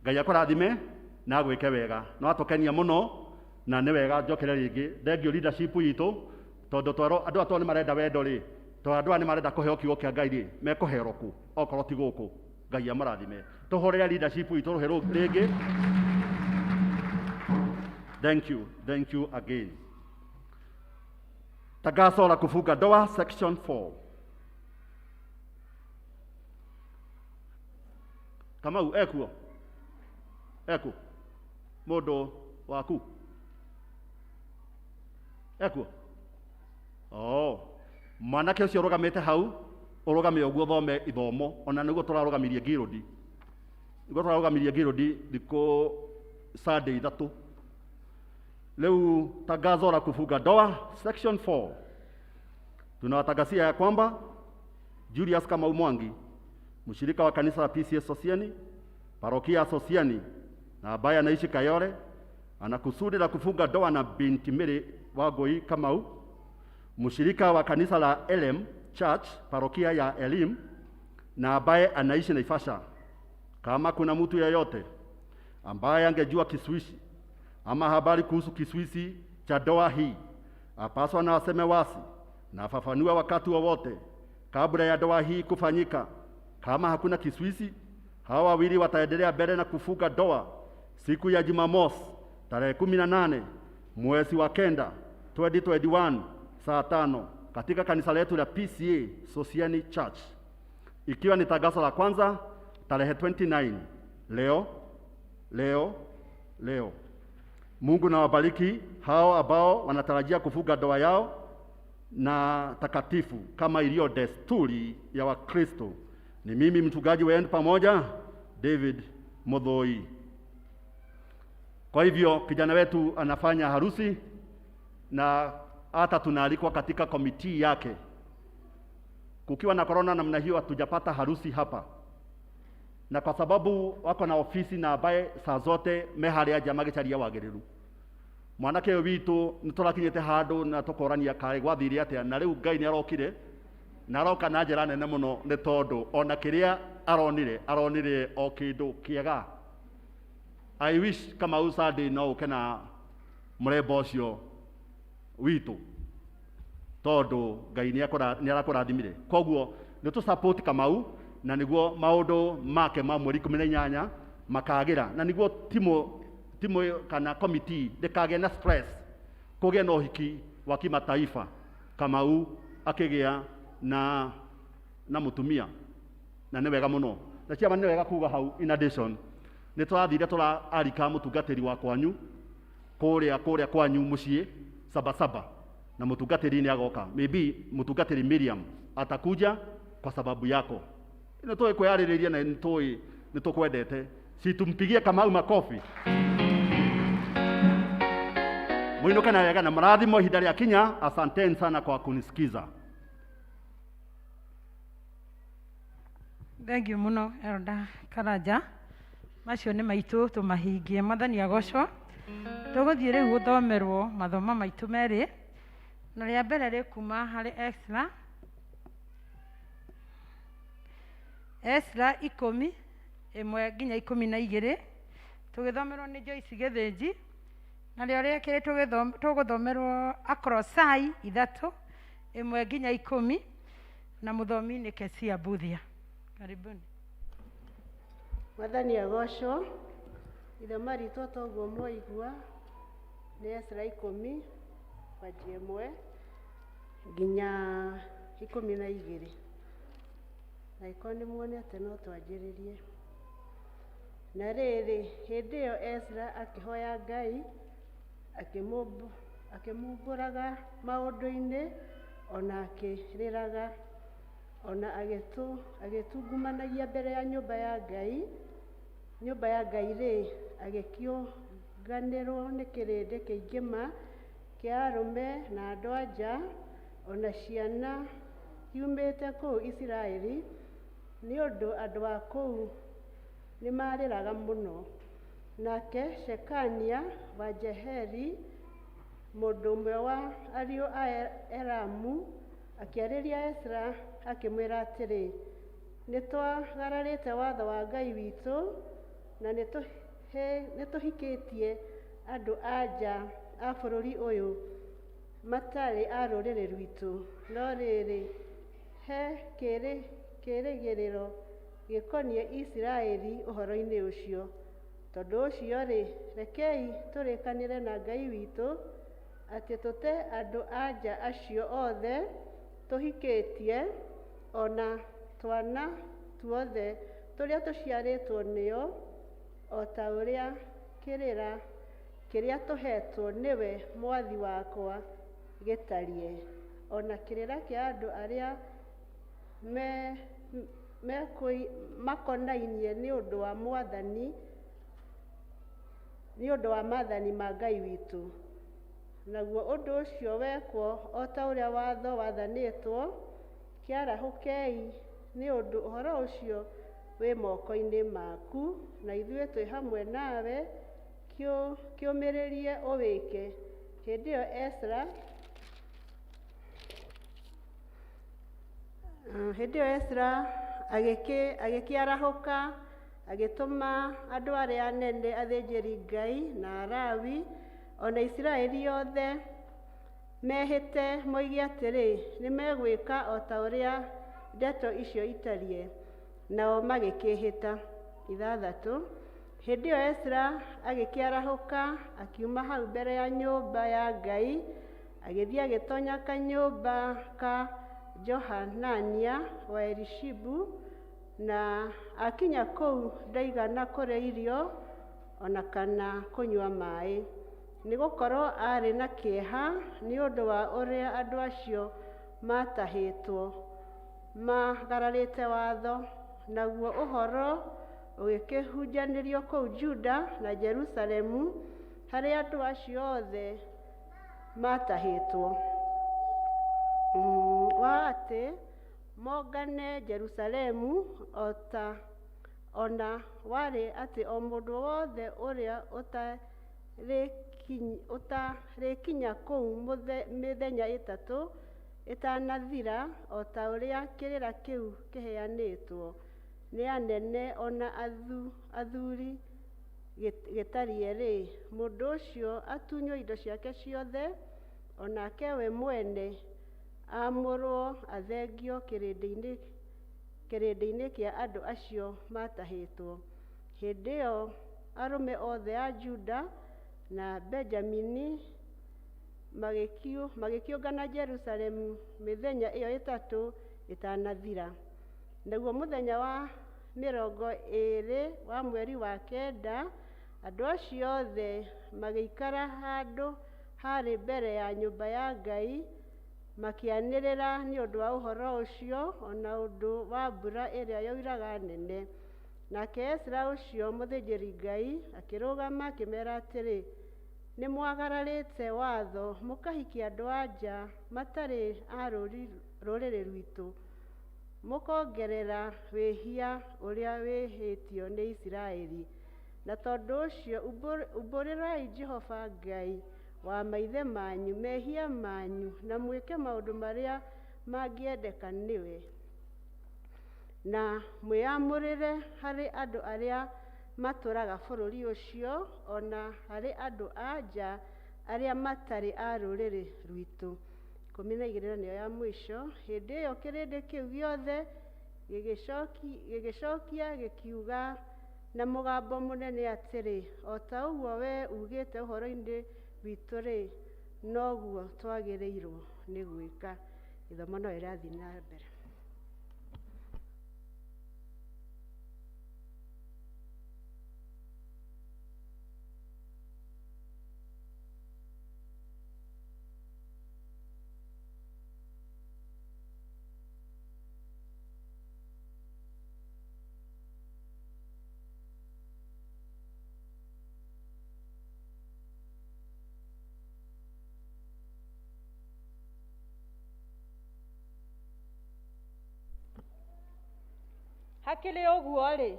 Ngai akũrathime na agwĩke wega. Nĩ watũkenia mũno na nĩ wega njokere rĩngĩ. Thengio leadership itũ tondũ twerwo andũ aya tondũ nĩ marenda wendo rĩ, tondũ andũ aya nĩ marenda kũheo kiugo kĩa Ngai rĩ, mekũherwo kũ okorwo ti gũkũ. Ngai amũrathime. Tũhũrĩre leadership itũ rũhĩ rĩngĩ. Thank you, thank you again. Tangazo la kufunga ndoa section 4. Kamau ekuo? Eku? Mũndũ waku? Ekuo? Oh, mwanake ũcio ũrũgamĩte hau, ũrũgame ũguo ũthome ithomo, ona nĩguo tũrarũgamirie Ngirũndi. Nĩguo tũrarũgamirie Ngirũndi thikũ Sunday ithatũ. Rĩu tangazo la kufunga ndoa section 4. Tunawatangazia ya kwamba Julius Kamau Mwangi, mshirika wa kanisa la PCEA Sosiani, parokia ya Sosiani, na ambaye anaishi Kayole, ana kusudi la kufunga ndoa na binti Mary Wangui Kamau, mshirika wa kanisa la Elim Church, parokia ya Elim, na ambaye anaishi Naivasha. Kama kuna mtu yeyote ambaye angejua Kiswisi ama habari kuhusu kiswisi cha ndoa hii, apaswa na aseme wasi na afafanue wakati wowote kabla ya ndoa hii kufanyika. Kama hakuna kiswisi, hawa wawili wataendelea mbele na kufunga ndoa siku ya Jumamosi tarehe 18 mwezi wa 9 2021 saa 5 katika kanisa letu la PCEA Sosiani Church, ikiwa ni tangazo la kwanza tarehe 29 leo leo leo. Mungu na wabariki hao ambao wanatarajia kufunga ndoa yao na takatifu kama iliyo desturi ya Wakristo. Ni mimi mchungaji wenu pamoja David Muthoi. Kwa hivyo kijana wetu anafanya harusi na hata tunaalikwa katika committee yake. Kukiwa na corona namna hiyo hatujapata harusi hapa. Na kwa sababu wako na ofisi na ambaye saa zote meharia nja magicaria wagiriru. Mwanake ũyũ witũ nĩ tũrakinyĩte handũ na tũkorania kaĩ gwathire atĩa, na rĩu Ngai nĩ arokire na aroka na njĩra nene mũno, nĩ tondũ ona kĩrĩa aronire, aronire o kĩndũ kĩega. I wish Kamau Sunday no ũke na mũrembo ũcio witũ, tondũ Ngai nĩ arakũrathimire. Koguo nĩ tũ support Kamau na nĩguo maũndũ make ma mweri 18 makagĩra, na nĩguo timu kana committee ndĩkagĩe na stress, kũgĩe na ũhiki wa kimataifa. Kamau akĩgĩa na mũtumia, na nĩ wega mũno. Na ciama nĩ wega kuga hau, in addition nĩ tũrathire tũraarika mũtungatĩri wa kwanyu kũrĩa kwanyu mũciĩ Sabasaba, na mũtungatĩri nĩ agoka. Maybe mũtungatĩri Miriam atakuja kwa sababu yako. Nĩ tũĩ kwĩyarĩrĩria na nĩ tũĩ nĩ tũkwendete. Si tumpigie Kamau makofi. Muinuke na wega na mrathimo ihinda rĩa kinya. Asanteni sana kwa kunisikiza. Thank you muno Elda Karanja. Macio nĩ maitũ tũmahingie. Mwathani agocwo. Tũgũthiĩ rĩu gũthomerwo mathomo maitũ merĩ, na rĩa mbere rĩ kuma harĩ Ezra. Ezra 10 1 nginya 12, tũgĩthomerwo nĩ Joyce Gĩthĩnji, na rĩo rĩa kerĩ tũgũthomerwo Akolosai 3 1 nginya 10, na mũthomi nĩ Kesia Mbuthia. Karibuni. Mwathani agocwo. Ithoma ritũ toguo mwaigua nĩ Ezra 10 kwanjia 1 nginya 12. Na ĩkorwo nĩ muonete no twanjĩrĩrie. Na rĩrĩ, hĩndĩ ĩyo Ezra akĩhoya Ngai, akĩmumbũraga maũndũ-inĩ, ona akĩrĩraga, ona agĩtungumanagia mbere ya nyũmba ya Ngai. Nyũmba ya Ngai rĩ, agĩkĩũnganĩrwo nĩ kĩrĩndĩ kĩingĩ ma kĩa arũme na andũ-a-nja, ona ciana kiumĩte kũu Isiraeli, nĩ ũndũ andũ a kũu nĩmarĩraga mũno. Nake Shekania wa Jeheri, mũndũ ũmwe wa ariũ a Elamu, akĩarĩria Ezra akĩmwĩra atĩrĩ, nĩtwagararĩte watho wa Ngai witũ, na nĩtũhikĩtie andũ-a-nja a bũrũri ũyũ matarĩ a rũrĩrĩ rwitũ. No rĩrĩ, he kĩĩrĩgĩrĩro gĩkoniĩ Isiraeli ũhoro-inĩ ũcio. Tondũ ũcio-rĩ, rekei tũrĩkanĩre na Ngai witũ atĩ tũte andũ-a-nja acio othe tũhikĩtie, ona twana tuothe tũrĩa tũciarĩtwo nĩo, o ta ũrĩa kĩrĩra kĩrĩa tũheetwo nĩwe mwathi wakwa gĩtariĩ, ona kĩrĩra kĩa andũ arĩa makonainie nĩ ũndũ wa mwathani, nĩ ũndũ wa maathani ma Ngai witũ. Naguo ũndũ ũcio wekwo o ta ũrĩa watho wathanĩtwo, kĩarahũkei, nĩ ũndũ ũhoro ũcio wĩ moko-inĩ maku, na ithuĩ twĩ hamwe nawe, kĩũmĩrĩrie ũwĩke. Hĩndĩ ĩyo Ezra agĩkĩarahũka, agĩtũma andũ arĩa anene athĩnjĩri-Ngai na Alawi, ona Isiraeli othe mehĩte moige atĩrĩ, nĩmegwĩka o ta ũrĩa ndeto icio itariĩ. Nao magĩkĩĩhĩta. 6. Hĩndĩ ĩyo Ezra agĩkĩarahũka, akiuma hau mbere ya nyũmba ya Ngai, agĩthiĩ agĩtoonya kanyũmba ka Johanania wa Elishibu, na akinya kũu ndaigana kũrĩa irio ona kana kũnyua maaĩ, nĩgũkorwo aarĩ na kĩeha nĩ ũndũ wa ũrĩa andũ acio maatahĩtwo magararĩte watho. Naguo ũhoro ũgĩkĩhunjanĩrio kũu Juda na Jerusalemu, harĩa andũ acio othe maatahĩtwo, wa atĩ mongane Jerusalemu, ona warĩ atĩ o mũndũ wothe ũrĩa ũtarĩkinya kũu mĩthenya 3 ĩtanathira, o ta ũrĩa kĩrĩra kĩu kĩheanĩtwo nĩ anene ona athuri gĩtariĩ-rĩ, mũndũ ũcio atunywo indo ciake ciothe, onake we mwene aamũrwo athengio kĩrĩndĩ-inĩ kĩa andũ acio maatahĩtwo. Hĩndĩ ĩyo arũme othe a Juda na Benjamini magĩkĩũngana Jerusalemu mĩthenya ĩyo 3 ĩtanathira. Naguo mũthenya wa 20 wa mweri wa 9, andũ acio othe magĩikara handũ haarĩ mbere ya nyũmba ya Ngai, makĩanĩrĩra nĩ ũndũ wa ũhoro ũcio, ona ũndũ wa mbura ĩrĩa yoiraga nene. Nake Ezra ũcio mũthĩnjĩri-Ngai akĩrũgama akĩmeera atĩrĩ, nĩmwagararĩte watho mũkahikia andũ-a-nja matarĩ a rũrĩrĩ rwitũ, Mũkongerera wĩhia ũrĩa wĩhĩtio nĩ Isiraeli. Na tondũ ũcio umbũrĩrai Jehova Ngai wa maithe manyu mehia manyu na mwĩke maũndũ marĩa mangĩendeka nĩwe, na mwĩamũrĩre harĩ andũ arĩa matũũraga bũrũri ũcio, o na harĩ andũ a nja arĩa matarĩ a rũrĩrĩ rwitũ. 12 na nĩyo ya mũico. Hĩndĩ ĩyo kĩrĩndĩ kĩu gĩothe gĩgĩcokia gĩkiuga na mũgambo mũnene atĩrĩ, o ta ũguo wee ugĩte ũhoro-inĩ witũ-rĩ, noguo twagĩrĩirwo nĩ gwĩka. Gĩthomo no ĩrathiĩ na mbere. Hakĩrĩ ũguo-rĩ,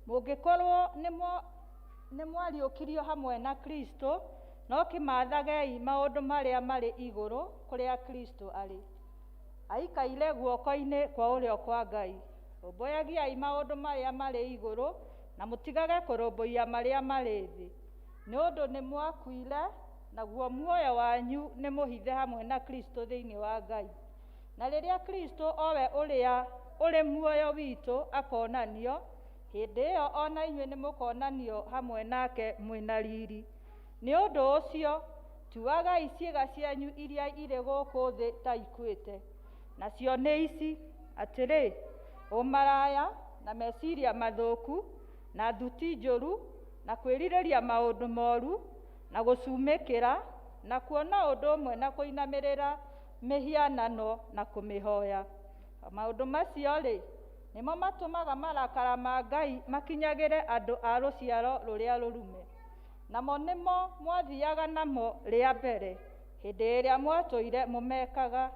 mũngĩkorwo nĩ mwariũkirio hamwe na Kristo, no kĩmathagei maũndũ marĩa marĩ igũrũ kũrĩa Kristo arĩ, aikaire guoko-inĩ kwa ũrĩo kwa Ngai. Rũmbũyagiai maũndũ marĩa marĩ igũrũ na mũtigage kũrũmbũiya marĩa marĩ thĩ, nĩ ũndũ nĩ mwakuire, naguo muoyo wanyu nĩ mũhithe hamwe na Kristo thĩinĩ wa Ngai. Na rĩrĩa Kristo owe ũrĩa ũrĩ muoyo witũ akonanio, hĩndĩ ĩyo o na inyuĩ nĩ mũkonanio hamwe nake mwĩ na riri. Nĩ ũndũ ũcio, tuagai ciĩga cianyu iria irĩ gũkũ thĩ ta ikuĩte, nacio nĩ ici, atĩrĩ, ũmaraya, na meciria mathũku, na thuti njũru, na kwĩrirĩria maũndũ moru, na gũcumĩkĩra, na kuona ũndũ ũmwe na kũinamĩrĩra mĩhianano na kũmĩhoya. Maũndũ macio-rĩ, nĩmo matũmaga marakara ma Ngai makinyagĩre andũ a rũciaro rũrĩa rũrume. Namo nĩmo mwathiaga namo rĩa mbere, hĩndĩ ĩrĩa mwatũire mũmekaga.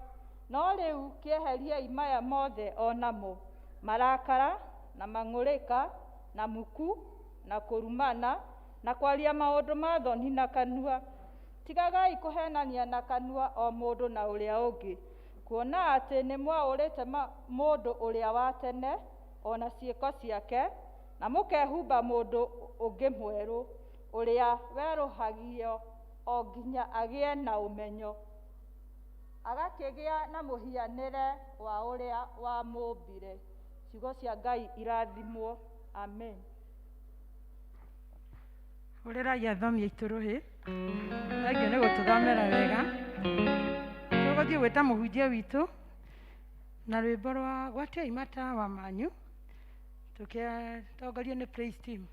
No rĩu kĩeheriei maya mothe o namo, marakara, na mang'ũrĩka, na muku, na kũrumana, na kwaria maũndũ ma thoni na kanua. Tigagai kũhenania na kanua o mũndũ na ũrĩa ũngĩ, kuona atĩ nĩ mwaũrĩte mũndũ ũrĩa wa tene o na ciĩko ciake, na mũkehumba mũndũ ũngĩ mwerũ, ũrĩa werũhagio o nginya agĩe na ũmenyo, agakĩgĩa na mũhianĩre wa ũrĩa wamũmbire. Ciugo cia Ngai irathimwo. Amen. Hũrĩrai athomi aitũ rũhĩ. Thengiũ nĩ gũtũthomera wega. Tũgũthiĩ gwĩta mũhunjia witũ na rwĩmbo rwa gwatiai matawa manyu, tũkĩtongorio nĩ praise team.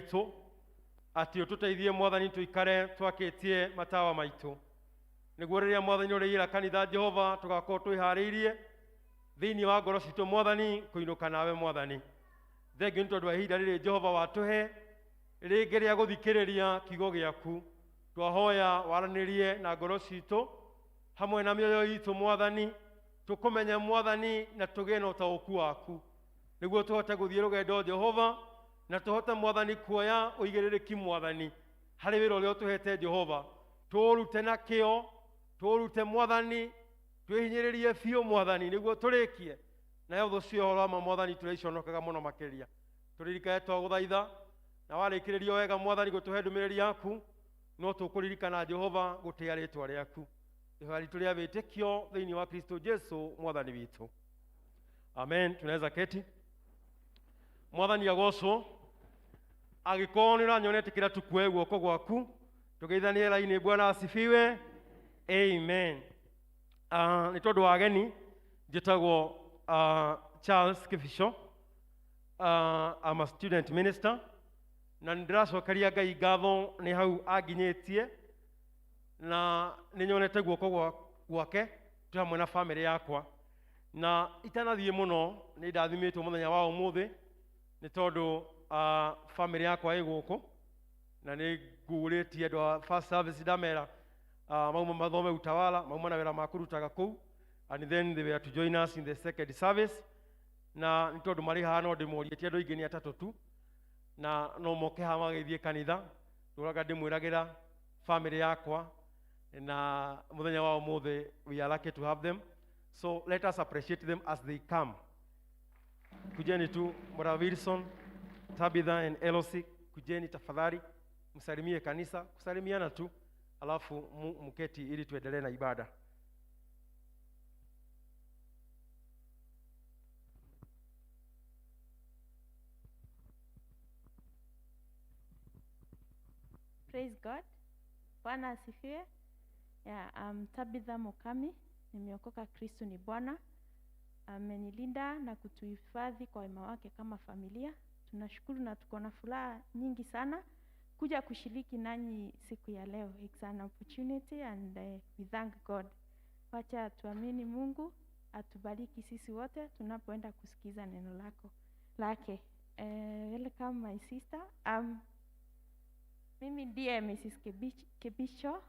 witũ atĩ ũtũteithie mwathani tũikare twakĩtie matawa maitũ nĩguo rĩrĩa mwathani ũrĩira kanitha Jehova tũgakorwo twĩharĩirie thĩinĩ wa ngoro citũ mwathani kũinũka nawe mwathani. Thengiũ nĩ tondũ wa ihinda rĩrĩ Jehova watũhe rĩngĩ rĩa gũthikĩrĩria kiugo gĩaku. Twahoya waranĩrie na ngoro citũ hamwe na mĩoyo itũ mwathani, tũkũmenye mwathani na tũgĩe na ũtaũku waku nĩguo tũhote gũthiĩ rũgendo Jehova na tũhote mwathani kuoya ũigĩrĩrĩki mwathani harĩ wĩra ũrĩa ũtũhete Jehova. Tũũrute na kĩo, tũũrute mwathani, twĩhinyĩrĩrie biũ mwathani nĩguo tũrĩkie nayo thũ cia ũhoro wa ma mwathani tũrĩiconokaga mũno makĩria. Tũririkane twagũthaitha na warĩkĩrĩrio wega mwathani gũtũhe ndũmĩrĩri yaku, no tũkũririkana Jehova gũtĩa rĩtwa rĩaku. Ihoya ritũ rĩa wĩtĩkio thĩinĩ wa Kristo Jesu mwathani witũ, amen. Tunaweza keti. Mwathani agocwo. Angĩkorwo nĩ ũranyona ĩtĩkĩra tukue guoko gwaku tũgeithanie raini. Bwana asifiwe, amen. Nĩ tondũ wa ageni, njĩtagwo Charles Kibicho. I'm a student minister na nĩ ndĩracokeria Ngai ngatho nĩ hau anginyĩtie na nĩ nyonete guoko gwake twĩ hamwe na bamĩrĩ yakwa. Na itanathiĩ mũno nĩ ndathimĩtwo mũthenya wa ũmũthĩ nĩ tondũ bamĩrĩ yakwa ĩ gũkũ na nĩ ngũrĩtie andũ a first service ndamera mauma mathome utawala mauma na wĩra makũrutaga kũu, and then they were to join us in the second service. Na nĩ tondũ marĩ haha no ndĩmorie, ti andũ aingĩ, nĩ atatũ tu, na no moke haha magĩthiĩ kanitha. Tũraga ndĩmwĩragĩra family yakwa na mũthenya wa ũmũthĩ we are lucky to have them, so let us appreciate them as they come. Kujeni tu, Brother Wilson, Tabitha and Elosi, kujeni tafadhali msalimie kanisa, kusalimiana tu, alafu mketi ili tuendelee na ibada. Praise God. Bwana asifiwe. Yeah, I'm Tabitha Mukami. Nimeokoka, Kristo ni Bwana. Amenilinda na kutuhifadhi kwa wema wake kama familia. Tunashukuru na tuko na furaha nyingi sana kuja kushiriki nanyi siku ya leo. It's an opportunity and we thank God. Wacha tuamini Mungu atubariki sisi wote tunapoenda kusikiza neno lako lake. Welcome my sister. Mimi ndiye Mrs. Kibicho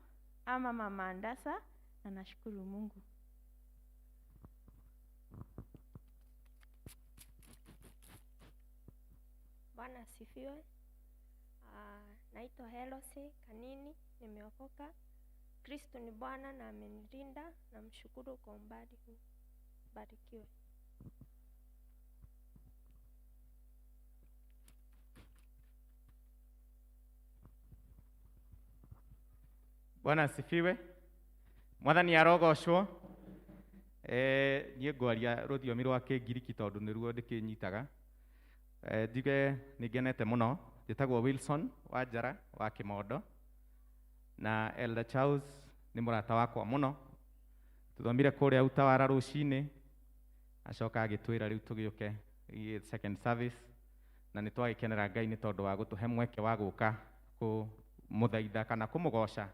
ama Mama Andasa na nashukuru Mungu. Bwana asifiwe. Naitwa Helosi Kanini, nimeokoka. Kristo ni Bwana na amenilinda, namshukuru kwa umbali huu. Barikiwe. Bwana asifiwe. Mwathani arogocwo. Niĩ ngwaria rũthiomi rwa Kĩngiriki tondũ nĩruo ndĩkĩnyitaga. Njuge nĩ ngenete mũno. Njĩtagwo Wilson Wanjara wa Kĩmondo na Elder Charles nĩ mũrata wakwa mũno. Tũthomire kũrĩa Utawara rũcinĩ, acoka agĩtwĩra rĩu tũgĩũke second service, na nĩ twagĩkenera Ngai nĩ tondũ wa gũtũhe mweke wa gũka kũmũthaitha kana kũmũgoca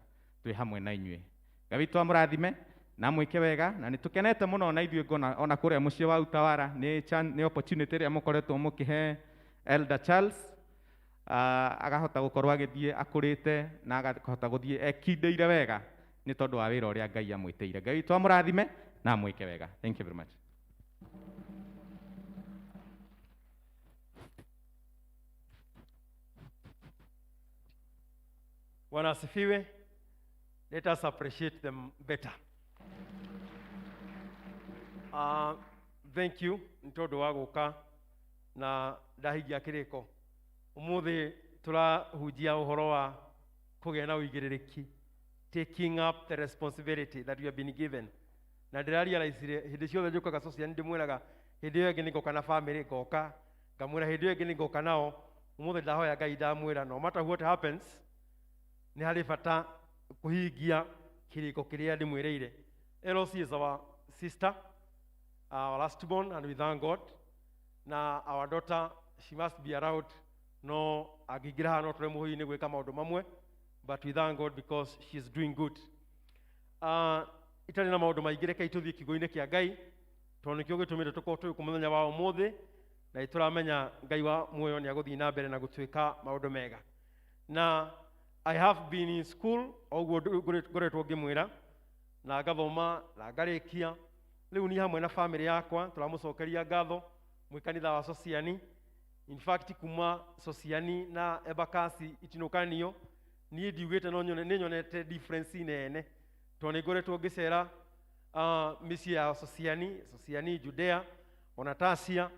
twĩ hamwe na inyuĩ. Ngai witũ amũrathime na amwĩke wega, na nĩ tũkenete mũno na ithuĩ ngona ona kũrĩa mũciĩ wa Utawara nĩ opportunity ĩrĩa mũkoretwo mũkĩhe Elder Charles, agahota gũkorwo agĩthiĩ akũrĩte na agahota gũthiĩ ekindĩire wega nĩ tondũ wa wĩra ũrĩa Ngai amwĩtĩire. Ngai witũ amũrathime na amwĩke wega. Thank you very much. Bwana asifiwe. Let us appreciate them better. Thank you nĩ tondũ wa gũka na ndahingia kĩrĩko. Ũmũthĩ tũrahunjia ũhoro wa kũgĩa na ũigĩrĩrĩki, taking up the responsibility that you have been given. Na ndĩrarealize hĩndĩ ciothe njũkaga social ndĩmwĩraga hĩndĩ ĩyo ĩngĩ nĩngoka na family, ngoka ngamwĩra hĩndĩ ĩyo ĩngĩ nĩngoka nao. Ũmũthĩ ndahoya Ngai ndamwĩra no matter what happens nĩ harĩ bata kũhingia kĩrĩko kĩrĩa ndĩmwĩrĩire. Elosi is our sister, our last born, and we thank God. Na our daughter, she must be around No angĩingĩra haha no tũremwo hihi nĩ gwĩka maũndũ mamwe, but we thank God because she is doing good. Itarĩ na maũndũ maingĩ, rekei tũthiĩ kiugo-inĩ kĩa Ngai, tondũ nĩkĩo gĩtũmĩte tũkorwo tũrĩ kuo mũthenya wa ũmũthĩ, na nĩ tũramenya Ngai wa muoyo nĩ agũthiĩ na mbere na gũtuĩka maũndũ mega. Na I have been in school, o ũguo ngoretwo ngĩmwĩra, na ngathoma na ngarĩkia. Rĩu niĩ hamwe na family yakwa tũramũcokeria ngatho mwĩ kanitha wa Sociani. In fact, kuma Sociani na Embakasi itinũkanio, niĩ ndiugĩte no nyone, nĩ nyonete difference nene, tondũ nĩ ngoretwo ngĩcera mĩciĩ ya Sociani, Sociani Judea ona Tasia,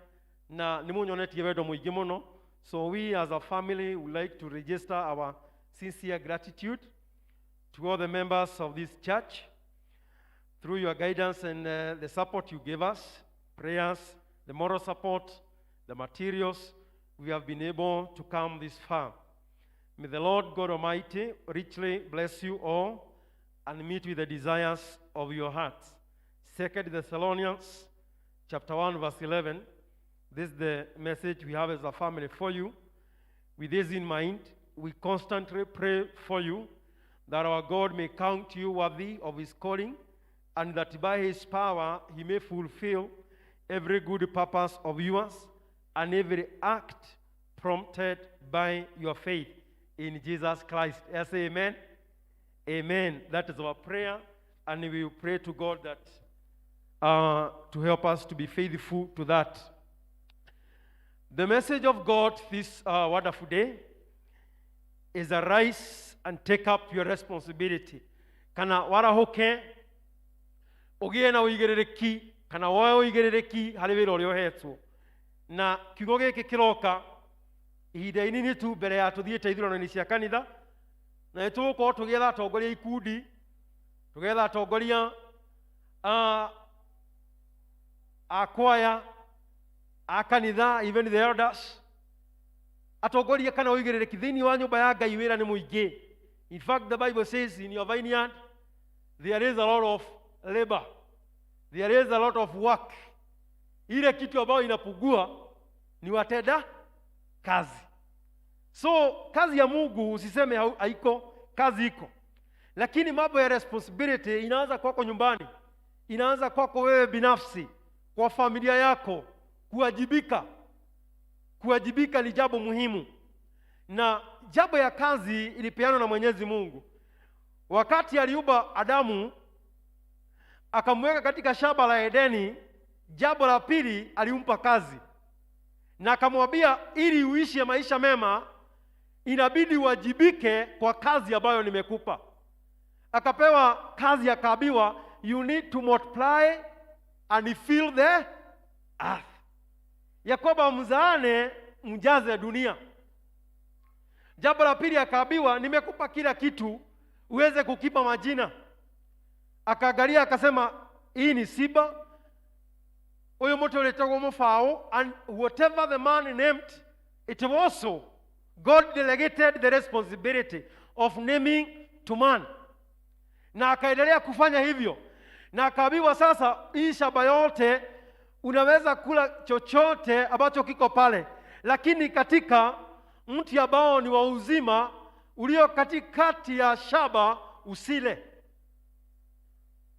na nĩ mũnyonetie wendo mũingĩ mũno. So we as a family would like to register our sincere gratitude to all the members of this church. Through your guidance and the support you gave us, prayers, the moral support, the materials, we have been able to come this far. May the Lord God Almighty richly bless you all and meet with the desires of your hearts. 2 Thessalonians chapter 1, verse 11. This is the message we have as a family for you. With this in mind, we constantly pray for you, that our God may count you worthy of his calling, and that by his power he may fulfill every good purpose of yours and every act prompted by your faith in Jesus Christ. I say amen. Amen. That is our prayer, and we will pray to God that to help us to be faithful to that. The message of God this wonderful day is arise and take up your responsibility. Kana warahuke ũgĩe na ũigĩrĩrĩki, kana woe ũigĩrĩrĩki harĩ wĩra ũrĩa ũhetwo. Na kiugo gĩkĩ kĩroka ihinda inini tu mbere ya tũthiĩte ithurano-inĩ cia kanitha, na nĩ tũgũkorwo tũgĩetha atongoria ikundi, tũgetha atongoria a kwaya, a kanitha, even the elders, atongoria kana ũigĩrĩrĩki thĩinĩ wa nyũmba ya Ngai. Wĩra nĩ mũingĩ. In fact, the Bible says in your vineyard there is a lot of labor, there is a lot of work. Ile kitu ambayo inapungua ni watenda kazi. So kazi ya Mungu usiseme haiko, kazi iko, lakini mambo ya responsibility inaanza kwako nyumbani, inaanza kwako wewe binafsi, kwa familia yako. Kuwajibika, kuwajibika ni jambo muhimu, na jambo ya kazi ilipeanwa na Mwenyezi Mungu wakati aliumba Adamu akamweka katika shamba la Edeni. Jambo la pili alimpa kazi na akamwambia, ili uishi maisha mema inabidi uwajibike kwa kazi ambayo nimekupa. Akapewa kazi, akaambiwa you need to multiply and fill the earth, ya kwamba mzaane mjaze dunia. Jambo la pili akaambiwa, nimekupa kila kitu uweze kukipa majina. Akaangalia akasema, hii ni simba, huyu mtu uletagwo mũbaũ, and whatever the man named it was so. God delegated the responsibility of naming to man, na akaendelea kufanya hivyo, na akaambiwa sasa, hii shamba yote unaweza kula chochote ambacho kiko pale, lakini katika mti ambao ni wa uzima ulio katikati ya shamba usile.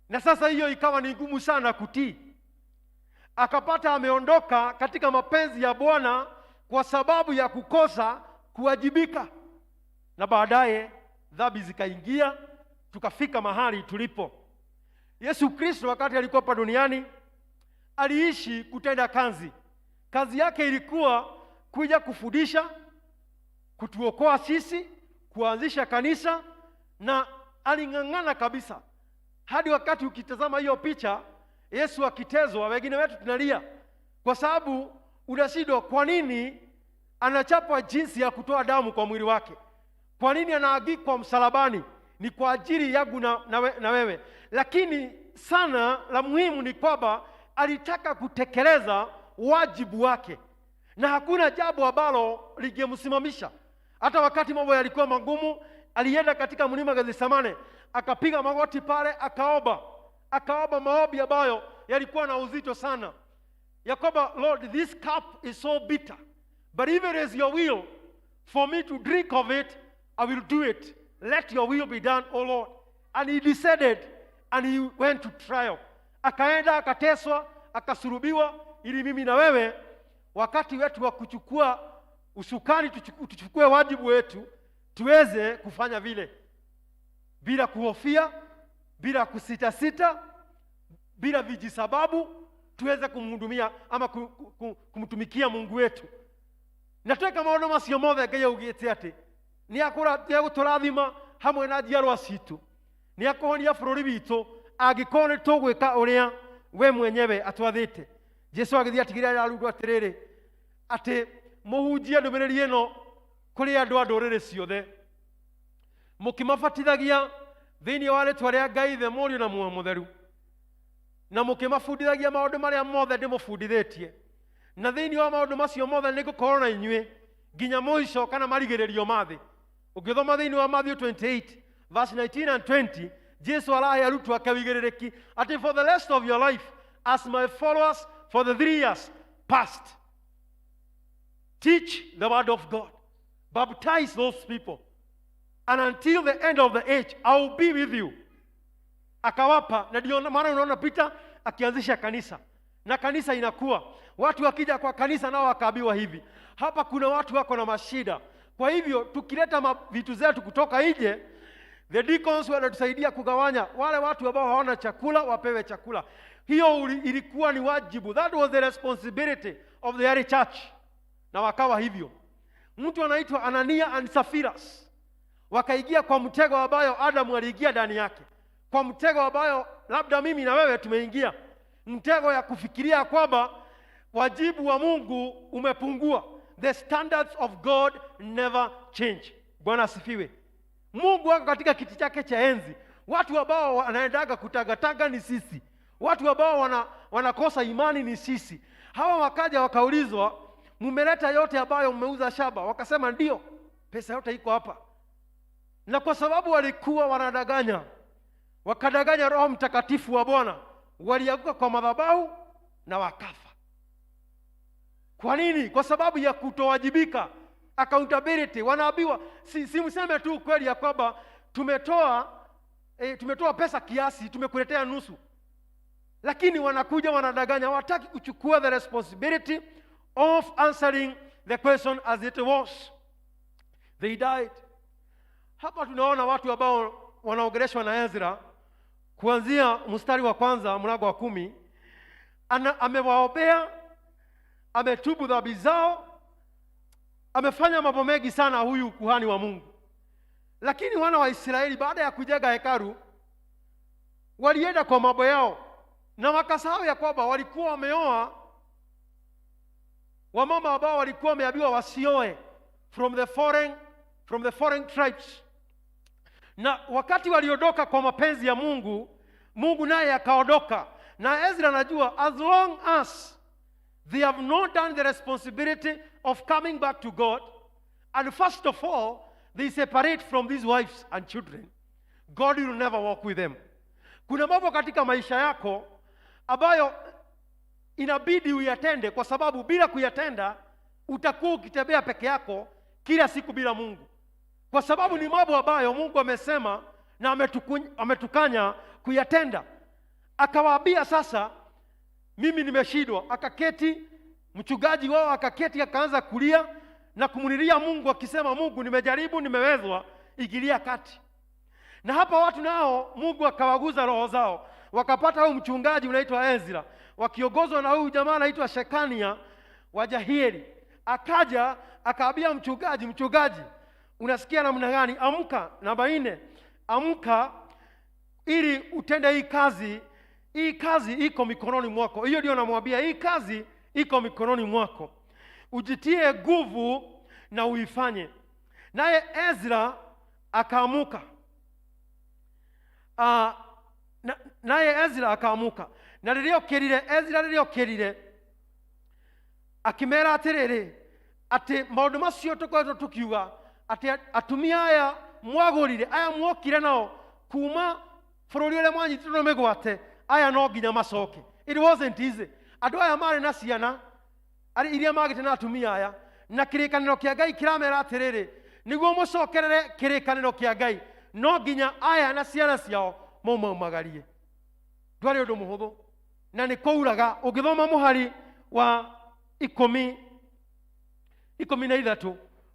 Na sasa hiyo ikawa ni ngumu sana kutii. Akapata ameondoka katika mapenzi ya Bwana kwa sababu ya kukosa kuwajibika, na baadaye dhambi zikaingia, tukafika mahali tulipo. Yesu Kristo wakati alikuwa hapa duniani aliishi kutenda kazi. Kazi yake ilikuwa kuja kufundisha, kutuokoa sisi, kuanzisha kanisa, na aling'ang'ana kabisa hadi wakati ukitazama hiyo picha Yesu akitezwa, wengine wetu tunalia kwa sababu unashindwa, kwa nini anachapwa jinsi ya kutoa damu kwa mwili wake? Kwa nini anaangikwa msalabani? Ni kwa ajili yangu na wewe. Lakini sana la muhimu ni kwamba alitaka kutekeleza wajibu wake, na hakuna jambo ambalo lingemsimamisha. Hata wakati mambo yalikuwa magumu, alienda katika mlima Gethsemane, akapiga magoti pale, akaomba. Akaomba maombi ambayo yalikuwa na uzito sana, ya kwamba Lord, this cup is so bitter, but if it is your will, For me to drink of it, I will do it. Let your will be done, O Lord. And he decided and he went to trial. Akaenda akateswa, akasulubiwa ili mimi na wewe wakati wetu wa kuchukua usukani tuchukue wajibu wetu tuweze kufanya vile bila kuhofia, bila kusitasita, bila vijisababu, tuweze kumhudumia ama kumtumikia Mungu wetu. Na tweka maũndũ macio mothe Ngai augĩte atĩ nĩ egũtũrathima hamwe na njiarwa citũ, nĩ akũhonia bũrũri witũ angĩkorwo nĩ tũgwĩka ũrĩa we mwenyewe atwathĩte. Jesu agĩthiĩ atigĩrĩra arutwo atĩrĩrĩ, atĩ mũhunjie ndũmĩrĩri ĩno kũrĩ andũ a ndũrĩrĩ ciothe, mũkĩmabatithagia thĩinĩ wa rĩtwa rĩa Ngai Ithe, Mũriũ na Muoyo Mũtheru, na mũkĩmabundithagia maũndũ marĩa mothe ndĩmũbundithĩtie, na thĩinĩ wa maũndũ macio mothe nĩngũkorwo na inyuĩ nginya mũico kana marigĩrĩrio ma thĩ. Ũngĩthoma thĩinĩ wa Matthew 28 verse 19 and 20, Jesu arahe arutwo ake wĩigĩrĩrĩki atĩ for the rest of your life as my followers, for the 3 years past, teach the word of God, baptize those people, and until the end of the age I will be with you. Akawapa, na ndio maana unaona Peter akianzisha kanisa na kanisa inakuwa, watu wakija kwa kanisa nao wakaambiwa hivi, hapa kuna watu wako na mashida, kwa hivyo tukileta vitu zetu kutoka nje, the deacons wanatusaidia kugawanya wale watu ambao hawana chakula wapewe chakula. Hiyo ilikuwa ni wajibu, that was the responsibility of the early church, na wakawa hivyo. Mtu anaitwa Anania and Sapphira wakaingia kwa mtego ambayo Adamu aliingia ndani yake, kwa mtego ambayo labda mimi na wewe tumeingia, mtego ya kufikiria kwamba wajibu wa Mungu umepungua. The standards of God never change. Bwana asifiwe. Mungu ako katika kiti chake cha enzi. Watu ambao wanaendaga kutagatanga ni sisi, watu ambao wanakosa imani ni sisi. Hawa wakaja wakaulizwa, "Mmeleta yote ambayo mmeuza shamba?" Wakasema, "Ndio, pesa yote iko hapa." Na kwa sababu walikuwa wanadanganya, wakadanganya Roho Mtakatifu wa Bwana, walianguka kwa madhabahu na wakafa. Kwa nini? Kwa sababu ya kutowajibika, accountability. Wanaambiwa si mseme tu kweli ya kwamba tumetoa pesa kiasi, tumekuletea nusu, lakini wanakuja wanadanganya, hawataki kuchukua the responsibility of answering the question as it was. They died. Hapa tunaona watu ambao wanaongeleshwa na Ezra kuanzia mstari wa kwanza mlango wa 10. Amewaombea, ametubu dhambi zao, amefanya mambo mengi sana huyu kuhani wa Mungu. Lakini wana wa Israeli baada ya kujenga hekalu walienda kwa mambo yao na wakasahau ya kwamba walikuwa wameoa wamama ambao walikuwa wameambiwa wasioe from the foreign tribes. Na wakati waliondoka kwa mapenzi ya Mungu, Mungu naye akaondoka. Na Ezra anajua as long as they have not done the responsibility of coming back to God, and first of all they separate from these wives and children, God will never walk with them. Kuna mambo katika maisha yako ambayo inabidi uyatende, kwa sababu bila kuyatenda utakuwa ukitembea peke yako kila siku bila Mungu, kwa sababu ni mambo ambayo Mungu amesema na ametukanya kuyatenda. Akawaambia, "Sasa mimi nimeshindwa." Akaketi, mchungaji wao akaketi, akaanza kulia na kumlilia Mungu akisema, "Mungu, nimejaribu, nimewezwa, ingilia kati." Na hapa watu nao Mungu akawaguza roho zao, wakapata huyu mchungaji unaitwa Ezra, wakiongozwa na huyu jamaa anaitwa Shekania wa Jahieli. Akaja akaambia mchungaji, "Mchungaji, unasikia namna gani? Amka." Namba 4, amka ili utende hii kazi. Hii kazi iko mikononi mwako. Hiyo ndio namwambia, hii kazi iko mikononi mwako, ujitie nguvu na uifanye. Naye Ezra akaamuka. Naye Ezra akaamuka, na rĩrĩa okĩrire, Ezra rĩrĩa okĩrire, akĩmera atĩrĩrĩ, atĩ maũndũ macio tũkoretwo tũkiuga atĩ atumia aya mwagũrire, aya muokire nao kuma bũrũri ũrĩa mwanyitĩtwo mĩgwate, aya no nginya macoke. It wasn't easy. Andũ aya marĩ na ciana iria magĩte na atumia aya, Na kĩrĩkanĩro kĩa Ngai kĩramera atĩrĩrĩ, nĩguo mũcokerere kĩrĩkanĩro kĩa Ngai no nginya aya na ciana ciao maumaumagarie. Ndwarĩ ũndũ mũhũthũ na nĩ kũuraga. Ũngĩthoma mũhari wa 13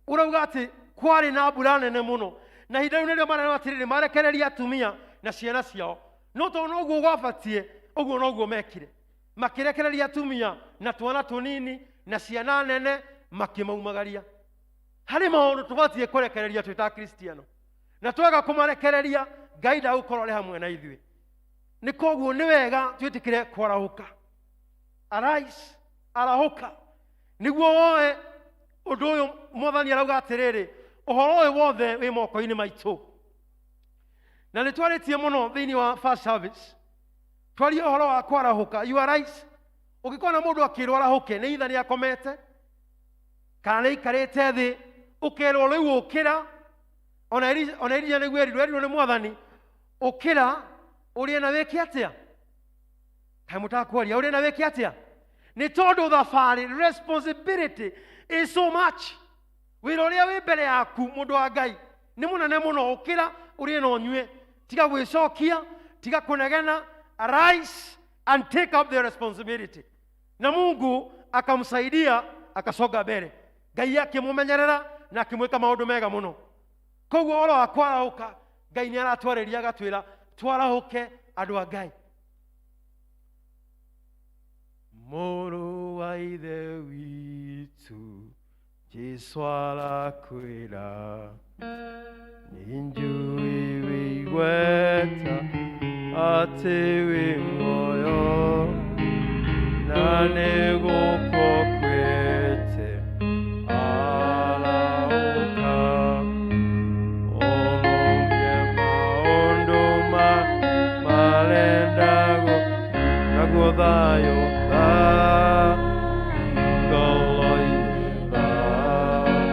ũrauga atĩ kwarĩ na mbura nene mũno, na ihinda rĩu nĩrĩo marerwo atĩrĩrĩ, marekererie atumia na ciana ciao. No tondũ noguo gwabatiĩ, ũguo noguo mekire, makĩrekereria atumia na twana tũnini na ciana nene, makĩmaumagaria. Harĩ maũndũ tũbatiĩ kũrekereria twĩ ta Akristiano, na twaga kũmarekereria Ngai ndagũkorwo arĩ hamwe na ithuĩ. Nĩ koguo nĩ wega twĩtĩkĩre kwarahũka. Arise, arahũka, nĩguo woe ũndũ ũyũ. Mwathani arauga atĩrĩrĩ, ũhoro ũyũ wothe wĩ moko-inĩ maitũ. Na nĩ twarĩtie mũno thĩinĩ wa first service, twarie ũhoro wa kwarahũka. You arise. Ũngĩkona mũndũ akĩrwo arahũke, nĩ itha nĩ akomete kana nĩ aikarĩte thĩ, ũkerwo rĩu ũkĩra. Ona Elija nĩguo erirwo, erirwo nĩ Mwathani, ũkĩra ũrĩe na wĩke atĩa? Kaĩ mũtakwaria? Ũrĩe na wĩke atĩa? Nĩ tondũ thabarĩ, responsibility is so much. Wĩra ũrĩa wĩ mbere yaku, mũndũ wa Ngai, nĩ mũnene mũno. Ũkĩra ũrĩe na ũnyue, tiga gwĩcokia, tiga kũnegena. Arise and take up the responsibility. Na Mungu akamsaidia akasonga mbere. Ngai akĩmũmenyerera na akĩmwĩka maũndũ mega mũno. Koguo ũhoro wa kwarahũka, Ngai nĩ aratwarĩria agatwĩra twarahũke, andũ a Ngai. Mũrũ wa Ithe witũ, Jesu arakwĩra, nĩ njũĩ wĩ igweta atĩ wĩ muoyo, na nĩ gũkũkwĩte, arahũka ũrũmie maũndũ marendagwo naguo thayũ ngoro-inĩ, thayũ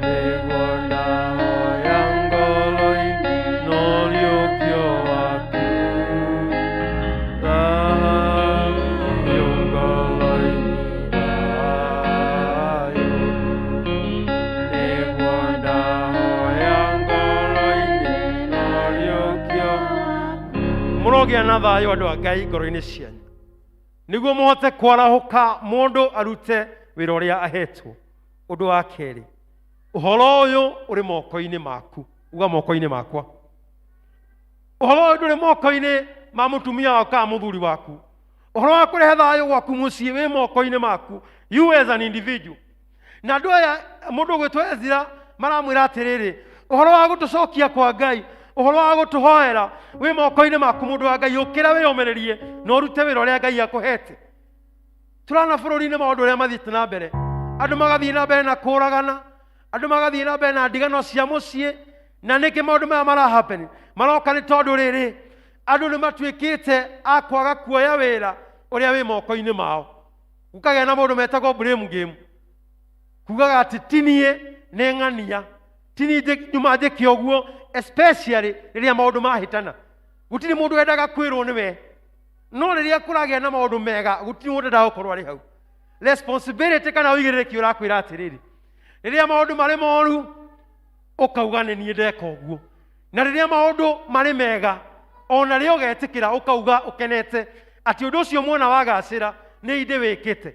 nĩguo ndahoya ngoro-inĩ, no riũkio waku, thayũ ngoro-inĩ, thayũ nĩguo ndahoya ngoro-inĩ, no riũkio. Mũrogĩa na thayũ, andũ a Ngai, ngoro-inĩ cianyu, nĩguo mũhote kwarahũka, mũndũ arute wĩra ũrĩa ahetwo. Ũndũ wa kerĩ, ũhoro ũyũ ũrĩ moko-inĩ maku. Uga, moko-inĩ makwa. Ũhoro ũyũ ndũrĩ moko-inĩ ma mũtumia waku kana mũthuri waku. Ũhoro wa kũrehe thayũ gwaku mũciĩ wĩ moko-inĩ maku, you as an individual. Na andũ aya, mũndũ ũgwĩtwo Ezira, maramwĩra atĩrĩrĩ, ũhoro wa gũtũcokia kwa Ngai, ũhoro wa gũtũhoera wĩ moko-inĩ maku, mũndũ wa Ngai. Ũkĩra, wĩyũmĩrĩrie na ũrute wĩra ũrĩa Ngai akũhete. Tũrona bũrũri-inĩ maũndũ ũrĩa mathiĩte na mbere, andũ magathiĩ na mbere na kũragana, andũ magathiĩ na mbere na ndigano cia mũciĩ. Na nĩkĩ maũndũ maya mara happen? Maroka nĩ tondũ rĩrĩ, andũ nĩ matuĩkĩte a kwaga kuoya wĩra ũrĩa wĩ moko-inĩ mao. Gũkagĩa na maũndũ metagwo blame game, kugaga atĩ ti niĩ, nĩ ng'ania, ti niĩ nyuma njĩke ũguo, especially rĩrĩa maũndũ mahĩtana. Gũtirĩ mũndũ wendaga kwĩrwo nĩwe, no rĩrĩa kũragĩa na maũndũ mega, gũtirĩ mũndũ endaga gũkorwo arĩ hau. Responsibility kana ũigĩrĩrĩki ũrakwĩra atĩrĩrĩ, rĩrĩa maũndũ marĩ moru ũkauga nĩ niĩ ndeka ũguo, na rĩrĩa maũndũ marĩ mega ona rĩo ũgetĩkĩra, ũkauga ũkenete atĩ ũndũ ũcio mwona wagacĩra nĩ indĩ wĩkĩte.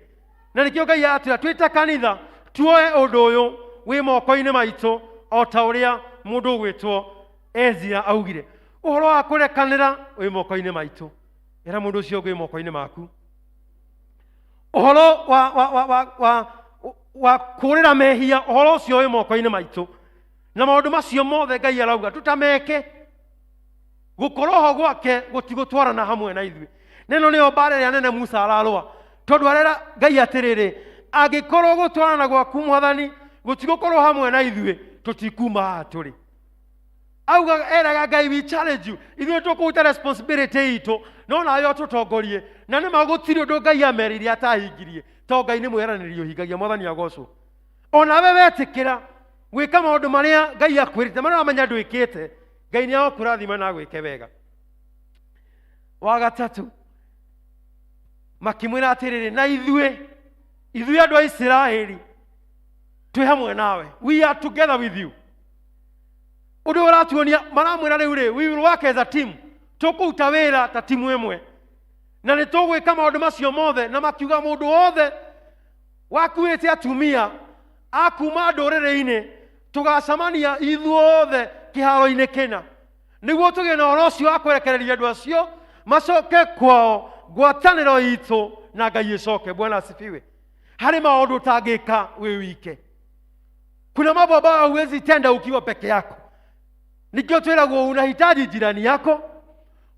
Na nĩkĩo Ngai atwĩra twĩ ta kanitha tuoe ũndũ ũyũ wĩ moko-inĩ maitũ, o ta ũrĩa mũndũ ũgwĩtwo Ezira augire, ũhoro wa kũrekanĩra wĩ moko-inĩ maitũ. Ĩra mũndũ ũcio ũngĩ, wĩ moko-inĩ maku. Ũhoro wa kũrĩra mehia, ũhoro ũcio wĩ moko-inĩ maitũ. Na maũndũ macio mothe Ngai arauga tũtameke, gũkorwo ho gwake gũtigũtwarana hamwe na ithuĩ. Na ĩno nĩyo mbara ĩrĩa nene Musa ararũa, tondũ arera Ngai atĩrĩrĩ, angĩkorwo gũtwarana gwaku, Mwathani, gũtigũkorwo hamwe na ithuĩ, tũtikuma haha tũrĩ. Auga, eraga Ngai, we challenge you, ithuĩ tũkũruta responsibility itũ, no nawe ũtũtongorie. Na nĩma gũtirĩ ũndũ Ngai ameririe atahingirie, tondũ Ngai nĩ mwĩranĩri ũhingagia. Mwathani agocwo. Onawe wetĩkĩra gwĩka maũndũ marĩa Ngai akwĩrĩte, marĩa ũramenya ndwĩkĩte, Ngai nĩ agũkũrathima na agwĩke wega. Wa gatatũ, makĩmwĩra atĩrĩrĩ, na ithuĩ Ithuĩ andũ a Isiraeli twĩ hamwe nawe, we are together with you. Ũndũ ũyũ ũratuonia, maramwĩra rĩu rĩ, we will work as a team, tũkũruta wĩra ta timu ĩmwe na nĩ tũgwĩka maũndũ macio mothe. Na makiuga mũndũ wothe wakuĩte atumia a kuma ndũrĩrĩ-inĩ tũgacemania ithuothe kĩharo-inĩ kĩna, nĩguo tũgĩe na ũhoro ũcio wa kwerekereria andũ acio macoke kwao, ngwatanĩro itũ na Ngai ĩcoke. Bwana asifiwe. Harĩ maũndũ ũtangĩka wĩ wike, kuna mambo ambayo huwezi tenda ukiwa peke yako. Nikio twĩragwo unahitaji jirani yako,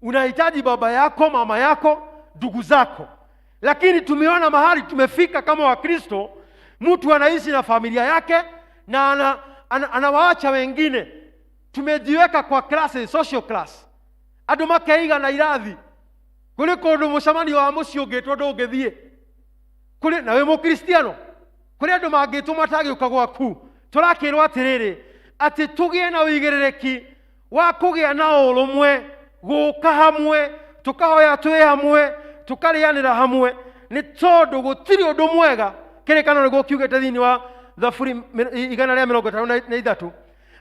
unahitaji baba yako, mama yako, ndugu zako. Lakini tumeona mahali tumefika kama Wakristo, mtu anaishi na familia yake na anawaacha wengine. Tumejiweka kwa classes, social class, andũ makeiga na irathi. Kũrĩ kũndũ mũcemanio wa mũciĩ ũngĩtwo ndũngĩthiĩ, kũrĩ na wĩ mũkristiano, kũrĩ andũ mangĩtwo matangĩũka gwaku. Tũrakĩrwo atĩrĩrĩ, atĩ tũgĩe na ũigĩrĩrĩki wa kũgĩa na ũrũmwe, gũka hamwe, tũkahoya twĩ hamwe, tũkarĩanĩra hamwe, nĩ tondũ gũtirĩ ũndũ mwega. Kĩrĩkanĩro nĩguo kiugĩte thĩinĩ wa Thaburi 153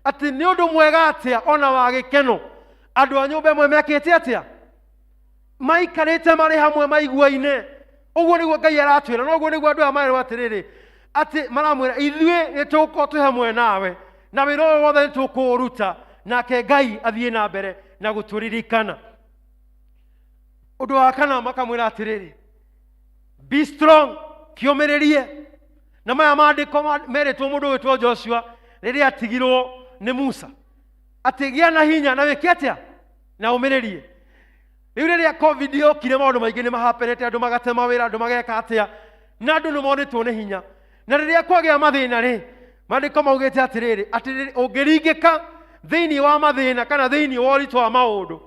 atĩ nĩ ũndũ mwega atĩa ona wa gĩkeno andũ a nyũmba ĩmwe mekĩte atĩa, maikarĩte marĩ hamwe maiguaine. Ũguo nĩguo Ngai aratwĩra, na ũguo nĩguo andũ aya marerwo atĩrĩrĩ, atĩ maramwĩra ithuĩ nĩ tũgũkorwo twĩ hamwe nawe na wĩra ũyũ wothe nĩ tũkũũruta, nake Ngai athiĩ na mbere na gũtũririkana. Ũndũ wa kana makamwĩra atĩrĩrĩ, be strong, kĩũmĩrĩrie. Na maya maandĩko merĩtwo mũndũ wĩtwo Joshua rĩrĩa atigirwo nĩ Musa, atĩ gĩa na hinya na wĩke atĩa, na ũmĩrĩrie. Rĩu rĩrĩa COVID yokire, maũndũ maingĩ nĩ mahapenete, andũ magate mawĩra, andũ mageka atĩa, na andũ nĩ monĩtwo nĩ hinya. Na rĩrĩa kwagĩa mathĩna rĩ, maandĩko maugĩte atĩrĩrĩ, atĩ ũngĩringĩka thĩinĩ wa mathĩna kana thĩinĩ wa ũritũ wa maũndũ,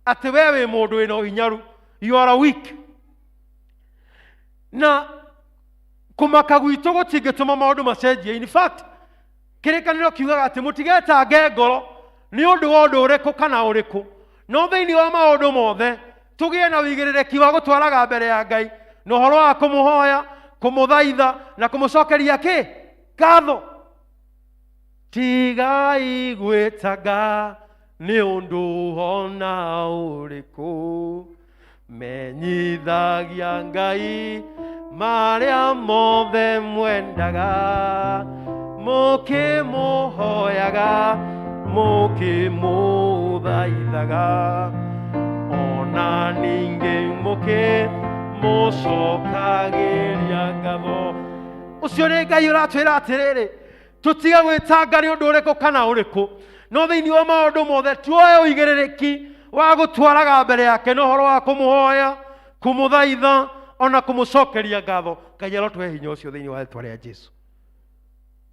atĩ we wĩ mũndũ wĩna ũhinyaru, you are a weak. Na kũmaka gwitũ gũtingĩtũma maũndũ macenjie. In fact, kĩrĩkanĩro kiugaga atĩ mũtigetange ngoro nĩ ũndũ wa ũndũ ũrĩkũ kana ũrĩkũ, no thĩinĩ wa maũndũ mothe tũgĩe na ũigĩrĩrĩki wa gũtwaraga mbere ya Ngai na ũhoro wa kũmũhoya, kũmũthaitha na kũmũcokeria kĩ ngatho. Tigai gwĩtanga nĩ ũndũ ona ũrĩkũ, menyithagia Ngai marĩa mothe mwendaga, mũkĩmũhoyaga, mũkĩmũthaithaga, ona ningĩ mũkĩmũcokagĩria ngatho. Ũcio nĩ Ngai ũratwĩra atĩrĩrĩ, tũtige gwĩtanga nĩ ũndũ ũrĩkũ kana ũrĩkũ, no thĩinĩ wa maũndũ mothe tuoe ũigĩrĩrĩki wa gũtwaraga mbere yake na ũhoro wa kũmũhoya, kũmũthaitha, ona kũmũcokeria ngatho. Ngai arotũhe hinya ũcio thĩinĩ wa rĩtwa rĩa Jesu,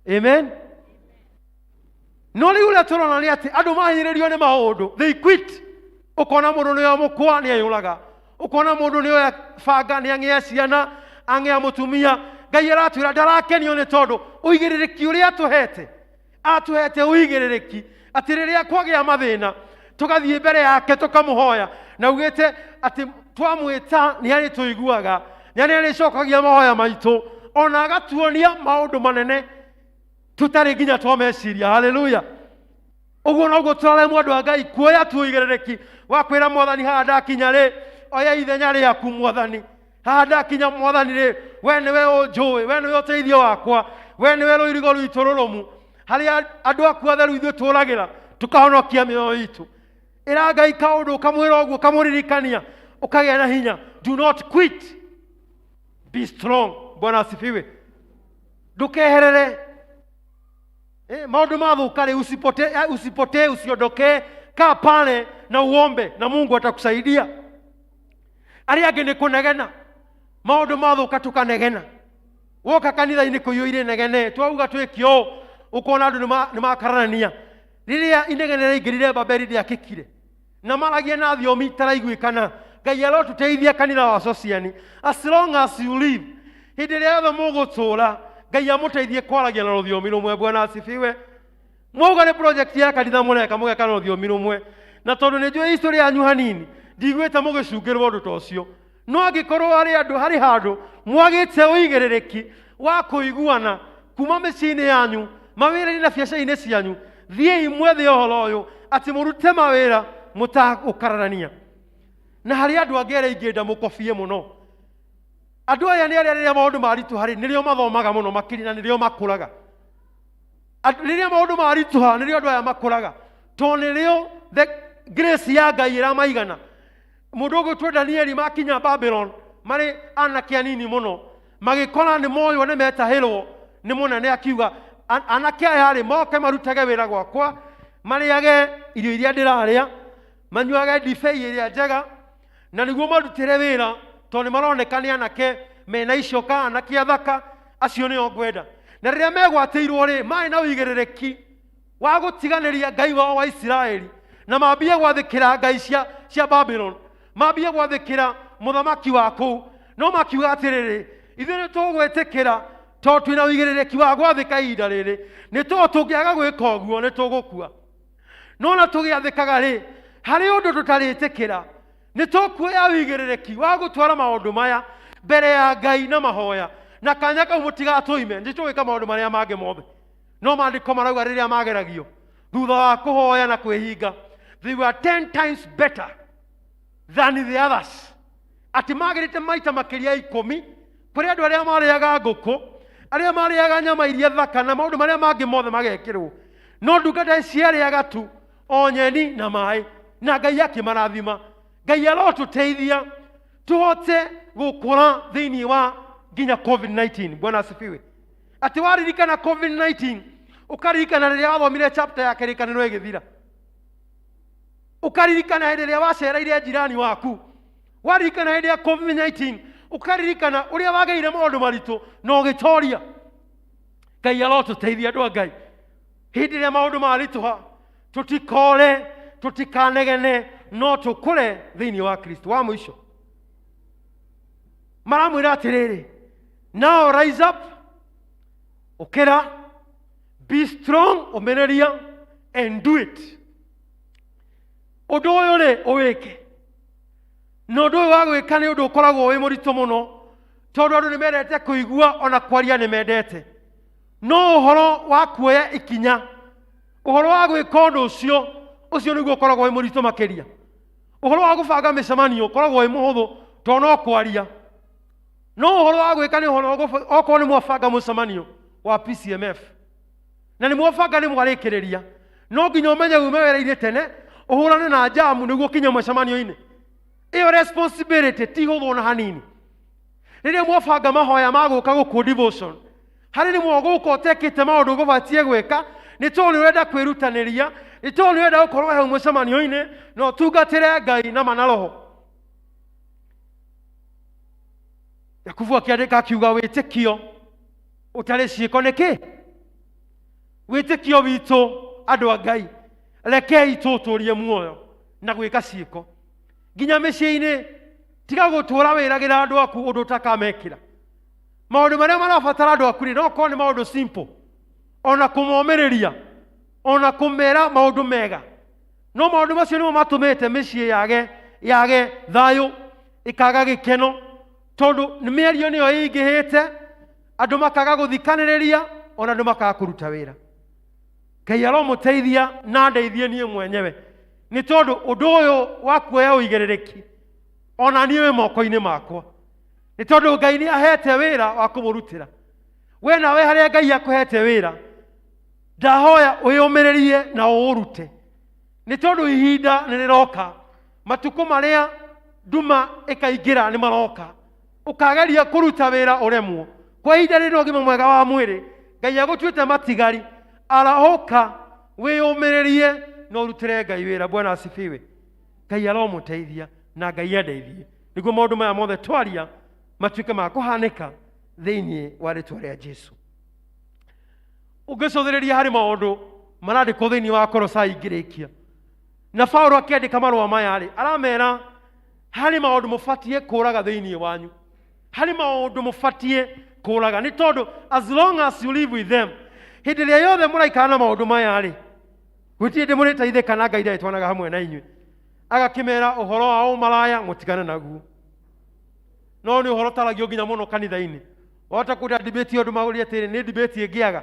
amen. No rĩu ũrĩa tũrona nĩ atĩ andũ mahinyĩrĩrio nĩ maũndũ, they quit. Ũkona mũndũ nĩ oya mũkwa nĩ eyũraga, ũkona mũndũ nĩ oya banga nĩ ang'ea ciana, ang'ea mũtumia. Ngai aratwĩra ndarakenio nĩ tondũ ũigĩrĩrĩki ũrĩa atũhete, atũhete ũigĩrĩrĩki atĩ rĩrĩa kwagĩa mathĩna tũgathiĩ mbere yake tũkamũhoya, na ugĩte atĩ twamwĩta nĩ arĩtũiguaga, nĩ arĩcokagia mahoya maitũ, ona agatuonia maũndũ manene tũtarĩ nginya twameciria. Haleluya. Ũguo noguo tũraremwo andũ a Ngai kuoya tu ũigĩrĩrĩki wa kwĩra Mwathani, haha ndakinya rĩ, oya ithenya rĩaku Mwathani, haha ndakinya Mwathani rĩ, we nĩwe ũnjũĩ, we nĩwe ũteithio wakwa, we nĩwe rũirigo rwitũ rũrũmu, harĩa andũ aku atheru ithuĩ tũragĩra tũkahonokia mĩoyo itũ. Ĩra Ngai kaũndũ, ũkamwĩra ũguo, ũkamũririkania, ũkagĩa na hinya. Do not quit, be strong. Bwana asifiwe. Ndũkeherere. Maũndũ mathũka rĩ, usipotee, usiondokee, kaa pale na uombe na Mungu atakusaidia. Arĩa angĩ nĩ kũnegena, maũndũ mathũka tũkanegena. Woka kanitha-inĩ kũiyũire inegene, twauga twĩke ũũ, ũkona andũ nĩ makararania. Rĩrĩa inegene rĩaingĩrire Babeli rĩakĩkire na maragia na thiomi itaraiguĩkana. Ngai arotũteithia kanitha wa Sociani, as long as you live, hĩndĩ ĩrĩa yothe mũgũtũũra, Ngai amũteithie kwaragia na rũthiomi rũmwe. Bwana asifiwe. Mwauga nĩ project ya kanitha mũreka, mũgeka na rũthiomi rũmwe, na tondũ nĩ njũĩ history yanyu hanini, ndiguĩte mũgĩcungĩrwo ũndũ ta ũcio. No angĩkorwo harĩ andũ harĩ handũ mwagĩte ũigĩrĩrĩki wa kũiguana kuma mĩciĩ-inĩ yanyu, mawĩra-inĩ na biacara-inĩ cianyu, thiĩi mwethe ũhoro ũyũ atĩ mũrute mawĩra mũtagũkararania. Na harĩ andũ angĩ arĩa ingĩenda mũkobie mũno. Andũ aya nĩ arĩa rĩrĩa maũndũ maritũha rĩ, nĩrĩo mathomaga mũno makĩria na nĩrĩo makũraga. Rĩrĩa maũndũ maritũha nĩrĩo andũ aya makũraga, tondũ nĩrĩo the grace ya Ngai ĩramaigana. Mũndũ ũgwĩtwo Danieli makinya Babylon marĩ anake anini mũno, magĩkora nĩ moywo nĩ metahĩrwo nĩ mũnene, akiuga anake aya rĩ moke marutage wĩra gwakwa, marĩage irio iria ndĩrarĩa, manyuage ndibei ĩrĩa njega, na nĩguo marutĩre wĩra, tondũ nĩ maroneka nĩ anake mena icoka, anake athaka, acio nĩo ngwenda. Na rĩrĩa megwatĩirwo rĩ, marĩ na ũigĩrĩrĩki wa gũtiganĩria Ngai wao wa Isiraeli na mambie gwathĩkĩra ngai cia Babylon, mambie gwathĩkĩra mũthamaki wa kũu. No makiuga atĩrĩrĩ, ithuĩ nĩ tũgwĩtĩkĩra tondũ twĩna ũigĩrĩrĩki wa gwathĩka ihinda rĩrĩ, nĩ tondũ tũngĩaga gwĩka ũguo nĩ tũgũkua. No na tũgĩathĩkaga rĩ, harĩ ũndũ tũtarĩtĩkĩra, nĩ tũkuoya ũigĩrĩrĩki wa gũtwara maũndũ maya mbere ya Ngai na mahoya, na kanya kau mũtigatũime, nĩ tũgwĩka maũndũ marĩa mangĩ mothe. No maandĩko marauga rĩrĩa mageragio thutha wa kũhoya na kwĩhinga, they were 10 times better than the others, atĩ magĩrĩte maita makĩria 10 kũrĩ andũ arĩa marĩaga ngũkũ, arĩa marĩaga nyama iria thaka na maũndũ marĩa mangĩ mothe magekĩrwo. No ndungata ciarĩaga tu o nyeni na maĩ, na Ngai akĩmarathima. Ngai arotũteithia tũhote gũkũra thĩinĩ wa nginya COVID-19. Bwana asifiwe. Atĩ waririkana COVID-19, ũkaririkana rĩrĩa wathomire chapter ya kĩrĩkanĩro ĩgĩthira, ũkaririkana hĩndĩ ĩrĩa wacereire jirani waku, waririkana hĩndĩ ya COVID-19, ũkaririkana ũrĩa wagĩire maũndũ maritũ na ũgĩtoria. Ngai arotũteithia andũ a Ngai, hĩndĩ ĩrĩa maũndũ maritũha tũtikore, tũtikanegene, no tũkũre thĩinĩ wa Kristo. Wa mũico maramwĩra atĩrĩrĩ, now rise up, ũkĩra, be strong, ũmĩrĩria, and do it. Ũndũ ũyũ rĩ ũwĩke, na ũndũ ũyũ wa gwĩka nĩ ũndũ ũkoragwo wĩ mũritũ mũno, tondũ andũ nĩ mendete kũigua ona kwaria nĩ mendete, no ũhoro wa kuoya ikinya, ũhoro wa gwĩka ũndũ ũcio, ũcio nĩguo ũkoragwo wĩ mũritũ makĩria. Ũhoro wa gũbanga mĩcemanio ũkoragwo wĩ mũhũthũ tondũ no kwaria, no ũhoro wa gwĩka nĩ ũhoro okorwo nĩ mwabanga mũcemanio wa PCMF na nĩ mwabanga nĩ mwarĩkĩrĩria, no nginya ũmenye ume wĩra-inĩ tene ũhũrane na njamu nĩguo ũkinye mũcemanio-inĩ. Ĩyo responsibility ti hũthũ ona hanini. Rĩrĩa mwabanga mahoya ma gũka gũkũ devotion, harĩ rĩmwe ũgũka ũtekĩte maũndũ ũgũbatiĩ gwĩka, nĩ tondũ nĩ ũrenda kwĩrutanĩria, nĩ tondũ nĩ ũrenda gũkorwo hau mũcemanio-inĩ na ũtungatĩre Ngai na ma na roho. Jakubu akĩandĩka akiuga wĩtĩkio ũtarĩ ciĩko nĩ kĩ? Wĩtĩkio witũ andũ a Ngai, rekei tũũtũrie muoyo na gwĩka ciĩko nginya mĩciĩ-inĩ. Tiga gũtũra wĩragĩra andũ aku ũndũ ũtakamekĩra. Maũndũ marĩa marabatara andũ aku rĩ, no korwo nĩ maũndũ simple, ona kũmomĩrĩria, ona kũmera maũndũ mega, no maũndũ macio nĩmo matũmĩte mĩciĩ yage thayũ, ĩkaga gĩkeno, tondũ nĩ mĩario nĩyo ĩingĩhĩte, andũ makaga gũthikanĩrĩria, ona andũ makaga kũruta wĩra. Ngai aromũteithia na ndeithie niĩ mwenyewe, nĩ tondũ ũndũ ũyũ wa kuoya ũigĩrĩrĩki ona niĩ wĩ moko-inĩ makwa, nĩ tondũ Ngai nĩ ahete wĩra wa kũmũrutĩra. We nawe harĩa Ngai akũhete wĩra, ndahoya wĩyũmĩrĩrie na ũũrute, nĩ tondũ ihinda nĩ rĩroka, matukũ marĩa nduma ĩkaingĩra nĩ maroka, ũkageria kũruta wĩra ũremwo. Kwa ihinda rĩrĩ ũgima mwega wa mwĩrĩ, Ngai agũtuĩte matigari, arahũka wĩyũmĩrĩrie na ũrutĩre Ngai wĩra. Bwana asifiwe. Ngai aromũteithia na Ngai andeithie nĩguo maũndũ maya mothe twaria matuĩke ma kũhanĩka thĩinĩ wa rĩtwa rĩa Jesu. Ũngĩcũthĩrĩria harĩ maũndũ marandĩkwo thĩinĩ wa Kolosai ngĩrĩkia, na Paulo akĩandĩka marũa maya rĩ, aramera harĩ maũndũ mũbatiĩ kũraga thĩinĩ wanyu, harĩ maũndũ mũbatiĩ kũraga, nĩ tondũ as long as you live with them, hĩndĩ ĩrĩa yothe mũraikara na maũndũ maya rĩ, gũtirĩ hĩndĩ mũrĩteithĩka na Ngai ndarĩtwanaga hamwe na inyuĩ. Agakĩmera ũhoro wa ũmaraya mũtigane naguo. No nĩ ũhoro ũtaragio nginya mũno kanitha-inĩ. Wahota kũrĩa debate andũ maũrie atĩrĩ, nĩ debate ĩngĩaga.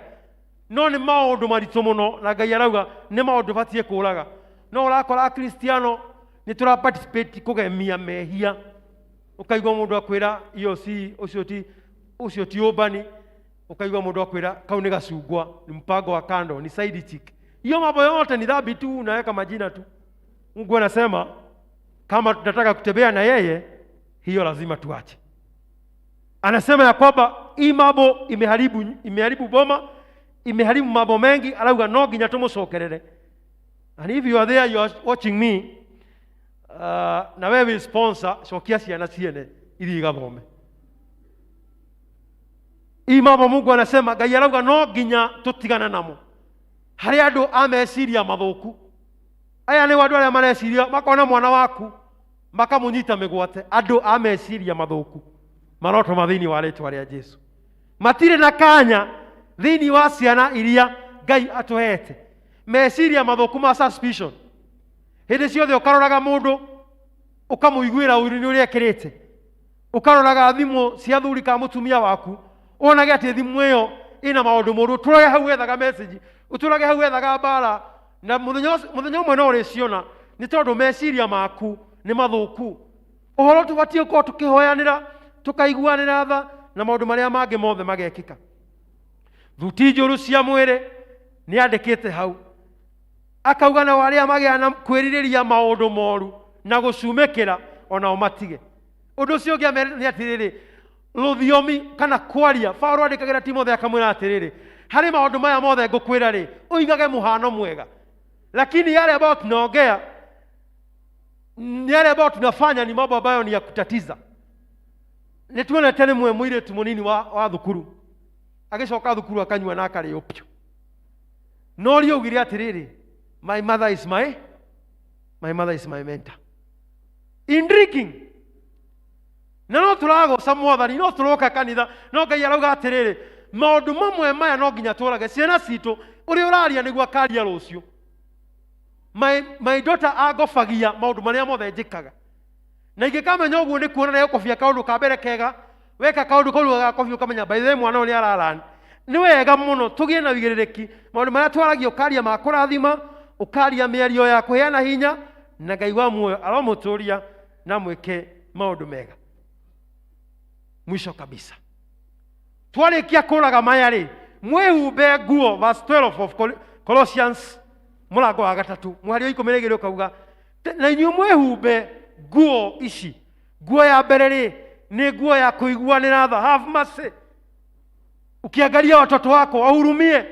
No nĩ maũndũ maritũ mũno na Ngai arauga nĩ maũndũ batiĩ kũraga. No ũrakora Akristiano nĩ tũra participate kũgemia mehia. Ũkaigua mũndũ akwĩra iyo si ũcio ti ũcio ti ũmbani. Ũkaigua mũndũ akwĩra kau nĩ gacungwa, ni mpango wa kando, ni side chick. Hiyo mambo yote ni dhambi tu, unaweka majina tu. Mungu anasema kama tunataka kutembea na yeye, hiyo lazima tuache. Anasema ya kwamba hii mambo imeharibu, imeharibu boma, imeharibu mambo mengi, arauga no nginya tumucokerere. And if you are there, you are watching me, na wewe sponsor, cokia ciana ciene iria igathome. Hii mambo Mungu anasema, Ngai arauga no nginya tutigane namo. Harĩ andũ a meciria mathũku. Aya nĩ andũ arĩa mareciria makona mwana waku makamũnyita mĩgwate. Andũ a meciria mathũku marotoma thĩinĩ wa rĩtwa rĩa Jesu. Matirĩ na kanya thĩinĩ wa ciana iria Ngai atũhete. Meciria mathũku ma suspicion. Hĩndĩ ciothe ũkaroraga mũndũ ũkamũiguĩra ũiru nĩ ũrĩa ekĩrĩte. Ũkaroraga thimũ cia thuri ka mũtumia waku wonage atĩ thimũ ĩyo ĩna maũndũ moru. Ũtũrage hau wethaga message, ũtũrage hau wethaga mbara, na mũthenya mũthenya ũmwe no ũrĩciona nĩ tondũ meciria maku nĩ mathũku. Ũhoro tũbatiĩ gũkorwo tũkĩhoyanĩra, tũkaiguanĩra tha na maũndũ marĩa mangĩ mothe magekĩka. Thuti njũru cia mwĩrĩ nĩ andĩkĩte hau, akauga nao arĩa magĩa na kwĩrirĩria maũndũ moru na gũcumĩkĩra onao matige. Ũndũ ũcio ũngĩ amerite nĩ atĩrĩrĩ, rũthiomi kana kwaria. Paulo andĩkagĩra Timotheo akamwĩra atĩrĩrĩ, harĩ maũndũ maya mothe ngũkwĩra rĩ, ũigage mũhano mwega, lakini yale ambayo tunaongea, yale ambayo tunafanya ni mambo ambayo ni ya kutatiza. Nĩ tuonete rĩmwe mũirĩtu mũnini wa thukuru agĩcoka thukuru akanyua na akarĩo piũ. No ũrĩa augire atĩrĩrĩ, my mother is my, my mother is my mentor in drinking. Na no tũragoca mwathani, no tũroka kanitha, no Ngai arauga atĩrĩrĩ, maũndũ mamwe maya no nginya tũrage ciana citũ. Ũrĩa ũraria nĩguo akaria rũciũ. My daughter angobagia maũndũ marĩa mothe njĩkaga, na ingĩkamenya ũguo nĩ kuona nĩ gũkobia kaũndũ ka mbere kega, weka kaũndũ kau gagakobia ũkamenya by the way mwana ũyũ nĩ ararani. Nĩ wega mũno tũgĩe na wĩigĩrĩrĩki maũndũ marĩa twaragia, ũkaria ma kũrathima, ũkaria mĩario ya kũheana hinya, na Ngai wa muoyo aromũtũria na mwĩke maũndũ mega. Mwisho kabisa, twarĩkia kũraga maya rĩ, mwĩhumbe nguo, verse 12 of Colossians mũrango wa gatatũ mũhari wa ikũmi na igĩrĩ ũkauga, na inyuĩ mwĩhumbe nguo ici. Nguo ya mbere rĩ, nĩ nguo ya kũiguanĩra tha, have mercy. Ukiangalia watoto wako wahurumie,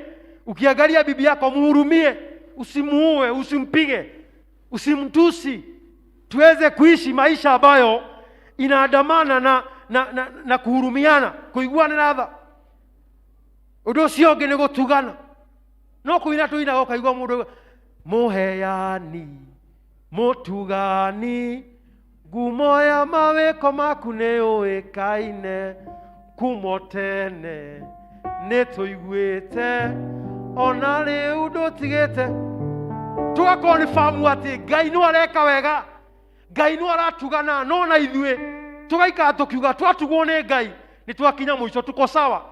ukiangalia bibi yako muhurumie, usimuue, usimpige, usimtusi. Tuweze kuishi maisha ambayo inaandamana na kuhurumiana, kuiguanĩra tha. Ũndũ ũcio ũngĩ nĩ gũtugana. No kũina tũinaga ũkaigua mũndũ auga, mũheani, mũtugani, ngumo ya mawĩko maku nĩ ũĩkaine, kumo tene nĩ tũiguĩte, ona rĩu ndũtigĩte. Tũgakorwo nĩ famu atĩ Ngai no areka wega, Ngai no aratugana, no na ithuĩ tũgaikara tũkiuga twatugwo nĩ Ngai nĩ twakinya mũico, tuko sawa.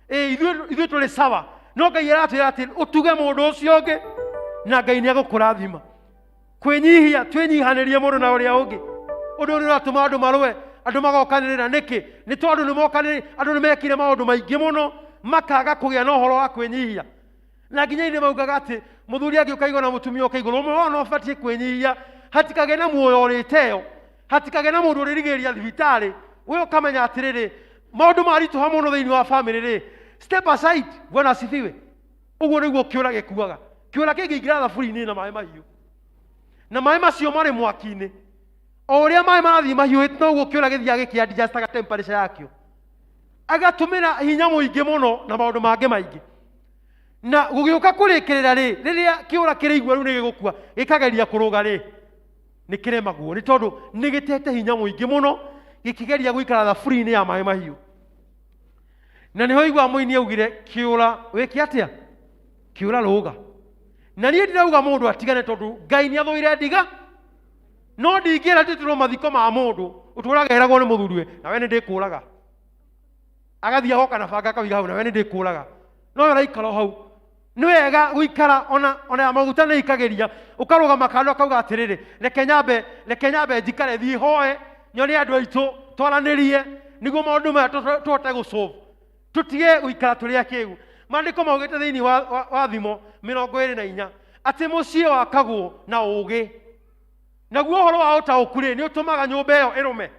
Ithuĩ tũrĩ sawa. No Ngai aratwĩra atĩ ũtuge mũndũ ũcio ũngĩ na Ngai nĩ egũkũrathima. Kwĩnyihia, twĩnyihanĩrie mũndũ na ũrĩa ũngĩ. Ũndũ ũrĩa ũratũma andũ marũe, andũ magokanĩrĩra nĩkĩ? Nĩ tondũ nĩ mokanĩrĩ, andũ nĩ mekire maũndũ maingĩ mũno makaga kũgĩa na ũhoro wa kwĩnyihia. Na nginya ithe maugaga atĩ mũthuri angĩũka igũrũ na mũtumia oke igũrũ, ũmwe wao no abatiĩ kwĩnyihia, hatikagĩe na muoyo ũrĩteo, hatikagĩe na mũndũ ũrĩrigĩrĩria thibitarĩ. We ũkamenya atĩrĩrĩ, maũndũ maritũha mũno thĩinĩ wa famĩlĩ rĩ, step aside. Bwana asifiwe. Ũguo nĩguo kĩũra gĩkuaga. Kĩũra kĩngĩingĩra thaburi-inĩ na maĩ mahiũ, na maĩ macio marĩ mwaki-inĩ, o ũrĩa maĩ marathiĩ mahiũhĩte noguo kĩũra gĩthiaga gĩkĩ-adjustaga temperature yakĩo, agatũmĩra hinya mũingĩ mũno na maũndũ mangĩ maingĩ. Na gũgĩũka kũrĩkĩrĩra rĩ, rĩrĩa kĩũra kĩrĩigua rĩu nĩ gĩgũkua, gĩkageria kũrũga rĩ, nĩ kĩremagwo nĩ tondũ nĩ gĩtete hinya mũingĩ mũno gĩkĩgeria gũikara thaburi-inĩ ya maĩ mahiũ. Na nĩho igua mũini augire, kĩũra wĩke atĩa? Kĩũra rũga. Na niĩ ndirauga mũndũ atigane tondũ Ngai nĩ athũire ndiga. No ndingĩra tũtirwo mathiko ma mũndũ ũtũraga eragwo nĩ mũthuriwe na we nĩ ndĩkũraga. Agathiĩ agoka na banga akauga hau na we nĩ ndĩkũraga. No we ũraikara o hau. Nĩ wega gũikara ona ona ya maguta nĩ ikagĩria ũkarũgama kando akauga atĩrĩrĩ reke nyambe reke nyambe njikare thiĩ hoe nyone andũ aitũ twaranĩrie nĩguo maũndũ maya tũhote gũsolve tũtige gũikara tũrĩ akĩgu maandĩko maugĩte thĩinĩ wa, wa, wa thimo 24 atĩ mũciĩ wakagwo na ũũgĩ naguo ũhoro wa ũtaũku rĩ nĩ ũtũmaga nyũmba ĩyo ĩrũme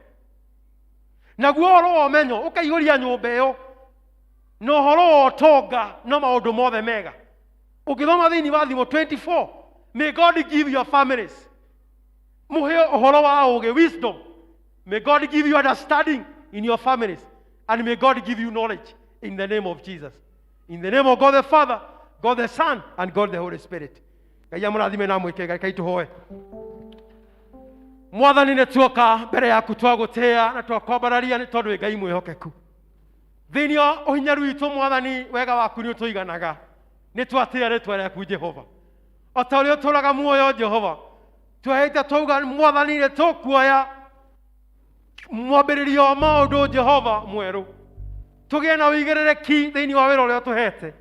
naguo ũhoro wa ũmenyo ũkaihũria nyũmba ĩyo na ũhoro wa ũtonga na maũndũ mothe mega ũngĩthoma thĩinĩ wa thimo 24 may god give your families mũheo ũhoro wa ũũgĩ wisdom may god give you understanding in your families and may god give you knowledge in the name of jesus in the name of god the father god the son and god the holy spirit ngai amũrathime na amwĩke ngai kaitũhoe mwathani nĩ tuoka mbere yaku twagũtĩa na twakwambararia nĩ tondũ wĩ ngai mwĩhokeku thĩinĩ wa ũhinyaru witũ mwathani wega waku nĩ ũtũiganaga nĩ twatĩa rĩtwa rĩaku jehova o ta ũrĩa ũtũraga muoyo jehova twehĩte twauga mwathani nĩ tũkuoya mwambĩrĩrio wa maũndũ jehova mwerũ tũgĩe na ũigĩrĩrĩki thĩinĩ wa wĩra ũrĩa ũtũhete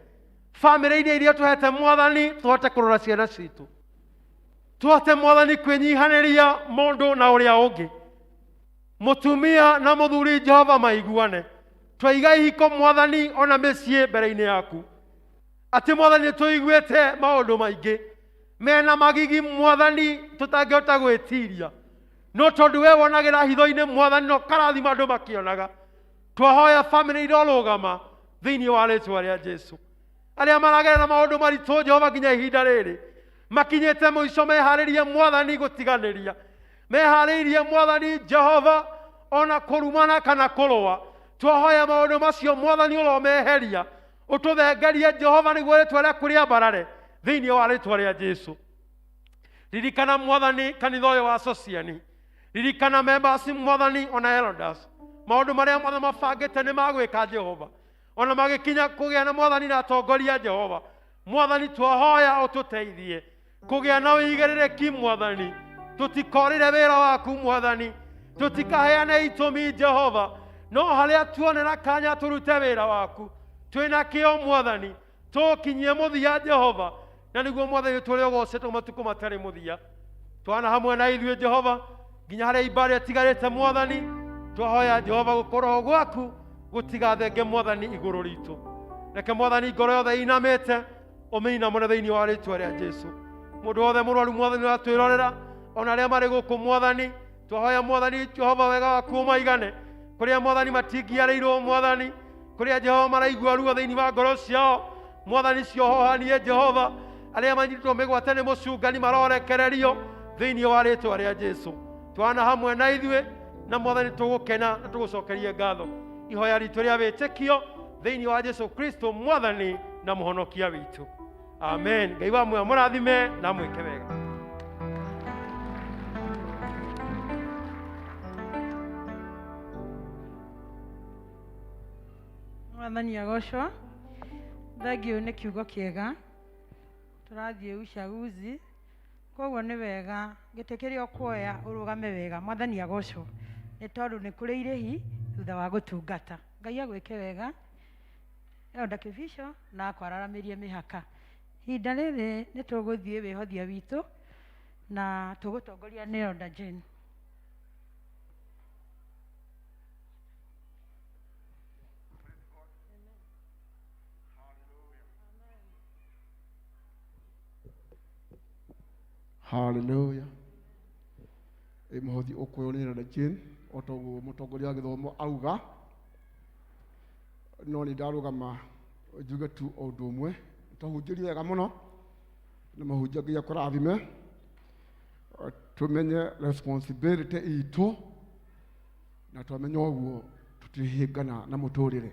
bamĩrĩ-inĩ iria ũtũhete mwathani tũhote kũrora ciana citũ tũhote mwathani kwĩnyihanĩria mũndũ na ũrĩa ũngĩ mũtumia na mũthuri jehova maiguane twaiga ihiko mwathani ona mĩciĩ mbere-inĩ yaku atĩ mwathani nĩtũiguĩte maũndũ maingĩ mena magigi mwathani tũtangĩhota gwĩtiria no tondũ we wonagĩra hitho-inĩ mwathani no karathima andũ makĩonaga twahoya bamĩrĩ irorũgama thĩinĩ wa rĩtwa rĩa jesu arĩa maragerera maũndũ maritũ jehova nginya ihinda rĩrĩ makinyĩte mũico meharĩrie mwathani gũtiganĩria meharĩirie mwathani jehova ona kũrumana kana kũrũa twahoya maũndũ macio mwathani ũromeheria ũtũthengerie jehova nĩguo rĩtwa rĩaku rĩambarare thĩinĩ wa rĩtwa rĩa jesu ririkana mwathani kanitha ũyũ wa sociani ririkana members mwathani ona elders maũndũ marĩa mothe mabangĩte nĩ magwĩka jehova ona magĩkinya kũgĩa na mwathani na atongoria jehova mwathani twahoya ũtũteithie kũgĩa na ũigĩrĩrĩki mwathani tũtikorĩre wĩra waku mwathani tũtikaheane itũmi jehova no harĩa tuonera kanya tũrute wĩra waku twĩna kĩo mwathani tũkinyie mũthia jehova na nĩguo mwathani tũrĩ ũgocetwo matukũ matarĩ mũthia twana hamwe na ithuĩ jehova nginya harĩa ibada ĩtigarĩte mwathani twahoya jehova gũkorwo gwaku gũtigathenge mwathani igũrũ ritũ reke mwathani ngoro yothe inamĩte ũmĩinamũre thĩinĩ wa rĩtwa rĩa jesu mũndũ wothe mũrwaru mwathani ũratwĩrorera ona arĩa marĩ gũkũ mwathani twahoya mwathani jehova wega waku ũmaigane kũrĩa mwathani matingiarĩirwo mwathani kũrĩa jehova maraigua ruo thĩinĩ wa ngoro ciao mwathani ciohohanie jehova arĩa manyitĩtwo mĩgwate nĩ mũcungani marorekererio thĩinĩ wa rĩtwa rĩa jesu twana hamwe na ithuĩ na mwathani tũgũkena na tũgũcokerie ngatho ihoya ritũ rĩa wĩtĩkio thĩinĩ wa jesu kristo mwathani na mũhonokia witũ amen ngai wa muoyo mũrathime na mwĩke wega mwathani agocwo thengiũ nĩ kiugo kĩega tũrathiĩ uchaguzi koguo nĩ wega gĩtĩ kĩrĩa ũkuoya ũrũgame wega mwathani agocwo nĩ tondũ nĩ kũrĩ irĩhi thutha wa gũtungata ngai agwĩke wega Elder Kĩbico na akwararamĩrie mĩhaka ihinda rĩrĩ nĩ tũgũthiĩ wĩhothia witũ na tũgũtongoria nĩ Elder Jane. Hallelujah. Ĩ mũhothi ũkuoywo nĩ Elder Jane o ta ũguo mũtongoria wa gĩthomo auga no nĩ ndarũgama njuge tu o ũndũ ũmwe twahunjĩrio wega mũno na mahunjia ngai akũrathime tũmenye responsibility itũ na twamenya ũguo tũtihĩngana na mũtũrĩre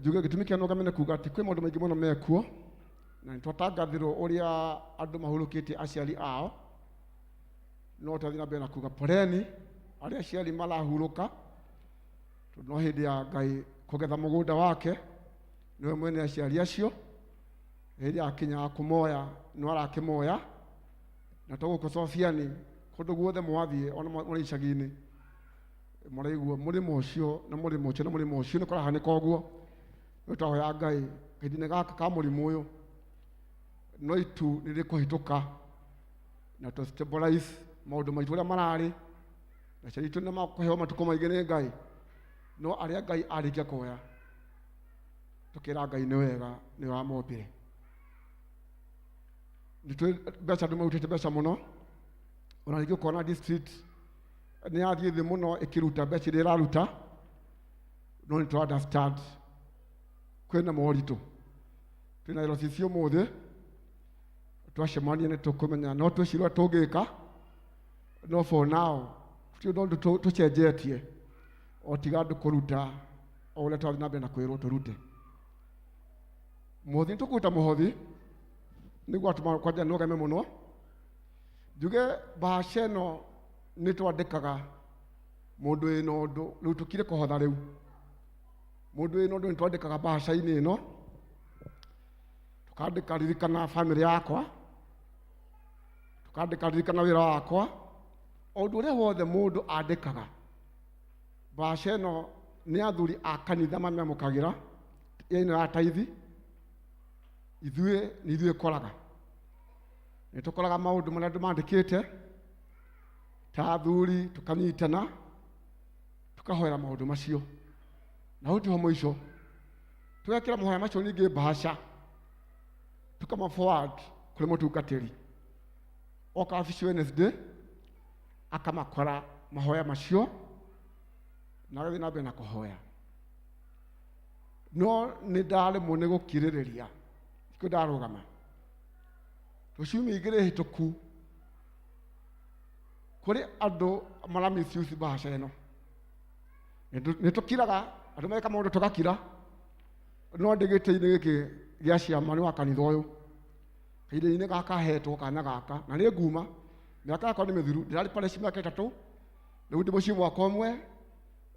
njuge gĩtũmi kĩa nũgame nĩ kuga atĩ kwĩ maũndũ maingĩ mũno mekuo na nĩ twatangathĩrwo ũrĩa andũ mahurũkĩtie aciari ao no twathiĩ na mbere na kuga poleni arĩa aciari marahurũka tondũ no hĩndĩ ya ngai kũgetha mũgũnda wake nĩwe mwene aciari acio hĩndĩ yakinya ya kũmoya no arakĩmoya Na to gũkũ Sofiani kũndũ guothe mwathiĩ ona mũrĩ icagi-inĩ mũraigua mũrĩmo ũcio na mũrĩmo ũcio na mũrĩmo ũcio nĩ kũrahanĩka ũguo. Rĩu twahoya Ngai kahinda-inĩ gaka ka mũrimũ ũyũ no itu nĩ rĩkũhĩtũka na tũ stabilize maũndũ maitũ ũrĩa mararĩ na ciana itũ nĩ makũheo matukũ maingĩ nĩ Ngai, no arĩa Ngai arĩkia kuoya tũkĩra Ngai nĩ wega nĩ wamombire. Nĩ twĩ mbeca andũ marutĩte mbeca mũno, ona rĩngĩ ũkona district nĩ yathiĩ thĩ mũno ĩkĩruta mbeca iria ĩraruta, no nĩ tũ understand kwĩna moritũ. Twĩna LCC ũmũthĩ twacemania nĩ tũkũmenya no twĩcirie ũrĩa tũngĩka, no for now tũtirĩ ũndũ tũcenjetie o tiga andũ kũruta o ũrĩa tũrathiĩ na mbere na kwĩrwo tũrute. Mũhothi nĩ tũkũruta mũhothi nĩguo atũma kwanja nũgame mũno njuge bahasha ĩno nĩ twandĩkaga mũndũ wĩna ũndũ rĩu tũkire kũhotha rĩu mũndũ wĩna ũndũ nĩ twandĩkaga bahasha-inĩ ĩno tũkandĩka ririkana bamĩrĩ yakwa tũkandĩka ririkana wĩra wakwa o ũndũ ũrĩa wothe mũndũ andĩkaga bahasha ĩno nĩ athuri a kanitha mamĩamũkagĩra ĩno ya taithi ithuĩ nĩ ithuĩ ĩkoraga nĩ tũkoraga maũndũ marĩa andũ mandĩkĩte ta athuri tũkanyitana tũkahoera maũndũ macio na hau tiho mũico tũgekĩra mahoya macio ningĩ bahasha tũkama forward kũrĩ mũtungatĩri oka wabici Wednesday akamakora mahoya macio na agathiĩ na mbere na kũhoya no nĩ ndaremwo nĩ gũkirĩrĩria nikĩo ndarũgama tũciumia igĩrĩ hĩtũku kũrĩ andũ mara misuse bahasha ĩno nĩ tũkiraga andũ meka maũndũ tũgakira no ndĩ gĩtĩ-inĩ gĩkĩ gĩa ciama nĩ wa kanitha ũyũ kahinda-inĩ gaka hetwo kanya gaka na nĩ nguma mĩaka yakwa nĩ mĩthiru ndĩrarĩ parish mĩaka ĩtatũ rĩu ndĩ mũciĩ mwaka ũmwe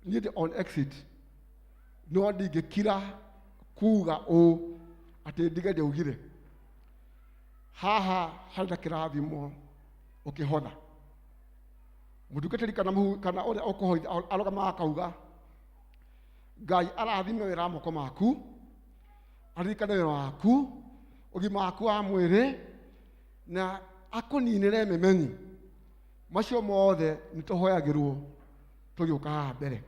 niĩ ndĩ on exit no ndingĩkira kuga ũũ atĩ ndige ndĩaugire haha harĩ na kĩrathimo ũkĩhotha mũtungatĩri kana mũhu kana ũrĩa ũkũhoithia arũgamaga akauga Ngai arathime wĩra wa moko maku aririkane wĩra waku ũgima waku wa mwĩrĩ na akũninĩre mĩmenyi macio mothe nĩ tũhoyagĩrwo tũgĩũka haha mbere